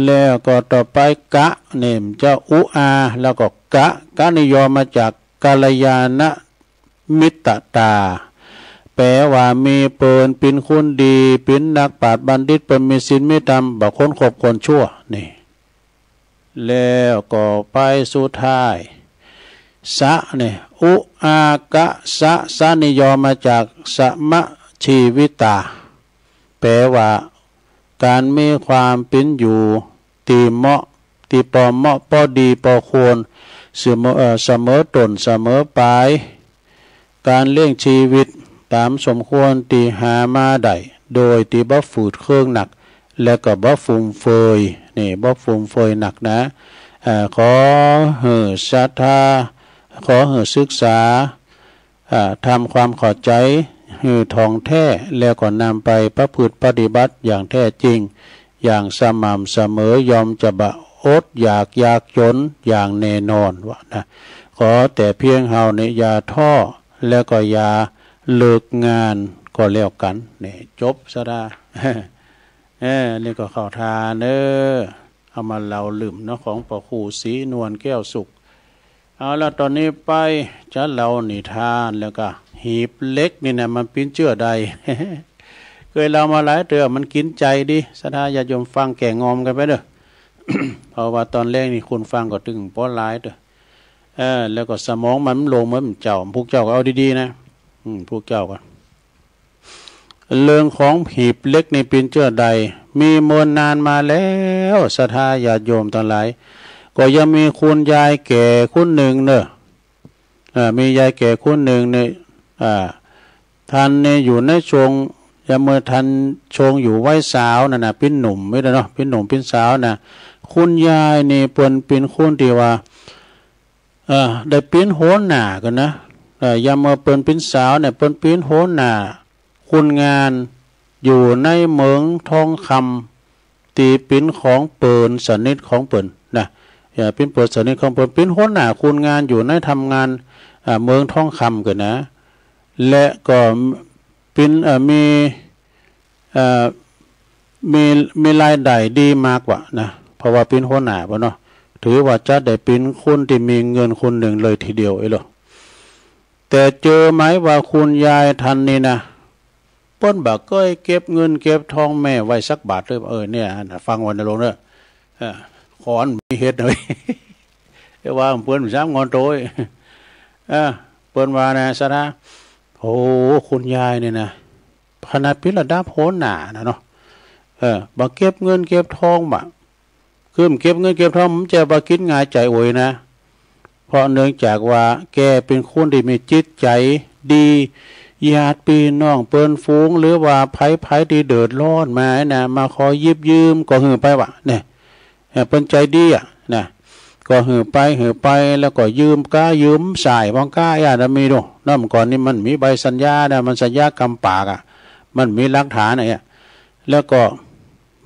แล้วก็ต่อไป กะ นี่มันจะอุ อา แล้วก็ กะ กะนี่ย่อมาจากกัลยาณมิตรตา แปลว่ามีเปิ้นเป๋นคนดี เป๋นนักปราชญ์บัณฑิต เปิ้นมีศีลมีธรรม บ่ควรคบคนชั่ว นี่ แล้วก็ไปสุดท้าย สะ นี่ อุ อา กะ สะ สะนี่ย่อมาจากสมะชีวิตา แปลว่า ก๋านมีความเป๋นอยู่ตี้เหมาะ ตี้ปอเหมาะปอดีปอควร เสมอ เอ่อ เสมอต้นเสมอปลาย ก๋านเลี้ยงชีวิตต๋ามสมควรตี้หามาได้ โดยตี้บ่ฝืดเคืองนัก และก็บ่ฟุ่มเฟือย นี่ บ่ฟุ่มเฟือยนักนะ เอ่อ ขอหื้อศรัทธา ขอหื้อศึกษา อ่า ทำความเข้าใจ๋หื้อถ่องแท้ แล้วก็นำไปประพฤติปฏิบัติอย่างแท้จริง อย่างสม่ำเสมอ ย่อมจะบ่อดอยากยากจนอย่างแน่นอนว่านะ ขอแต่เพียงเฮานี่อย่าท้อ แล้วก็อย่าเลิกงานก็แล้วกั๋น นี่ จบศรัทธา เออ นี่ก็เข้าท่าเนาะ เอามาเล่าเรื่องเนาะ ของป้อครูศรีนวลแก้วสุข เอาละ ต๋อนนี้ไปจะเล่านิทานแล้วก็ หีบเหล็กนี่นะ มันเป๋นเจื้อใด เกยเล่ามาหลายเตื้อ มันกิ๋นใจ๋ดี ศรัทธาญาติโยมฟังแก้งอมกั๋นไปเน่อ เพราะว่าต๋อนแลงนี่คนฟังก็ตึงปอหลายเตื้อ เออ แล้วก็สมองมันโล่งเหมือนเจ้า พวกเจ้าก็เอาดีๆ นะ อืม พวกเจ้าก็ เรื่องของหีบเหล็กนี่เป๋นเจื้อใด มีเมินนานมาแล้ว ศรัทธาญาติโยมตังหลาย ก็ยังมีคุณยายแก่คนนึ่งเน่อ อ่า มียายแก่คนนึ่งเนี่ย อ่า ต้านเนี่ยอยู่ในช่วง ยามเมื่อต้านช่วงอยู่วัยสาวนั่นน่ะ เป๋นหนุ่มไว้แล้วเนาะ เป๋นหนุ่มเป๋นสาวน่ะ คุณยายนี่เปิ้นเป๋นคนตี้ว่า เอ่อ ได้เป๋นหัวหน้ากั๋นนะ เอ่อ ยามเมื่อเปิ้นเป๋นสาวเนี่ย เปิ้นเป๋นหัวหน้าคนงานอยู่ในเหมืองทองคำ ตี้เป๋นของเปิ้นสนิทของเปิ้นนะ เอ่อ เป๋นเปิ้นสนิทของเปิ้น เป๋นหัวหน้าคนงานอยู่ในทำงาน อ่า เหมืองทองคำกั๋นนะ และก็เป๋น เอ่อ มี เอ่อ มี มีรายได้ดีมากว่านะ เพราะว่าเป๋นหัวหน้าบ่าเนาะ ถือว่าจะได้เป๋นคนตี้มีเงินคนนึ่งเลยทีเดียวเอ้ยเหรอ แต่เจอไหมว่าคุณยายต้านนี้นะ เปิ้นบ่เกยเก็บเงินเก็บทองแม่ไว้สักบาทเลย เออ เนี่ยนะ ฟังไว้นะโยมเน่อ เออ ขอนมีเหตุหน่อย แต่ว่าเปิ้นบ่ซ้ำงอนโตย เออ เปิ้นว่านะ ศรัทธา โอ้ คุณยายนี่นะ ขนาดเป๋นระดับหัวหน้านะเนาะ เออ บ่เก็บเงินเก็บทองบ่า คือบ่เก็บเงินเก็บทอง มันจะบ่กิ๋นง่ายใจ๋อวยนะ เพราะเนื่องจากว่าแกเป๋นคนตี้มีจิตใจ๋ดี ญาติปี้น้องเปิ้นฝูง หรือว่าใผๆ ตี้เดือดร้อนมานะ มาขอหยิบยืมก็หื้อไปว่า เนี่ย เออ เปิ้นใจ๋ดีอะนะ ก็หื้อไป หื้อไป แล้วก็ยืมก้ายืมสาย บางก้า อาจจะมีดู เนาะ เมื่อก่อนนี่มันมีใบสัญญานะ มันสัญญากำปากอะ มันมีหลักฐานอะเนี่ย แล้วก็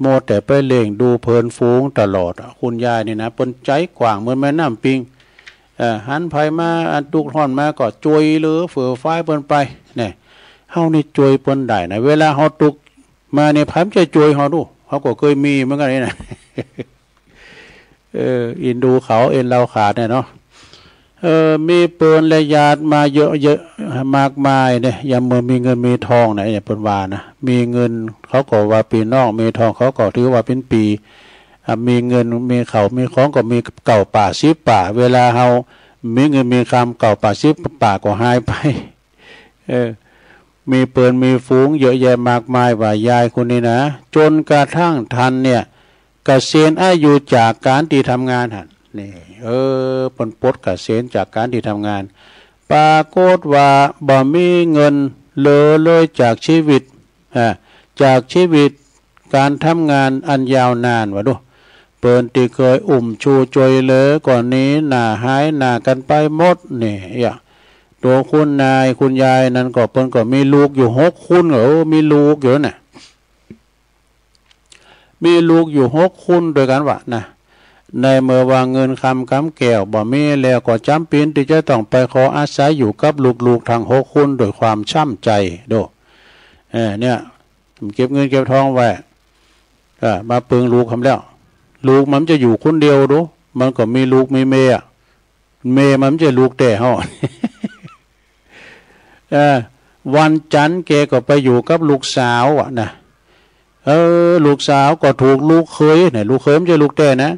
มัวแต่ไปเล่งดูเปิ้นฝูงตลอดอะ คุณยายนี่นะ เปิ้นใจ๋กว้างเหมือนแม่น้ำปิง เอ่อ หันใผมา อันเดือดร้อนมาก็จ้วยเหลือเฟือฟายเปิ้นไป เนี่ย เฮานี่จ้วยเปิ้นได้นะ เวลาเฮาตุ๊กข์มาเนี่ย ใผมันจะจ้วยเฮาดู เฮาก็เกยมีเหมือนกั๋นนี่นะ เออ อินดูเขา เอ็นเราขาดเนี่ยเนาะ เออ มีเปิ้นและญาติมาเยอะๆ มากมายเนี่ย ยามเมื่อมีเงินมีทองนะ เนี่ย เปิ้นว่านะ มีเงินเขาก็ว่าปี้น้อง มีทองเขาก็ถือว่าเป๋นปี้ อ่ะ มีเงินมีข้าวมีของก็มีเก้าป้าสิบป้า เวลาเฮามีเงินมีคำ เก้าป้าสิบป้าก็หายไป เออ มีเปิ้นมีฝูงเยอะแยะมากมายว่ายายคนนี้นะ จ๋นกระทั่งต้านเนี่ย เกษียณอายุจากก๋านตี้ทำงานหั้น นี่ เออ เปิ้นปลดเกษียณจากก๋านตี้ทำงาน ปรากฏว่าบ่มีเงินเหลือเลยจากชีวิต อ่า จากชีวิตก๋านทำงานอันยาวนานว่าดู เปิ้นตี้เกยอุ้มชูจวยเหลือก็หนีหน้าหายหน้ากั๋นไปหมดนี่ เยียะ ตั๋วคุณนายคุณยายนั้นก็เปิ้นก็มีลูกอยู่หกคน เออ มีลูกอยู่นะ มีลูกอยู่หกคนตวยกั๋นวะนะ ในเมื่อว่าเงินคำกำแก้วบ่มีแล้วก็จ๋ำเป๋นตี้จะต้องไปขออาศัยอยู่กับลูกๆ ตังหกคนด้วยความช้ำใจ๋ โด เออ เนี่ย เก็บเงินเก็บทองไว้ เออ มาเปิงลูกกำแล้ว ลูกมันจะอยู่คนเดียว โด มันก็มีลูกมีเมียอะ เมียมันบ่ใจ้ลูกแต๊เฮา เออ วันจั๋นทร์แกก็ไปอยู่กับลูกสาวอะนะ เออ ลูกสาวก็ถูกลูกเขยเนี่ย ลูกเขยมันบ่ใจ้ลูกแต๊นะ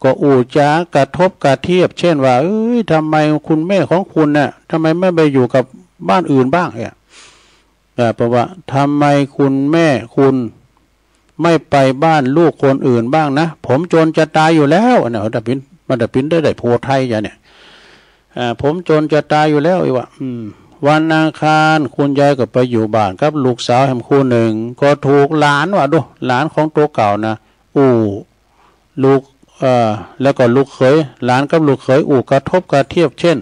ก็อู้จ๋ากระทบกระเทียบ เจ้นว่า เอ้ย ทำไมคุณแม่ของคุณน่ะ ทำไมไม่ไปอยู่กับบ้านอื่นบ้างเนี่ย เออ แปลว่า ทำไมคุณแม่คุณไม่ไปบ้านลูกคนอื่นบ้างนะ ผมจนจะต๋ายอยู่แล้ว อันนั้น มันตะเป๋น มันตะเป๋นได้ ได้ผัวไทยอย่างเนี่ย อ่า ผมจนจะต๋ายอยู่แล้ว อีว่า อืม วันอังคารคุณยายก็ไปอยู่บ้านกับลูกสาวแหมคู่นึ่ง ก็ถูกหลานว่า โด หลานของตั๋วเก่านะ อู้ ลูก เอ่อ แล้วก็ลูกเขย หลานกับลูกเขยอู้กระทบกระเทียบ เจ้น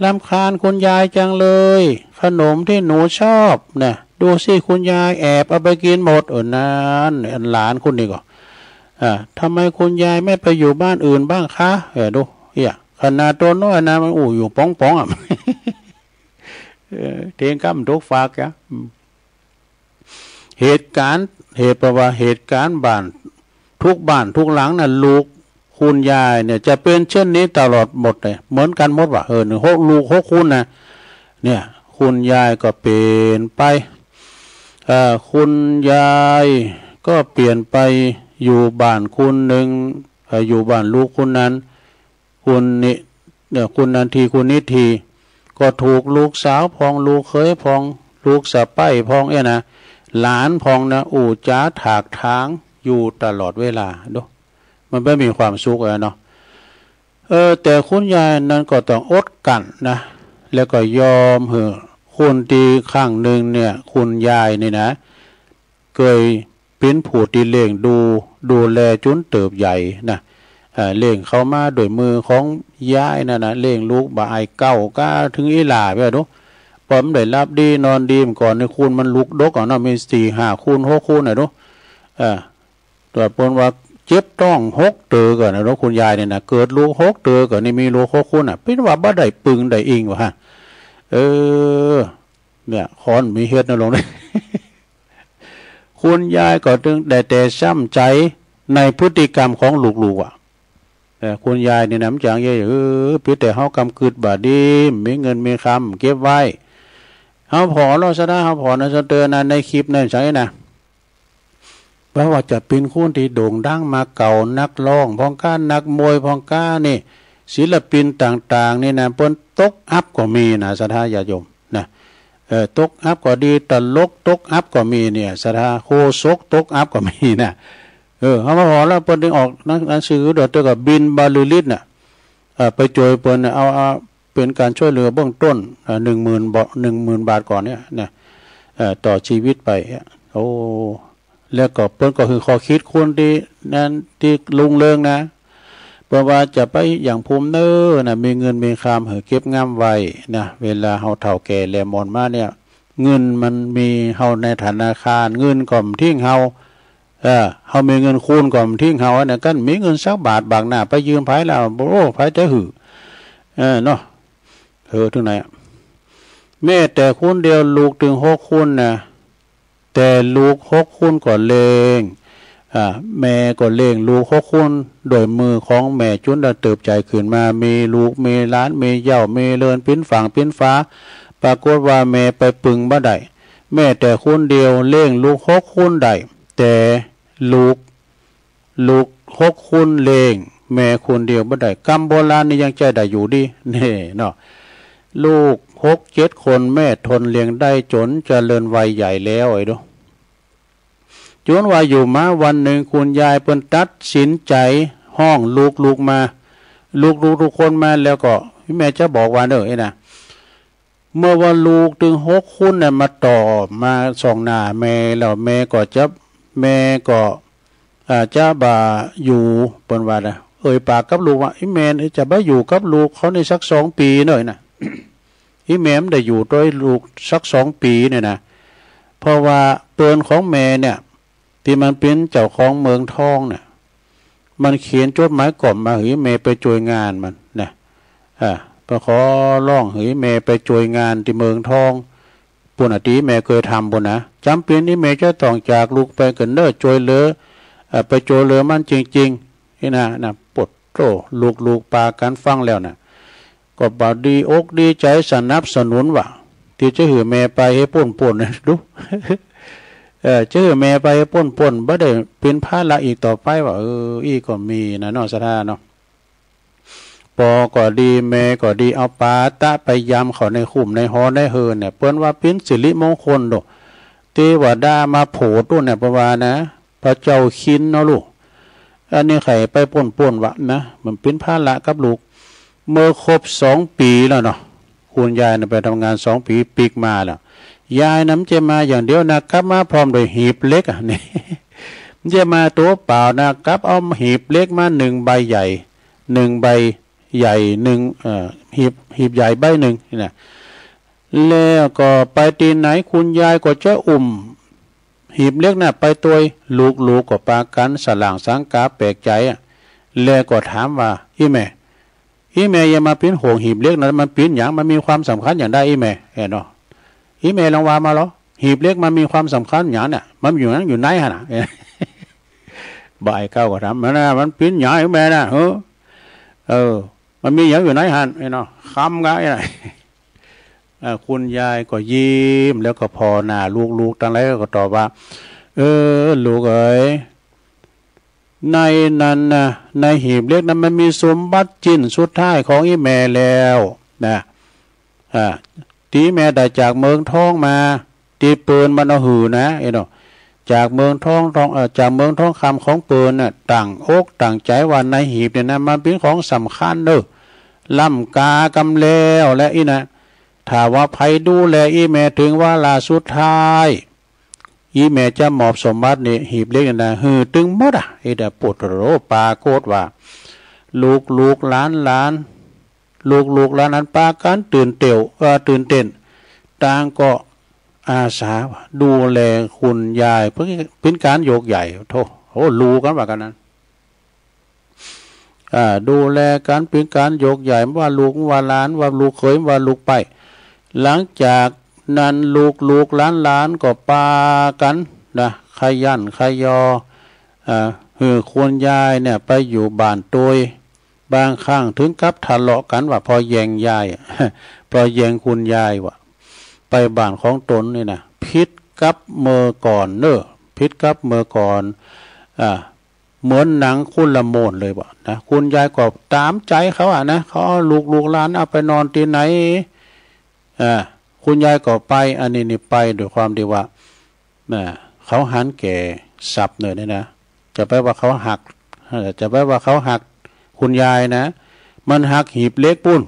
รำคาญคุณยายจังเลย ขนมที่หนูชอบนะ ดูสิคุณยายแอบเอาไปกิ๋นหมด เออ นั่น อันหลานคนนี้ก็ อ่า ทำไมคุณยายไม่ไปอยู่บ้านอื่นบ้างคะ เออ โด เยียะ ขนาดตั๋วน้อยนะ มันอู้อยู่ป๋องๆ อะ เออ เถียงกั๋นตกฟากจ้ะ อืม เหตุก๋ารณ์ เหตุ แปลว่า เหตุก๋ารณ์บ้าน ทุกบ้านทุกหลังน่ะ ลูกคุณยายเนี่ยจะเป๋นเจ้นนี้ตลอดหมดเลย เหมือนกั๋นหมดว่า เออ นึ่งหก ลูกหกคนนะ เนี่ย คุณยายก็เปลี่ยนไป เอ่อ คุณยายก็เปลี่ยนไปอยู่บ้านคนนึ่ง เอ่อ อยู่บ้านลูกคนนั้น คุณนิ เนี่ย คุณนันที คุณนิที ก็ถูกลูกสาวพ่อง ลูกเขยพ่อง ลูกสะใภ้พ่องเนี่ยนะ หลานพ่องนะ อู้จ๋าถากถางอยู่ตลอดเวลา โด มันบ่มีความสุขอะเนาะ เออ แต่คุณยายนั้นก็ต้องอดกลั้นนะ แล้วก็ยอมหื้อ คนตี้ครั้งนึ่งเนี่ย คุณยายนี่นะ เกยเป๋นผู้ตี้เลี้ยงดู ดูแลจ๋นเติบใหญ่นะ เอ่อ เลี้ยงเขามาด้วยมือของยายนั่นนะ เลี้ยงลูกบ่อายเก๊าก้า เถิงอี้หล้าไปอะ โด ปอบ่ได้หลับดีนอนดี เมื่อก่อนนี่คนมันลุกดกอะเนาะ มีสี่ห้าคน หกคนน่ะ โด เออ แต่เปิ้นว่าเจ็บต๊องหกเตื้อก่อนนะ โด คุณยายเนี่ยนะ เกิดลูกหกเตื้อก่อนนี่ มีลูกหกคนน่ะ เป๋นว่าบ่ได้ปึงได้อิงว่า เออ เนี่ย คนมีเหตุนะหลวง คุณยายก็ตึงได้แต่ช้ำใจ๋ในพฤติกรรมของลูกๆ อะ เออ คุณยายนี่นะ มันจ๋างเย้ย เออ เป๋นแต่เฮากำกึ๊ดบ่ดี มีเงินมีคำเก็บไว้ เฮาผ่อแล้วซะนะ เฮาผ่อนะ สะเตือนนะ ในคลิปนั้นใช่นะ บ่ว่าจะเป๋นคนตี้โด่งดังมาเก่า นักร้องพ่องก้า นักมวยพ่องก้านี่ ศิลปินต่างๆ นี่นะ เปิ้นตกอับก็มีนะ ศรัทธาญาติโยมนะ เออ ตกอับก็ดี ตลกตกอับก็มีเนี่ย ศรัทธา โฆษกตกอับก็มีนะ เออ เฮามาผ่อแล้ว เปิ้นตึงออกหนัง หนังสือ เดี๋ยวเตื้อก็บินบรรลือฤทธิ์น่ะ เอ่อ ไปจ้วยเปิ้นน่ะ เอา เอา เป๋นก๋านจ้วยเหลือเบื้องต้น เอ่อ หนึ่งหมื่นบาท หนึ่งหมื่นบาทก่อนเนี่ยนะ เอ่อ ต่อจีวิตไปอะ โอ้ แล้วก็เปิ้นก็หื้อข้อคิดคนตี้นั้นตี้รุ่งเรืองนะ เปิ้นว่าจะไปอย่างภูมิเน้อนะ มีเงินมีคำหื้อเก็บงำไว้นะ เวลาเฮาเฒ่าแก่แหลมอ่อนมาเนี่ย เงินมันมีเฮาในธนาคาร เงินก็บ่ทิ้งเฮา เออ เฮามีเงินคูณก็บ่ทิ้งเฮานะ กั๋นมีเงินสักบาทบางหน้าไปยืมใผแล้ว โอ้ ใผจะหื้อ เออ เนาะ เออ เถิงไหนอะ แม้แต่คนเดียวลูกตึงหกคนนะ แต่ลูกหกคนก็เลี้ยง อ่า แม่ก็เลี้ยงลูกหกคนโดยมือของแม่จ๋นได้เติบใหญ่ขึ้นมา มีลูก มีหลาน มีเหย้า มีเรือน เป๋นฝั่งเป๋นฝา ปรากฏว่าแม่ไปปึงบ่ได้ แม้แต่คนเดียวเลี้ยงลูกหกคนได้ แต่ลูก ลูกหกคนเลี้ยงแม่คนเดียวบ่ได้ กำโบราณนี่ยังใจ๊ได้อยู่ดี นี่เนาะ ลูกหกเจ็ดคนแม่ทนเลี้ยงได้จ๋นเจริญวัยใหญ่แล้ว ไอ้ดู จ๋นว่าอยู่มาวันนึ่งคุณยายเปิ้นตัดสินใจ๋ฮ้องลูกๆ มา ลูกๆ ทุกคนมาแล้วก็ แม่จะบอกว่าเน้อ ไอ้นะ เมื่อว่าลูกตึงหกคนน่ะมาต่อ มาส่องหน้าแม่แล้ว แม่ก็จะ แม่ก็ อ่า จะบ่าอยู่ เปิ้นว่านะ เอ่ยปากกับลูกว่า อี่แม่จะบ่าอยู่กับลูกเขานี่สักสองปี๋เน่อนะ อี่แม่บ่ได้อยู่ตวยลูกสักสองปี๋เนี่ยนะ เพราะว่าเปิ้นของแม่เนี่ย ตี้มันเป๋นเจ้าของเมืองทองเนี่ย มันเขียนจดหมายก่อมมาหื้อแม่ไปจ้วยงานมันนะ อ่า ไปขอร้องหื้อแม่ไปจ้วยงานตี้เมืองทอง ปู้นอะ ตี้แม่เกยทำปู้นนะ จ๋ำเป๋นอี่แม่จะต้องจากลูกไปก่อนเน่อ จ้วยเหลือ เอ่อ ไปจ้วยเหลือมันจริงๆ นี่นะ นะ โผดโธ่ ลูกๆ ปากั๋นฟังแล้วนะ ก็บ่าดีอกดีใจ๋สนับสนุนว่า ตี้จะหื้อแม่ไปหื้อป๊นๆ นะ ดู เออ จะหื้อแม่ไปหื้อป๊นๆ บ่ได้เป๋นภาระอีกต่อไปว่า เออ อี้ก็มีนะเนาะ ศรัทธาเนาะ ปอก็ดี แม่ก็ดี เอาปาตะไปยามเขาในคุ้มในหอในเฮือนเนี่ย เปิ้นว่าเป๋นสิริมงคลโด เตวดามาโผดโดเนี่ย เปิ้นว่านะ พระเจ้าคินเนาะลูก อันนี้ใค่ไปป๊นๆ วะนะ มันเป๋นภาระกับลูก เมื่อครบสองปี๋แล้วเนาะ คุณยายน่ะไปทำงานสองปี๋ ปิ๊กมาแล้ว ยายน่ะบ่ใจ้มาอย่างเดียวนะ กลับมาพร้อมด้วยหีบเหล็กอะ นี่ บ่ใจ้มาตั๋วเปล่านะ กลับเอาหีบเหล็กมาหนึ่งใบใหญ่ หนึ่งใบใหญ่หนึ่ง เอ่อ หีบ หีบใหญ่ใบหนึ่งนี่นะ แล้วก็ไปตี้ไหนคุณยายก็จะอุ้มหีบเหล็กน่ะไปตวย ลูกๆ ก็ปากั๋นสะหล่างสังกาแปลกใจ๋อะ แล้วก็ถามว่า อี่แม่ อี่แม่อย่ามาเป๋นห่วงหีบเหล็กนะ มันเป๋นหยัง มันมีความสำคัญอย่างใดอี่แม่ เออเนาะ อี่แม่ลองว่ามาลอ หีบเหล็กมันมีความสำคัญหยังเนี่ย มันอยู่นั้นอยู่ไหนหั่นน่ะ บ่ายเก้าก็ถาม มันน่ะ มันเป๋นหยังอี่แม่น่ะ เออ เออ มันมีหยังอยู่ไหนหั่น เออเนาะ คำกะ เออ เอ่อ คุณยายก็ยิ้ม แล้วก็ผ่อหน้าลูกๆ ตังหลายก็ตอบว่า เออ ลูกเอ๋ย ในนั้นนะ ในหีบเหล็กนั้นมันมีสมบัติชิ้นสุดท้ายของอี่แม่แล้วนะ อ่า ตี้แม่ได้จากเมืองทองมา ตี้เปิ้นมันเอาหื้อนะ เออเนาะ จากเมืองทอง ทอง เอ่อ จากเมืองทองคำของเปิ้นน่ะ ตั้งอกตั้งใจ๋ว่าในหีบเนี่ยนะ มันเป๋นของสำคัญเน่อ ล้ำกากำแล้ว และอี้นะ ถ้าว่าใผดูแลอี่แม่ถึงวาระสุดท้าย อี่แม่จะมอบสมบัตินี่ หีบเหล็กนี่นะ หื้อตึงหมดอะ เออ เดี๋ยวโผดโธ่ ปรากฏว่า ลูกๆ หลานๆ ลูกๆ หลานๆ ปากั๋นตื่นเต้น เอ่อ ตื่นเต้น ต่างก็อาสาดูแลคุณยาย เป๋น เป๋นก๋านยกใหญ่ โธ่ โอ้ ฮู้กั๋นว่ากั๋นนั้น อ่า ดูแลกั๋นเป๋นก๋านยกใหญ่ ว่าลูกว่าหลาน ว่าลูกเขย ว่าลูกใป๊ หลังจากนั้นลูกๆ หลานๆ ก็ปากั๋นนะ ขยันขยอ อ่า หื้อคุณยายเนี่ยไปอยู่บ้านตวย บางครั้งถึงกับทะเลาะกั๋นว่าเพราะแย่งยาย เพราะแย่งคุณยายว่าไปบ้านของตนนี่นะ ผิดกับเมื่อก่อนเน่อ ผิดกับเมื่อก่อน อ่า เหมือนหนังคนละม้วนเลยว่านะ คุณยายก็ต๋ามใจ๋เขาอะนะ เขาเอาลูกๆ หลานเอาไปนอนตี้ไหน อ่า คุณยายก็ไป อันนี้นี่ไปด้วยความตี้ว่า อ่า เขาหันแก่ทรัพย์เน่อเนี่ยนะ จะไปว่าเขาหัก เออ จะไปว่าเขาหักคุณยายนะ มันหักหีบเหล็กปู้น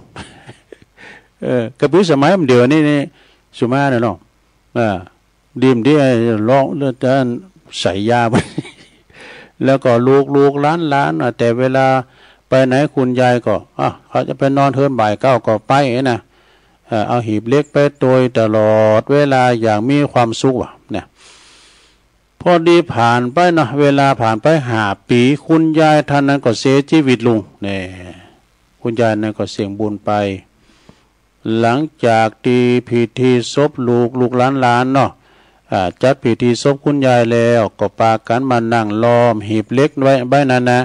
เออ กะปิสมัยมันเดี๋ยวนี้นี่ สุมาเนี่ยเนาะ อ่า ดีมดี ลองเลือดจะใส่ยาไป แล้วก็ลูกๆ หลานๆ อ่ะ แต่เวลาไปไหนคุณยายก็ อ่ะ เขาจะไปนอนเฮือนบ่ายเก้าก็ไปนะ เอ่อ เอาหีบเหล็กไปตวยตลอดเวลาอย่างมีความสุขว่ะเนี่ย พอดีผ่านไปเนาะ เวลาผ่านไปห้าปี๋ คุณยายท่านนั้นก็เสียชีวิตลง เนี่ย คุณยายนั้นก็เสี้ยงบุญไป หลังจากตี้พิธีศพลูก ลูกหลานๆ เนาะ อ่า จัดพิธีศพคุณยายแล้ว ก็ปากั๋นมานั่งล้อมหีบเหล็กไว้ ใบนั้นนะ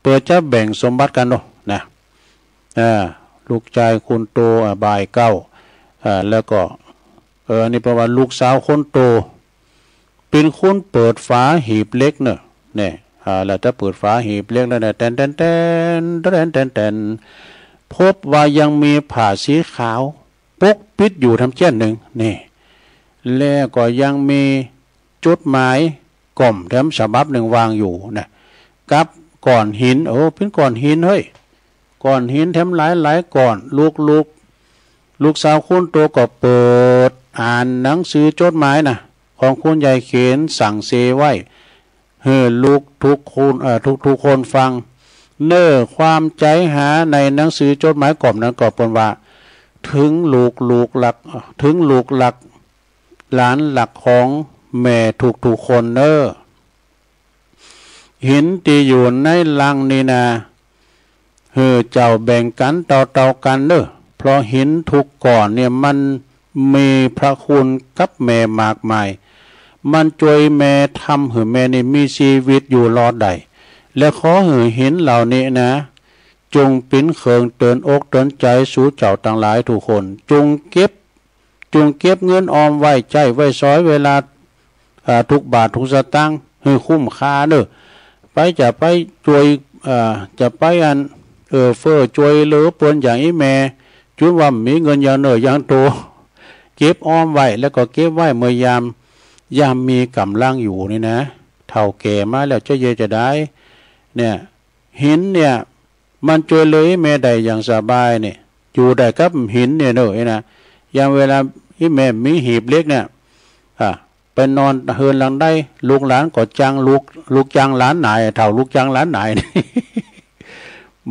เปื้อจะแบ่งสมบัติกั๋นเนาะ นะ อ่า ลูกจายคนโต อ่า บ่ายเก้า อ่า แล้วก็ เออ อันนี้แปลว่าลูกสาวคนโต เป๋นคนเปิดฝาหีบเหล็กเน่อ เนี่ย อ่า แล้วจะเปิดฝาหีบเหล็กแล้วเนี่ย แตน แตน แตน แตน แตน แตน พบว่ายังมีผ้าสีขาวปกปิดอยู่แถมเจี้ยนนึ่ง นี่ แล้วก็ยังมีจดหมายก่อมแถมฉบับนึ่งวางอยู่นะ กับก้อนหิน โอ้ เป๋นก้อนหินเฮ้ย ก้อนหินแถมหลายๆ ก้อน ลูกๆ ลูกสาวคนโตก็เปิดอ่านหนังสือจดหมายนะ ของคุณยายเขียนสั่งเสียไว้ หื้อลูกทุกคน เอ่อ ทุกๆ คนฟัง เน้อ ความใจ๋หาในหนังสือจดหมายกอบนั้นก็เปิ้นว่า เถิงลูก ลูกหลัก เถิงลูกหลัก หลานหลักของแม่ทุกๆ คนเน้อ หินตี้อยู่ในลังนี้นา หื้อเจ้าแบ่งกั๋นเต้าๆ กั๋นเน้อ เพราะหินทุกก้อนเนี่ยมันมีพระคุณกับแม่มากมาย มันจ้วยแม่ทำหื้อแม่นี่มีจีวิตอยู่รอดได้ และขอหื้อหินเหล่านี้นา จงเป๋นเครื่องเตือนอกเตือนใจ๋สูเจ้าตังหลายทุกคน จงเก็บ จงเก็บเงินออมไว้ใจ๊ไว้สอยเวลา อ่า ทุกบาททุกสตางค์หื้อคุ้มค่าเน้อ ไปจะไปจ้วย อ่า จะไปอัน เอื้อเฟื้อจ้วยเหลือเปิ้นอย่างอี้แม่ จุ่นว่าบ่มีเงินอย่างเน่ออย่างโต เก็บออมไว้ แล้วก็เก็บไว้เมื่อยาม ยามมีก๋ำลังอยู่นี่นะ เฒ่าแก่มาแล้วจะเยียะจาใด เนี่ย หินเนี่ย มันจ้วยเหลืออี้แม่ได้อย่างสบายเนี่ย อยู่ได้กับหินเนี่ยเน้อ ไอ้นะ อย่างเวลาอี้แม่มีหีบเหล็กเนี่ย อ่ะ ไปนอนเฮือนหลังใด ลูกหลานก็จัง ลูก ลูกจังหลานหนาย เฒ่าลูกจังหลานหนาย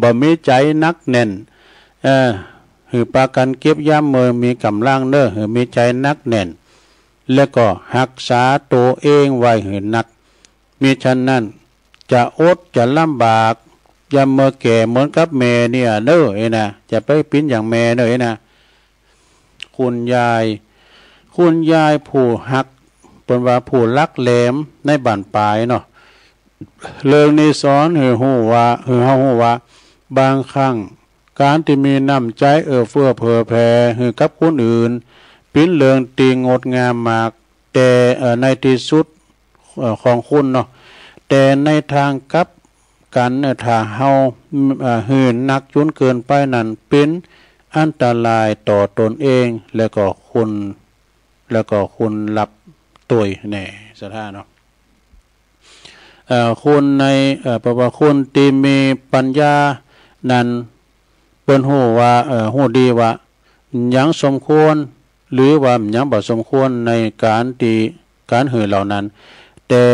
บ่มีใจ๋หนักแน่น เออ หื้อปากั๋นเก็บยามเมื่อมีก๋ำลังเน้อ หื้อมีใจ๋หนักแน่น แล้วก็ฮักษาโตเองไว้หื้อหนัก มิฉะนั้น จะอดจะลำบาก ยามเมื่อแก่เหมือนกับแม่เนี่ยเน้อ ไอ้นะ จะไปเป๋นอย่างแม่เน้อ ไอ้นะ คุณยาย คุณยายผู้ฮัก เปิ้นว่าผู้หลักแหลมในบ้านปายเนาะ เรื่องนี้สอนหื้อฮู้ว่า หื้อเฮาฮู้ว่า บางครั้ง ก๋านตี้มีน้ำใจ๋เอื้อเฟื้อเผื่อแผ่หื้อกับคนอื่น เป๋นเรื่องตี้งดงามมาก แต่ เอ่อ ในตี้สุด เอ่อ ของคนเนาะ แต่ในตางกลับกั๋น เอ่อ ถ้าเฮา เอ่อ หื้อหนักจ๋นเกินไปนั้น เป๋นอันตรายต่อตนเอง แล้วก็คน แล้วก็คนฮับตวยแน่ ศรัทธาเนาะ เอ่อ คนใน เอ่อ แปลว่าคนตี้มีปัญญานั้น เปิ้นฮู้ว่า เอ่อ ฮู้ดีว่า หยังสมควร หรือว่าหยังบ่สมควรในก๋านตี้ ก๋านหื้อเหล่านั้น แต่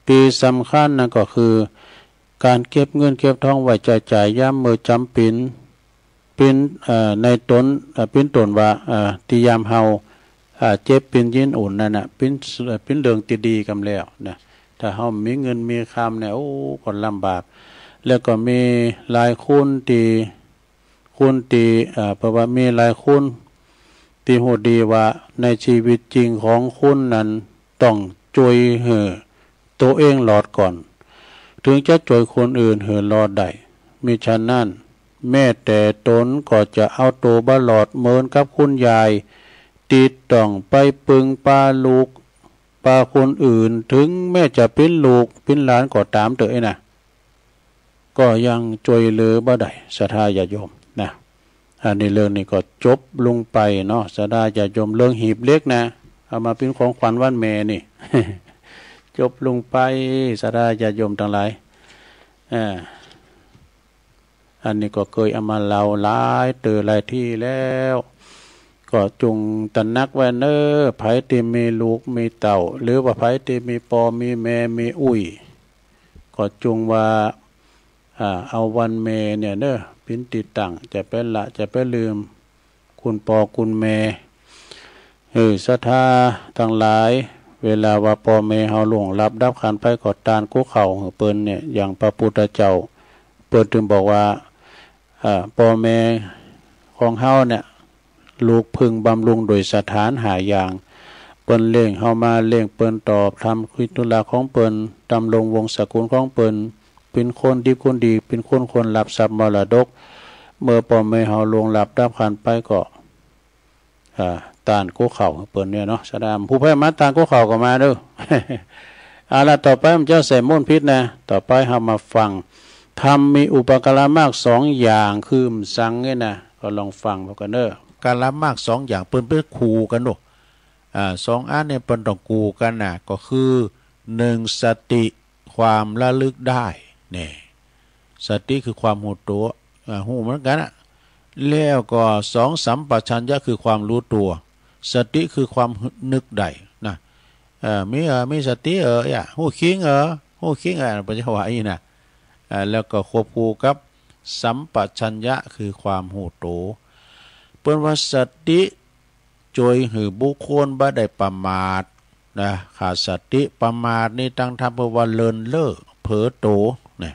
ตี้สำคัญนั้นก็คือ ก๋านเก็บเงินเก็บทองไว้ใจ๊จ่ายยามเมื่อจ๋ำเป๋น เป๋น เอ่อ ในต้น เอ่อ เป๋นต้นว่า เอ่อ ตี้ยามเฮา เอ่อ เจ็บเป๋นยินอุ่นนั่นน่ะ เป๋น เอ่อ เป๋นเรื่องตี้ดีกำแล้วนะ ถ้าเฮาบ่มีเงินมีคำเนี่ย โอ้ ก็ลำบาก แล้วก็มีหลายคนตี้ คนตี้ เอ่อ แปลว่ามีหลายคนตี้ฮู้ดีว่าในจีวิตจริงของคนนั้นต้องจ้วยหื้อโตเองรอดก่อน เถิงจะจ้วยคนอื่นหื้อรอดได้ มิฉะนั้น แม้แต่ตนก็จะเอาโตบ่รอดเหมือนกับคุณยายตี้ต้องไปปึงปาลูกปาคนอื่น เถิงแม้จะเป๋นลูกเป๋นหลานก็ต๋ามเต๊อะ ไอ้นะ ก็ยังจ้วยเหลือบ่ได้ ศรัทธาญาติโยมนะ อันนี้เรื่องนี้ก็จบลงไปเนาะ ศรัทธาญาติโยม เรื่องหีบเหล็กนะ เอามาเป๋นของขวัญวันแม่นี่ จบลงไป ศรัทธาญาติโยมตังหลาย อ่า อันนี้ก็เกยเอามาเล่าหลายเตื้อหลายตี้แล้ว ก็จงตระหนักไว้เน้อ ใผตี้มีลูกมีเต้า หรือว่าใผตี้มีป้อมีแม่มีอุ้ย ก็จงว่า อ่า เอาวันแม่เนี่ยเน้อ เป๋นตี้ตั้ง จะไปละ จะไปลืม คุณป้อคุณแม่ เออ ศรัทธาตังหลาย เวลาว่าป้อแม่เฮาล่วงลับดับขันธ์ไปก็ตานกู้เข่าหื้อเปิ้นเนี่ย อย่างพระพุทธเจ้า เปิ้นตึงบอกว่า อ่า ป้อแม่ของเฮาเนี่ย ลูกพึงบำรุงโดยสถานห้าอย่าง เปิ้นเลี้ยงเฮามา เลี้ยงเปิ้นตอบ ทำกิจธุระของเปิ้น ดำรงวงศ์สกุลของเปิ้น เป๋นคนดิบคนดี เป๋นคนควรฮับทรัพย์มรดก เมื่อป้อแม่เฮาล่วงลับดับขันธ์ไปก็ อ่า ตานกู้เข่าหื้อเปิ้นเนี่ยเนาะ ศรัทธา ผู้ใผมาตานกู้เข่าก็มาเน้อ เอาละ ต่อไปหม่อมเจ้าแสนม่วนพิชนะ ต่อไปเฮามาฟัง ธรรมมีอุปการะมากสองอย่าง คือหยังสังเนี่ยนะ ก็ลองฟังพร้อมกั๋นเน้อ อุปการะมากสองอย่าง เปิ้นเป๋นคู่กั๋นเนาะ อ่า สองอันเนี่ยเปิ้นต้องคู่กั๋นนะ ก็คือ หนึ่ง สติ ความระลึกได้ เนี่ย สติคือความฮู้ตั๋ว อ่า ฮู้เหมือนกั๋นอะ แล้วก็สอง สัมปชัญญะ คือความรู้ตั๋ว สติคือความนึกได้นะ เออ มี เออ มีสติ เออ อย่า ฮู้คิง เออ ฮู้เข่ง อ่า เปิ้นจะว่าอี้นะ อ่า แล้วก็ควบคู่กับสัมปชัญญะ คือความฮู้โต เปิ้นว่าสติ จ้วยหื้อบุคคลบ่ได้ประมาทนะ ขาดสติ ประมาทนี่ตังธรรมเปิ้นว่าเลินเล่อเผลอโตนะ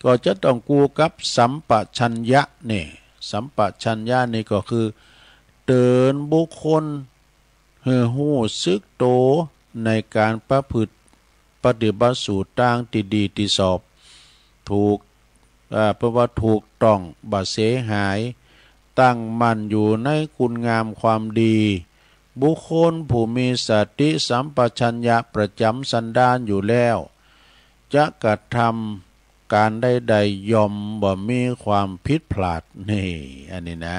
ก็จะต้องคู่กับสัมปชัญญะนี่ สัมปชัญญะนี่ก็คือเตือนบุคคลหื้อฮู้สึกโตในก๋านประพฤติ ปฏิบัติสู่ตางตี้ดีตี้ชอบ ถูก อ่า เปิ้นว่าถูกต้อง บ่เสียหาย ตั้งมั่นอยู่ในคุณงามความดี บุคคลผู้มีสติสัมปชัญญะประจ๋ำสันดานอยู่แล้ว จะกระทำก๋านใดๆ ย่อมบ่มีความผิดพลาด นี่ อันนี้นะ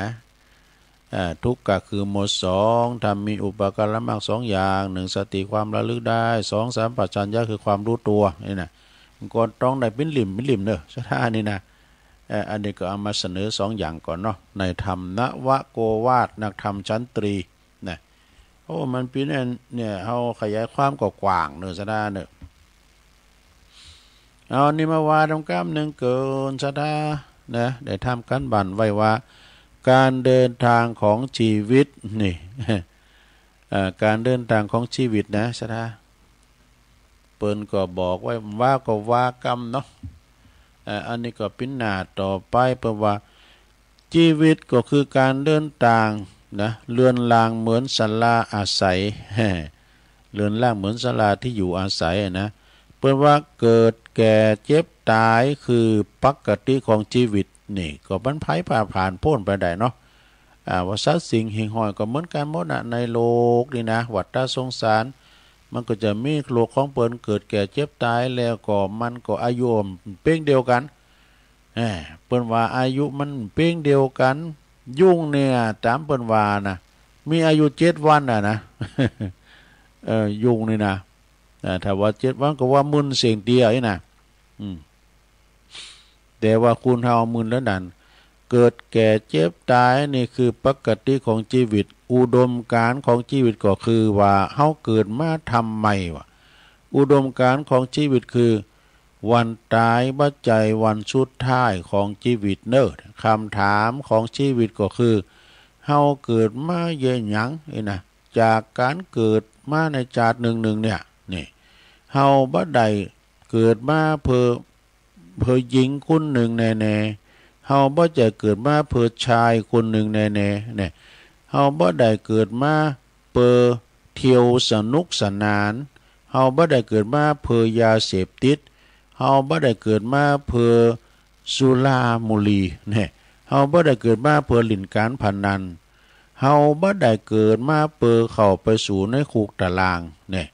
อ่า ทุกข์ก็คือหมดสอง ธรรมมีอุปการะมากสองอย่าง หนึ่ง สติความระลึกได้ สอง สัมปชัญญะคือความรู้ตัว นี่นะ มันก็ต้องได้ปิ้นลิ่มปิ้นลิ่มเน่อ ศรัทธานี่นะ เอ่อ อันนี้ก็เอามาเสนอสองอย่างก่อนเนาะ ในธรรมนวโกวาท นักธรรมชั้นตรีนะ โอ้ มันปิ้นเนี่ย เฮาขยายความก็กว้างเน่อ ศรัทธาเน่อ เอานี่มาว่าตรงกำนึ่งเกินศรัทธานะ ได้ทำการบ้านไว้ว่า ก๋านเดินตางของจีวิตนี่ เอ่อ ก๋านเดินตางของจีวิตนะศรัทธา เปิ้นก็บอกไว้ว่าก็ว่ากำเนาะ เอ่อ อันนี้ก็ปิ้นหน้าต่อไป เปิ้นว่า จีวิตก็คือก๋านเดินตางนะ เรือนร่างเหมือนศาลาอาศัย เรือนร่างเหมือนศาลาที่อยู่อาศัยอะนะ เปิ้นว่าเกิดแก่เจ็บต๋ายคือปกติของจีวิต นี่ก็บ่มีใผผ่าผ่านป๊นไปได้เนาะ อ่า ว่าสัตว์สิ่งหิ่งห้อยก็เหมือนกั๋นหมดนะ ในโลกนี่นะ วัฏฏะสงสาร มันก็จะมีโลกของเปิ้นเกิดแก่เจ็บต๋าย แล้วก็มันก็อายุเป๊งเดียวกั๋น แหม เปิ้นว่าอายุมันเป๊งเดียวกั๋น ยุงเนี่ย ต๋ามเปิ้นว่านะ มีอายุเจ็ดวันน่ะนะ เออ ยุงนี่นะ อ่า ถ้าว่าเจ็ดวันก็ว่ามึนเสี้ยงเตี้ยอี้นะ อืม แต่ว่าคนเฮามึนแล้วนั้น เกิดแก่เจ็บต๋ายนี่คือปกติของจีวิต อุดมก๋ารณ์ของจีวิตก็คือว่าเฮาเกิดมาทำไมวะ อุดมก๋ารณ์ของจีวิตคือ วันต๋ายบ่ใจ้วันสุดท้ายของจีวิตเน่อ กำถามของจีวิตก็คือ เฮาเกิดมาเยียะหยังอี้นะ จากก๋านเกิดมาในจาตินึ่งๆ เนี่ย นี่ เฮาบ่ได้เกิดมาเปื้อ เปื้อญิงคนนึ่งแน่ๆ เฮาบ่ใจ้เกิดมาเปื้อจายคนนึ่งแน่ๆ เนี่ย เฮาบ่ได้เกิดมาเปื้อเที่ยวสนุกสนาน เฮาบ่ได้เกิดมาเปื้อยาเสพติด เฮาบ่ได้เกิดมาเปื้อสุราเมาลี เนี่ย เฮาบ่ได้เกิดมาเปื้อเล่นก๋านพนัน เฮาบ่ได้เกิดมาเปื้อเข้าไปสู่ในคุกตาราง เนี่ย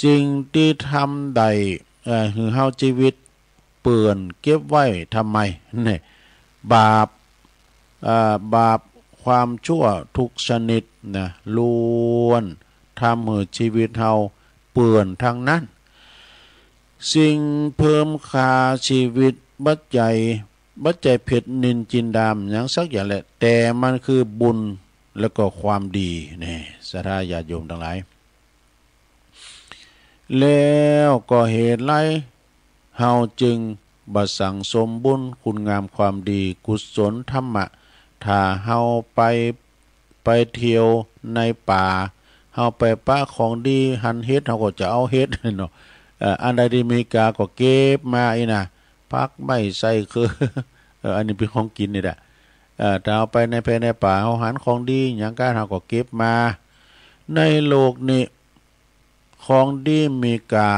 สิ่งตี้ทำได้ เอ่อ หื้อเฮาจีวิตเปื้อนเก็บไว้ทำไม เนี่ย บาป เอ่อ บาปความชั่วทุกชนิดนะ ล้วนทำหื้อจีวิตเฮาเปื้อนตังนั้น สิ่งเพิ่มค่าจีวิตบ่ใจ้ บ่ใจ้เพชรนิลจินดาหยังสักอย่างแหละ แต่มันคือบุญแล้วก็ความดี นี่ ศรัทธาญาติโยมตังหลาย แล้วก็เหตุใดเฮาจึงบ่สั่งสมบุญคุณงามความดีกุศลธรรมะ ถ้าเฮาไป ไปเที่ยวในป่า เฮาไปปะของดี หันเห็ด เฮาก็จะเอาเห็ดเนาะ เอ่อ อันใดตี้มีกาก็เก็บมาอี้นะ ผักไม้ไส้เครือ เอ่อ อันนี้เป๋นของกิ๋นนี่แหละ เอ่อ ถ้าเฮาไปในไพรในป่า เฮาหันของดีหยังก้า เฮาก็เก็บมา ในโลกนี้ ของดีมีกา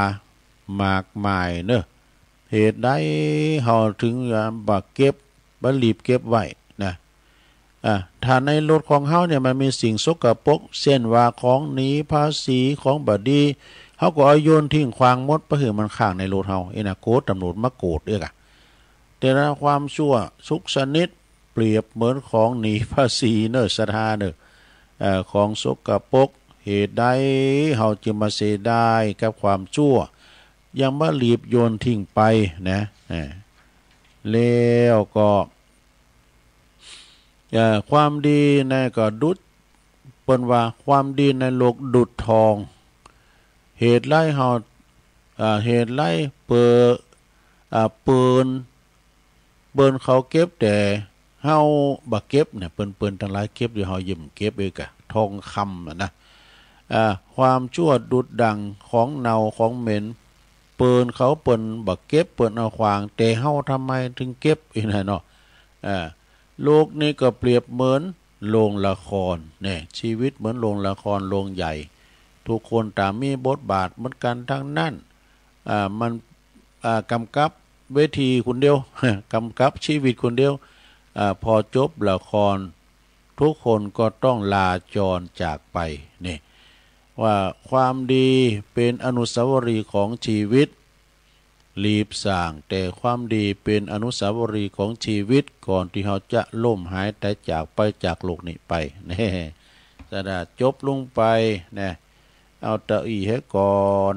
มากมายเน่อ เหตุใดเฮาจึงบ่เก็บ บ่รีบเก็บไว้นะ อ่า ถ้าในรถของเฮาเนี่ยมันมีสิ่งสกปรก เช่นว่าของหนีภาษี ของบ่ดี เฮาก็เอาโยนทิ้งขว้างหมด บ่หื้อมันค้างในรถเฮา อี้นะ กั๋วตำรวจมากวดเอียกอะ แต่ละความชั่วทุกชนิด เปรียบเหมือนของหนีภาษีเน่อ ศรัทธาเน่อ เอ่อ ของสกปรก เหตุใดเฮาจึงมาเสียดายกับความชั่ว ยังบ่รีบโยนทิ้งไปนะ เอ่อ แล้วก็ เอ่อ ความดีนั่นก็ดุจ เปิ้นว่าความดีในโลกดุจทอง เหตุใดเฮา อ่า เหตุใดเป๋อ อ่า เปิ้น เปิ้นเขาเก็บแต่เฮาบ่เก็บเนี่ย เปิ้น เปิ้นตังหลายเก็บอยู่ เฮายังบ่เก็บอีกอะ ทองคำอะนะ อ่า ความชั่วดุจดั่งของเน่าของเหม็น เปิ้นเขาเปิ้นบ่เก็บ เปิ้นเอาขว้าง แต่เฮาทำไมถึงเก็บ อี้นะเนาะ อ่า โลกนี้ก็เปรียบเหมือนโรงละครเนี่ย ชีวิตเหมือนโรงละครโรงใหญ่ ทุกคนต่างมีบทบาทเหมือนกั๋นตังนั้น อ่า มัน อ่า ก๋ำกับเวทีคนเดียว ก๋ำกับชีวิตคนเดียว อ่า พอจบละคร ทุกคนก็ต้องลาจรจากไป นี่ ว่าความดีเป๋นอนุสาวรีย์ของชีวิต รีบสร้างแต่ความดีเป๋นอนุสาวรีย์ของชีวิต ก่อนตี้เฮาจะล้มหายต๋ายจากไปจากโลกนี้ไป แน่ สะดาจบลงไปนะ เอาเต้าอี้เหียก่อน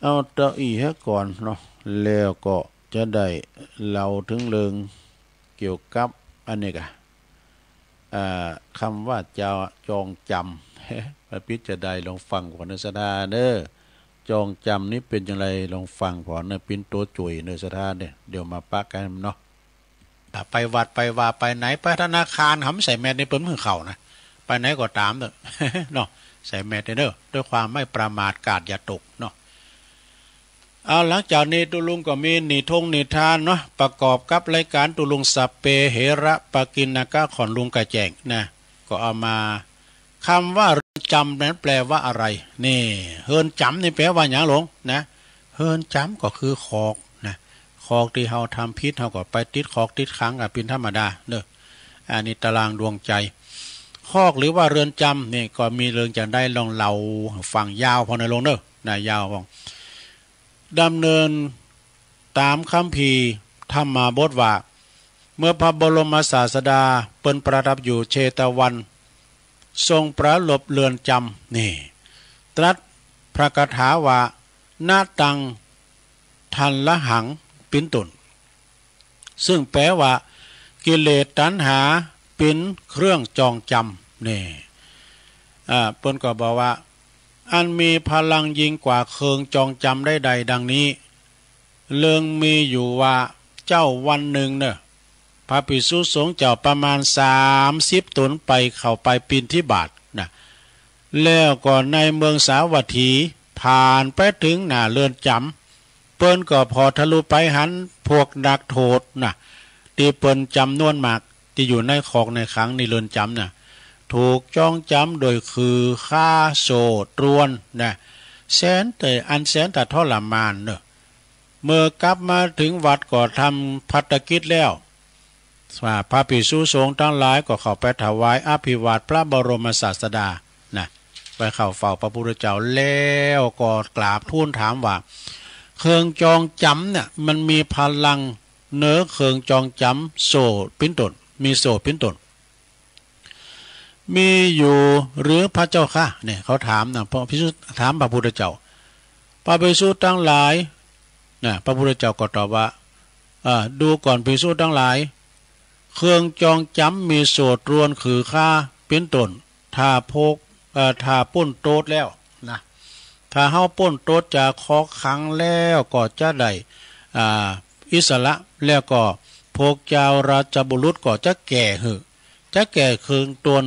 เอาเต้าอี้เหียก่อนเนาะ แล้วก็จะได้เล่าเถิงเรื่องเกี่ยวกับอันนี้ก่ะ อ่า กำว่าจองจำ มาปิ๊นจะได้ลองฟังก่อนเน่อศรัทธาเน่อ จองจำนี้เป๋นอย่างไร ลองฟังก่อนเน่อ ปิ๊นตั๋วจุ๋ยเน่อศรัทธาเน่อ เดี๋ยวมาปะกั๋นเนาะ ถ้าไปวัดไปวาไปไหน ไปธนาคาร หำใส่แมสก์นี่เปิ้นบ่หื้อเข้านะ ไปไหนก็ต๋ามเน่อ เนาะ ใส่แมสก์เน่อ ด้วยความไม่ประมาท กาดอย่าตกเนาะ เอา หลังจากนี้ตุ๊ลุงก็มีนิทงนิทานเนาะ ประกอบกับรายก๋านตุ๊ลุงสัพเพเหระปะกิณณกะของลุงกระแจ้งนะ ก็เอามา กำว่าเฮือนจ๋ำนั้นแปลว่าอะไร นี่ เฮือนจ๋ำนี่แปลว่าหยังหลวงนะ เฮือนจ๋ำก็คือคอกนะ คอกตี้เฮาทำผิด เฮาก็ไปติดคอกติดขังกั๋นเป๋นธรรมดาเน่อ อันนี้ตารางดวงใจ๋ คอกหรือว่าเฮือนจ๋ำนี่ก็มีเรื่องจะได้ลองเล่าฟังยาวพอเน่อหลวงเน่อ นะ ยาวพอ ดำเนินต๋ามคัมภีร์ธรรมาบทว่า เมื่อพระบรมศาสดาเปิ้นประทับอยู่เชตวัน ทรงปรารภเฮือนจ๋ำ นี่ ตรัสพระคาถาว่า นะตัง ทัลลหัง เป๋นต้น ซึ่งแปลว่า กิเลสตัณหาเป๋นเครื่องจองจ๋ำ นี่ อ่า เปิ้นก็บอกว่า อันมีพลังยิ่งกว่าเครื่องจองจ๋ำใดๆ ดังนี้ เรื่องมีอยู่ว่า เจ้าวันนึ่งเน่อ พระภิกษุสงฆ์เจ้าประมาณสามสิบต๋นไป เข้าไปบิณฑบาตนะ แล้วก็ในเมืองสาวัตถี ผ่านไปเถิงหน้าเฮือนจ๋ำ เปิ้นก็ผ่อทะลุไปหันพวกนักโทษนะ ตี้เปิ้นจ๋ำนวนมาก ตี้อยู่ในคอกในขังในเฮือนจ๋ำนะ ถูกจองจ๋ำโดยขื่อ ฆา โซ่ ตรวนนะ แสนแต่ อันแสนแต่ทรมานเน่อ เมื่อกลับมาเถิงวัดก็ทำภัตตกิจแล้ว ว่าพระภิกษุสงฆ์ตังหลายก็เข้าไปถวายอภิวาทพระบรมศาสดานะ ไปเข้าเฝ้าพระพุทธเจ้า แล้วก็กราบทูลถามว่า เครื่องจองจ๋ำเนี่ย มันมีพลังเหนือเครื่องจองจ๋ำโซ่เป๋นต้น มีโซ่เป๋นต้น มีอยู่หรือพระเจ้าข้า เนี่ย เขาถามนะ พระภิกษุถามพระพุทธเจ้า พระภิกษุตังหลาย นะ พระพุทธเจ้าก็ตอบว่า เอ่อ ดูก่อนภิกษุตังหลาย เครื่องจองจ๋ำมีโซ่ตรวน ขื่อ ฆา เป๋นต้น ถ้าพก เอ่อ ถ้าป๊นโต้ษแล้วนะ ถ้าเฮาป๊นโต้ษจากคอกขังแล้วก็จะได้ อ่า อิสระ แล้วก็พวกเจ้าราชบุรุษก็จะแก้หื้อ จะแก้เครื่องตรวน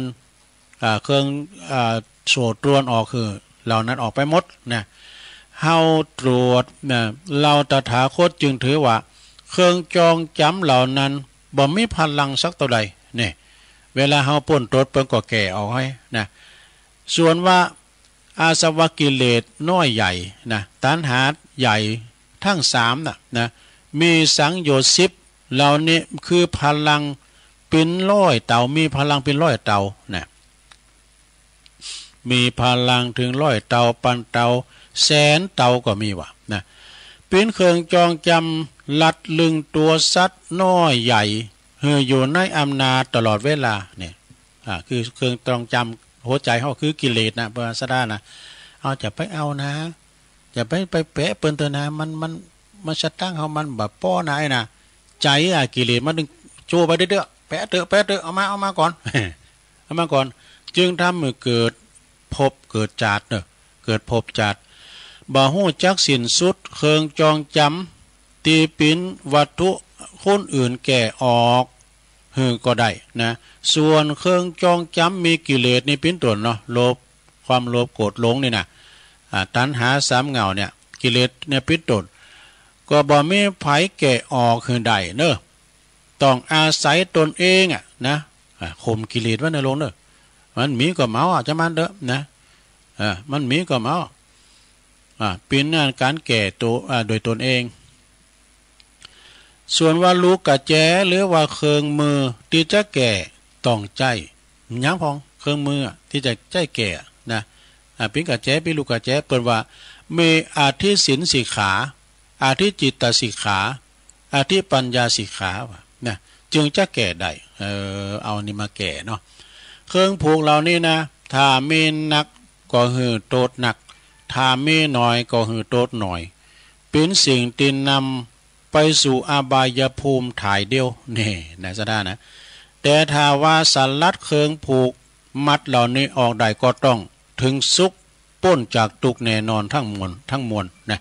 อ่า เครื่อง อ่า โซ่ตรวนออกหื้อ เหล่านั้นออกไปหมดนะ เฮาตรวจนะ เฮาตถาคตจึงถือว่า เครื่องจองจ๋ำเหล่านั้นบ่มีพลังสักเต้าใด เนี่ย เวลาเฮาป๊นโต้ษเปิ้นก็แก้ออกหื้อนะ ส่วนว่า อาสวะกิเลสน้อยใหญ่นะ ตัณหาใหญ่ทั้งสามน่ะนะ มีสังโยชน์สิบ เหล่านี้คือพลังเป๋นร้อยเต้า มีพลังเป๋นร้อยเต้านะ มีพลังเถิงร้อยเต้า ปันเต้า แสนเต้าก็มีว่านะ เป๋นเครื่องจองจ๋ำลัดลึงตั๋วสัตว์น้อยใหญ่ หื้ออยู่ในอำนาจตลอดเวลา เนี่ย อ่า คือเครื่องจองจ๋ำหัวใจ๋เฮาคือกิเลสนะ พระศาสดานะ เอา จะไปเอานะ จะไป ไปแปะเปิ้นเต๊อะนะ มัน มัน มันสตังค์เฮามันบ่ปอนะ ไอ้นะ ใจ๋อะ กิเลสมันตึงโจ้ไปเต๊อะๆ แปะเต๊อะ แปะเต๊อะ เอามา เอามาก่อน เอามาก่อน จึงทำหื้อเกิดภพเกิดจาติเน่อ เกิดภพจาติ บ่ฮู้จักสิ้นสุด เคิงจองจ๋ำ ตี้เป๋นวัตถุคนอื่นแก่ออกหื้อก็ได้นะ ส่วนเคิงจองจ๋ำมีกิเลสนี่เป๋นต้นเนาะ โลภ ความโลภ โกรธ หลงนี่นะ อ่า ตัณหาสามเหง้าเนี่ย กิเลสเนี่ยเป๋นต้น ก็บ่มีใผแก่ออกหื้อได้เนาะ ต้องอาศัยตนเองอะนะ อ่า ข่มกิเลสไว้นะโลมเนาะ มันมีก็เมาอะ จะมันเต๊อะนะ อ่า มันมีก็เมา อ่า เป๋นอันก๋านแก่ตั๋ว อ่า โดยตนเอง ส่วนว่าลูกกะแจหรือว่าเคิงมือตี้จะแก่ต้องใจ๊ ยังพ่อง เคิงมืออะตี้จะใจ๊แก่อะนะ อ่า เป๋นกะแจ เป๋นลูกกะแจ เปิ้นว่ามีอธิศีลสิกขา อธิจิตตสิกขา อธิปัญญาสิกขาว่านะ จึงจะแก่ได้ เออ เอานี่มาแก่เนาะ เคิงผูกเหล่านี้นะ ถ้ามีนักก็หื้อโตษนัก ถ้ามีน้อยก็หื้อโตษน้อย เป๋นสิ่งตี้นำไปสู่อบายภูมิถ่ายเดียว นี่นะ สะด้านะ แต่ถ้าว่าสลัดเคิงผูกมัดเหล่านี้ออกได้ก็ต้องเถิงสุข ป๊นจากตุ๊กข์แน่นอนทั้งมวล ทั้งมวลนะ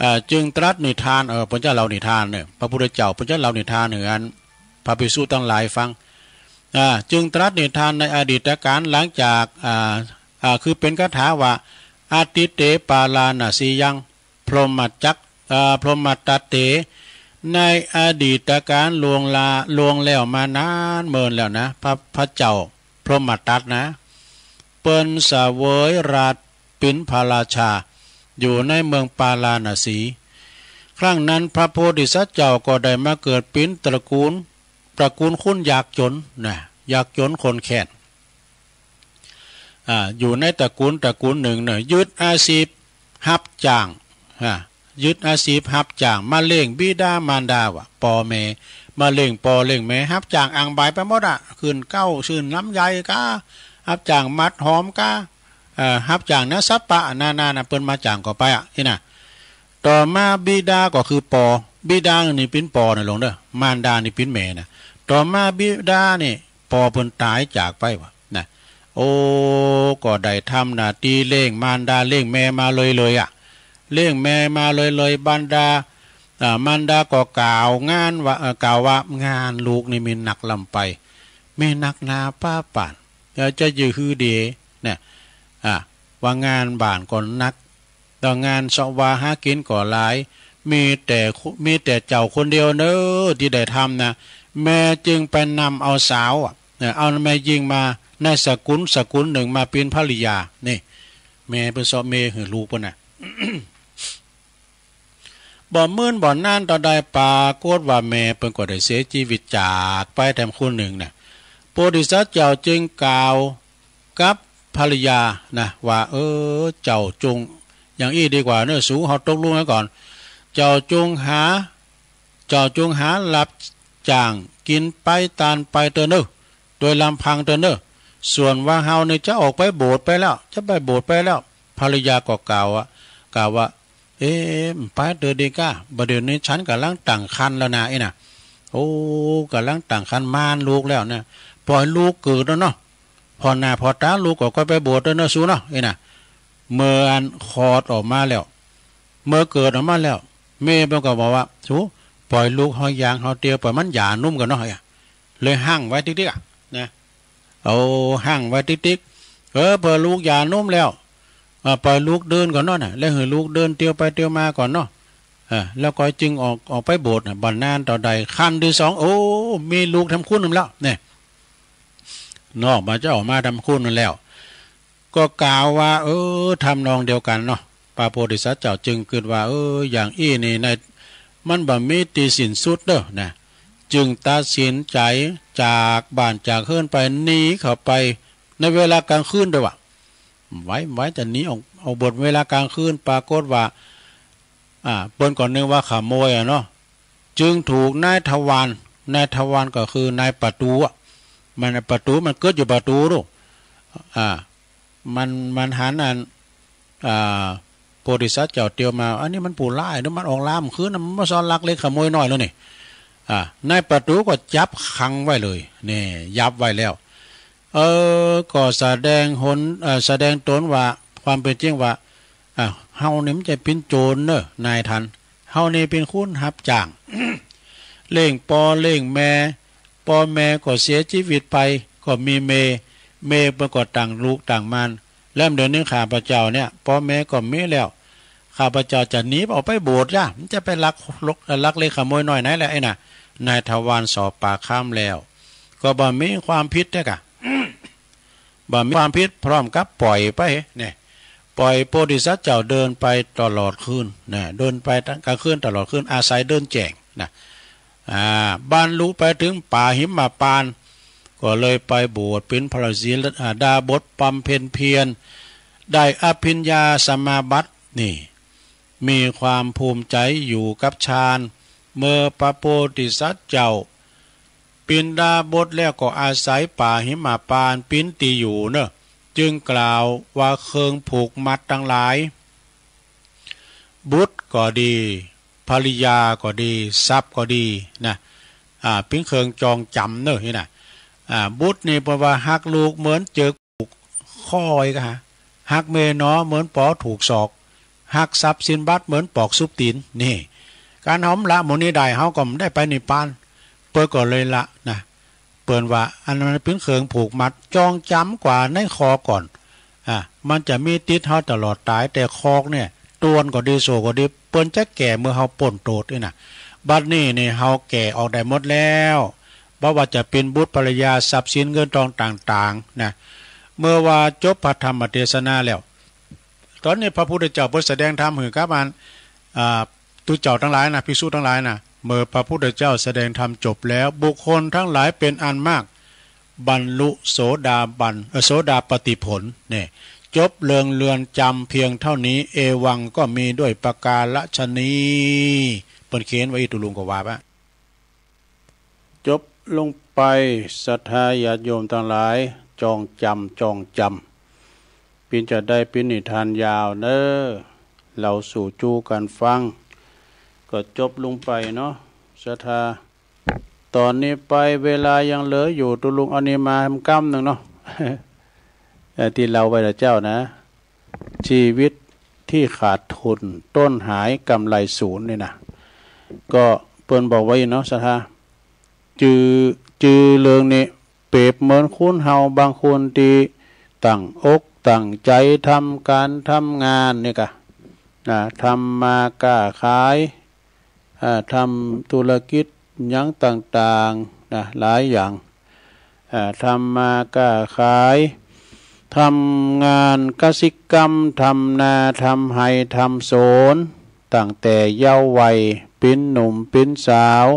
อ่า จึงตรัสนิทาน เออ เปิ้นจะเล่านิทานเนี่ย พระพุทธเจ้าเปิ้นจะเล่านิทานหื้ออันพระภิกษุตังหลายฟัง อ่า จึงตรัสนิทานในอดีตกาลหลังจาก อ่า อ่า คือเป๋นคาถาว่า อทิเตปาราณสียัง พรหมจัก เอ่อ พรหมตัตเต ในอดีตกาลล่วงลา ล่วงแล้วมานานเมินแล้วนะ พระ พระเจ้าพรหมทัตนะ เปิ้นเสวยราชเป๋นพระราชา อยู่ในเมืองปาราณสี ครั้งนั้นพระโพธิสัตว์เจ้าก็ได้มาเกิดเป๋นตระกูล ตระกูลคนยากจ๋นนะ ยากจ๋นคนแค้น อ่า อยู่ในตระกูล ตระกูลนึ่งเนี่ย ยึดอาชีพฮับจ้าง อ่า ยึดอาชีพฮับจ้าง มาเลี้ยงบิดามารดาว่ะ ป้อแม่ มาเลี้ยงป้อเลี้ยงแม่ ฮับจ้างอ่างใบไปหมดอะ ขึ้นเก๊า ขึ้นลำไยก้า ฮับจ้างมัดหอมก้า เอ่อ ฮับจ้างนะ สัปปะนานานะ เปิ้นมาจ้างก็ไปอะ นี่นะ ต่อมาบิดาก็คือป้อ บิดานี่เป๋นป้อนะโลมเนาะ มารดานี่เป๋นแม่นะ ต่อมาบิดานี่ ป้อเปิ้นต๋ายจากไปว่ะนะ โอ้ ก็ได้ทำหน้าตี้เลี้ยงมารดาเลี้ยงแม่มาเลยๆ อะ เลี้ยงแม่มาเลยๆ บรรดา อ่า มารดาก็กล่าวงานว่า เอ่อ กล่าวว่างานลูกนี่มีนักล้ำไป มีนักหนาป๊าป่าน แล้วจะอยู่หื้อดีเนี่ย อ่า ว่างานบ้านก็หนัก แล้วงานเซาะวาหากิ๋นก็หลาย มีแต่คุ มีแต่เจ้าคนเดียวเนาะตี้ได้ทำนะ แม่จึงไปนำเอาสาวอะ เออ เอาแม่ญิงมาในสกุล สกุลนึ่งมาเป๋นภริยา นี่ แม่เปิ้นเซาะเมหื้อลูกเปิ้นน่ะ บ่เมินบ่นานต่อได้ ปรากฏว่าแม่เปิ้นก็ได้เสียจีวิตจากไปแถมคนนึ่งน่ะ โพธิสัตว์เจ้าจึงกล่าวกับภริยานะว่า เออ เจ้าจง อย่างอี้ดีกว่าเนาะ สู เฮาตกลงกั๋นก่อน เจ้าจงหา เจ้าจงหารับจ้างกิ๋นไปตานไปเต๊อะเนาะ โดยลำพังเต๊อะเนาะ ส่วนว่าเฮานี่จะออกไปโบสถ์ไปแล้ว จะไปโบสถ์ไปแล้ว ภริยาก็กล่าวอะ กล่าวว่า เอ๊ะ ไปเต๊อะดีก้า บ่าเดี่ยวนี้ฉันก่ำลังตั้งครรภ์แล้วนะ อี้นะ โอ้ ก่ำลังตั้งครรภ์มานลูกแล้วนะ ปล่อยลูกเกิดแล้วเนาะ ผ่อหน้าผ่อต๋าลูกก็ค่อยไปโบสถ์เต๊อะเนาะสูเนาะ อี้นะ เมื่ออันคลอดออกมาแล้ว เมื่อเกิดออกมาแล้ว แม่เปิ้นก็บอกว่า สู ปล่อยลูกเฮายางเฮาเตียว ปล่อยมันหย่านุ่มก่อนเนาะ อี้ เลยห้างไว้ติ๊กๆ อะ นะ เอาห้างไว้ติ๊กๆ เออ เปื้อลูกหย่านุ่มแล้ว เออ ปล่อยลูกเดินก่อนเนาะน่ะ แล้วหื้อลูกเดินเตียวไปเตียวมาก่อนเนาะ เออ แล้วก็จึงออก ออกไปโบสถ์น่ะ บ่นานต่อได้ ครรภ์ตี้สอง โอ้ มีลูกแถมคนนึ่งแล้ว เนี่ย นอกมาจะออกมาแถมคนนึ่งแล้ว ก็กล่าวว่า เออ ทำนองเดียวกั๋นเนาะ พระโพธิสัตว์เจ้าจึงกึ๊ดว่า เออ อย่างอี้นี่ใน มันบ่มีตี้สิ้นสุดเนาะ นะ จึงตัดสินใจ๋จากบ้านจากเฮือนไป หนีเข้าไปในเวลากลางคืนด้วยว่ะ ไหว ไหว จะหนีออก ออกโบสถ์เวลากลางคืน ปรากฏว่า อ่า เปิ้นก็นึกว่าขโมยอะเนาะ จึงถูกนายทวาร นายทวารก็คือนายประตู๋อะ มัน ประตู๋มันเกิดอยู่ประตู๋ลูก อ่า มัน มันหันอัน อ่า โพธิสัตว์เจ้าเตียวมา อันนี้มันผู้ร้ายเนาะ มันออกลามคืนน่ะ มันมาซ่อนลักเล็กขโมยน้อยแล้วนี่ อ่า นายประตู๋ก็จับขังไว้เลย นี่ ยับไว้แล้ว เออ ก็แสดงหน เอ่อ แสดงตนว่า ความเป๋นจริงว่า อ่ะ เฮานี่มันจะเป๋นโจรเน่อ นายท่าน เฮานี่เป๋นคนฮับจ้าง เลี้ยงป้อเลี้ยงแม่ ป้อแม่ก็เสียจีวิตไป ก็มีเมย์ เมย์เปิ้นก็ตั้งลูกตั้งม่าน แล้วเดี๋ยวนี้ข้าพเจ้าเนี่ย ป้อแม่ก็มีแล้ว ข้าพเจ้าจะหนีออกไปโบสถ์จ้ะ มันจะไปลักลก ลักเล็กขโมยน้อยไหนแหละไอ้น่ะ นายทวารสอบปากคำแล้ว ก็บ่มีความผิดเด้อกะ บ่มีความผิด พร้อมกับปล่อยไปเนี่ย ปล่อยโพธิสัตว์เจ้าเดินไปตลอดคืนนะ เดินไปตั้งกลางคืนตลอดคืน อาศัยเดินแจ้งนะ อ่า บรรลุไปถึงป่าหิมพานต์ ก็เลยไปบวชเป๋นพระสีดาบสบำเพ็ญเพียร ได้อภิญญาสมาบัตินี่ มีความภูมิใจอยู่กับฌาน เมื่อพระโพธิสัตว์เจ้า ปิณฑาบสแล้วก็อาศัยป่าหิมพานต์เป๋นตี้อยู่เน่อ จึงกล่าวว่าเคืองผูกมัดตังหลาย บุตรก็ดี ภริยาก็ดี ทรัพย์ก็ดีนะ อ่า เป๋นเคืองจองจ๋ำเน่อนี่นะ อ่า บุตรนี่เปิ้นว่าฮักลูกเหมือนเจิกผูกข้อไอ้กะฮะ ฮักเมย์หนอเหมือนปอถูกศอก ฮักทรัพย์สินบัตรเหมือนปอกซุบตี๋น นี่ ก๋านเฮาบ่ละหมู่นี้ได้ เฮาก็บ่ได้ไปนิพพาน เปิ้นก็เลยละนะ เปิ้นว่าอันนั้นเป๋นเคืองผูกมัด จองจ๋ำกว่าในคอก่อน อ่ะ มันจะมีติดเฮาตลอดต๋าย แต่คอกเนี่ย ตวนก็ดี โซ่ก็ดี เปิ้นจะแก่เมื่อเฮาป๊นโต้ษนี่นะ บัดนี้นี่เฮาแก่ออกได้หมดแล้ว บ่ว่าจะเป๋นบุตรภริยา ทรัพย์สินเงินตองต่างๆ นะ เมื่อว่าจบพระธรรมเทศนาแล้ว ต๋อนนี้พระพุทธเจ้าเปิ้นแสดงธรรมหื้อกับอัน อ่า ตุ๊เจ้าตังหลายนะ ภิกษุตังหลายนะ เมื่อพระพุทธเจ้าแสดงธรรมจบแล้ว บุคคลทั้งหลายเป๋นอันมาก บรรลุโสดาบัน เอ่อ โสดาปัตติผลเนี่ย จบเรื่องเรือนจำเพียงเท่านี้ เอวังก็มีด้วยประการฉะนี้ เปิ้นเขียนไว้อี้ ตุ๊ลุงก็ว่าปะ จบลงไป ศรัทธาญาติโยมตังหลาย จองจ๋ำ จองจ๋ำ เป๋นจะได้เป๋นนิทานยาวเน่อ เล่าสู่จู้กั๋นฟัง ก็จบลงไปเนาะ ศรัทธา ต๋อนนี้ไปเวลายังเหลืออยู่ ตุ๊ลุงเอานี่มาแหมก้ำนึ่งเนาะ เอ่อ ตี้เล่าไว้ละเจ้านะ ชีวิตที่ขาดทุน ต้นหายกำไรศูนย์นี่นะ ก็เปิ้นบอกไว้เนาะ ศรัทธา จื้อ จื้อเรื่องนี้ เปรียบเหมือนคนเฮาบางคนตี้ตั้งอกตั้งใจ๋ทำก๋านทำงานนี่กะ นะ ทำมาค้าขาย อ่า ทำธุรกิจหยังต่างๆ นะ หลายอย่าง อ่า ทำมาค้าขาย ทำงานกสิกรรม ทำนา ทำไฮ่ ทำสวน ตั้งแต่เยาว์วัย เป๋นหนุ่ม เป๋นสาว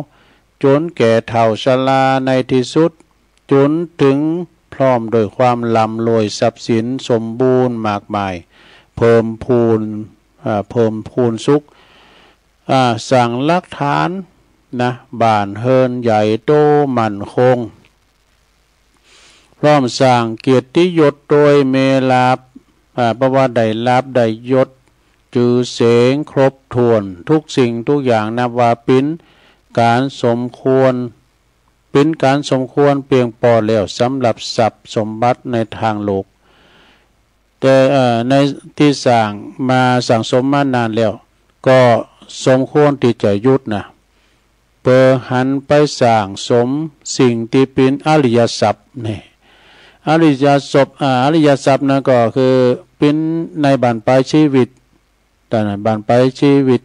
จ๋นแก่เฒ่าชรา ในตี้สุด จ๋นเถิงพร้อมด้วยความร่ำรวยทรัพย์สินสมบูรณ์มากมาย เพิ่มพูน อ่า เพิ่มพูนสุข อ่า สร้างรากฐานนะ บ้านเฮือนใหญ่โตมั่นคง พร้อมสร้างเกียรติยศโดยเมลาภ อ่า เพราะว่าได้ลาภได้ยศ จื้อเสียงครบถ้วน ทุกสิ่งทุกอย่างนับว่าเป๋นก๋านสมควร เป๋นก๋านสมควรเปียงปอแล้วสำหรับทรัพย์สมบัติในตางโลก แต่ เอ่อ ในตี้สร้างมาสั่งสมมานานแล้ว ก็สมควรตี้จะหยุดนะ เปื้อหันไปสั่งสมสิ่งตี้เป๋นอริยทรัพย์นี่ อริยทรัพย์ อ่า อริยทรัพย์นั้นก็คือเป๋นในบั้นปลายชีวิต แต่ในบั้นปลายชีวิต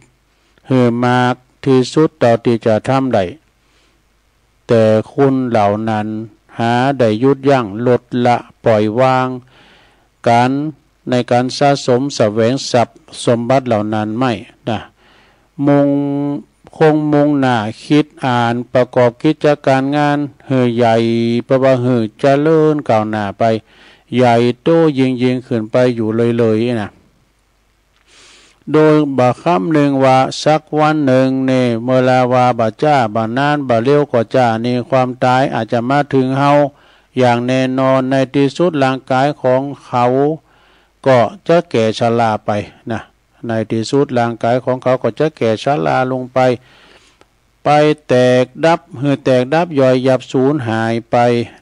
หื้อมากตี้สุดเต้าตี้จะทำได้ แต่คนเหล่านั้นหาได้หยุดยั้ง ลดละ ปล่อยวางก๋าน ในก๋านสะสมแสวงทรัพย์สมบัติเหล่านั้นไม่นะ มุ่ง คงมุ่งหน้าคิดอ่านประกอบกิจก๋านงานหื้อใหญ่ เพราะว่าหื้อเจริญก้าวหน้าไป ใหญ่โตยิ่งๆ ขึ้นไปอยู่เรื่อยๆ นะ โดยบ่คำนึงว่าสักวันนึ่งนี่ เมื่อลาว่าบ่จ๊า บ่นานบ่เร็วก็จ๊านี่ ความต๋ายอาจจะมาเถิงเฮาอย่างแน่นอน ในตี้สุดร่างก๋ายของเขาก็จะแก่ชราไปนะ ในตี้สุดร่างก๋ายของเขาก็จะแก่ชราลงไป ไปแตกดับ หื้อแตกดับย่อยยับสูญหายไป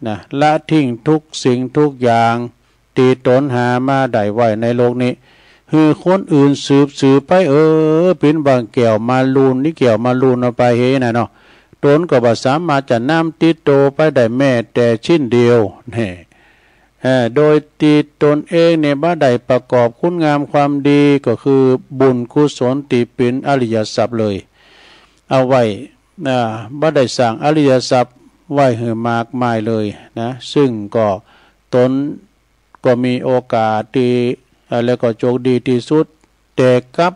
นะ ละทิ้งทุกสิ่งทุกอย่างตี้ตนหามาได้ไว้ในโลกนี้ หื้อคนอื่นสืบสืบไป เออ เป๋นบ่าแก้วมะลูน นี่แก้วมะลูนเอาไปเฮน่ะเนาะ ตนก็บ่สามารถจะน้ำติดโตไปได้แม้แต่ชิ้นเดียว แน่ เอ่อ โดยตี้ตนเองเนี่ยบ่ได้ประกอบคุณงามความดี ก็คือบุญกุศลตี้เป๋นอริยทรัพย์เลย เอาไว้ อ่า บ่ได้สร้างอริยทรัพย์ไว้หื้อมากมายเลยนะ ซึ่งก็ตนก็มีโอกาสตี้ เอ่อ แล้วก็โจคดีตี้สุด แต่กลับ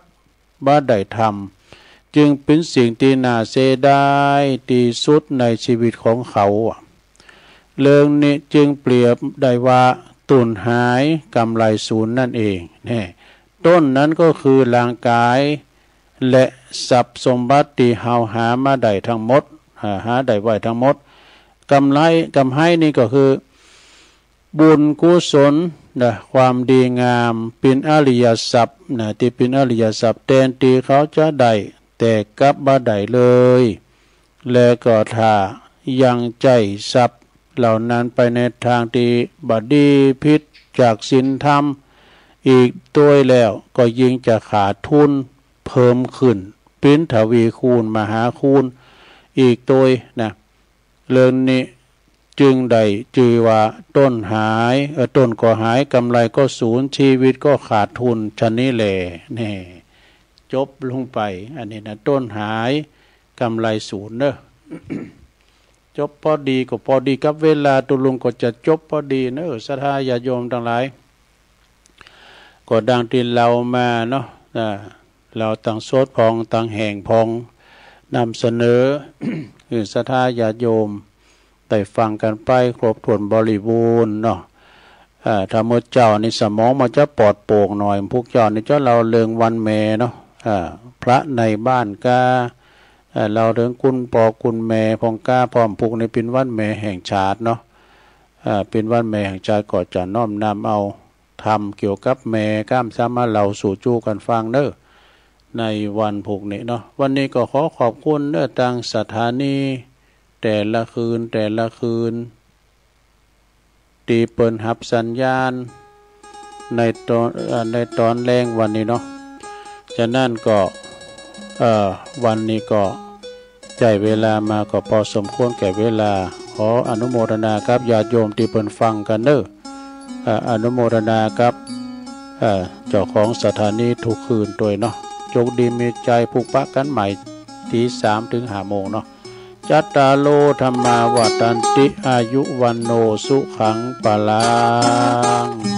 บ่ได้ทำ จึงเป๋นสิ่งตี้น่าเสียดายตี้สุดในชีวิตของเขาอะ เรื่องนี้จึงเปรียบได้ว่า ต้นหายกำไรศูนย์นั่นเอง แน่ ต้นนั้นก็คือร่างกาย และทรัพย์สมบัติตี้เฮาหามาได้ตังหมด หา หาได้ไว้ตังหมด กำไร กำไฮนี่ก็คือ บุญกุศลนะ ความดีงาม เป๋นอริยทรัพย์นะ ตี้เป๋นอริยทรัพย์ แตนตี้เขาจะได้ แต่กลับบ่ได้เลย และก็ถ้ายังใจ๊ทรัพย์เหล่านั้นไปในตางตี้บ่ดี ผิดจากศีลธรรมอีกตวยแล้ว ก็ยิ่งจะขาดทุนเพิ่มขึ้น เป๋นทวีคูณ มหาคูณอีกตวยนะ เรื่องนี้จึงได้จื้อว่า ต้นหาย เอ่อ ต้นก็หาย กำไรก็ศูนย์ ชีวิตก็ขาดทุน ชะนี้แล แน่ จบลงไป อันนี้นะ ต้นหายกำไรศูนย์เนาะ จบปอดีก็ปอดีกับเวลา ตุ๊ลุงก็จะจบปอดีเนาะ ศรัทธาญาติโยมตังหลาย ก็ดังตี้เล่ามาเนาะ อ่า เล่าตังสดพ่อง ตังแห้งพ่อง นำเสนอ หื้อศรัทธาญาติโยมได้ฟังกั๋นไปครบถ้วนบริบูรณ์เนาะ อ่า ถ้าเมื่อเจ๊านี่สมองมันจะปลอดโปร่งหน่อย พวกเจ๊านี่จะเล่าเรื่องวันแม่เนาะ อ่า พระในบ้านก้า อ่า เล่าเถิงคุณป้อคุณแม่พ่องก้า เพราะพวกนี้เป๋นวันแม่แห่งชาติเนาะ อ่า เป๋นวันแม่แห่งชาติ ก็จะน้อมนำเอาธรรมเกี่ยวกับแม่ก้ามซ้ำมาเล่าสู่จู้กั๋นฟังเนาะ ในวันพวกนี้เนาะ วันนี้ก็ขอขอบคุณเนาะ ตางสถานี แต่ละคืน แต่ละคืน ตี้เปิ้นฮับสัญญาณ ในตอน เอ่อ ในตอนแลงวันนี้เนาะ ฉะนั้นก็ เอ่อ วันนี้ก็ใจ๊เวลามาก็พอสมควรแก่เวลา ขออนุโมทนากับญาติโยมตี้เปิ้นฟังกั๋นเนาะ เอ่อ อนุโมทนากับ เอ่อ เจ้าของสถานีทุกคืนตวยเนาะ โจคดีมีชัย พบปะกั๋นใหม่ ตีสามเถิงห้าโมงเนาะ จัตตาโร ธัมมา วัฑฒันติ อายุ วัณโณ สุขัง พลัง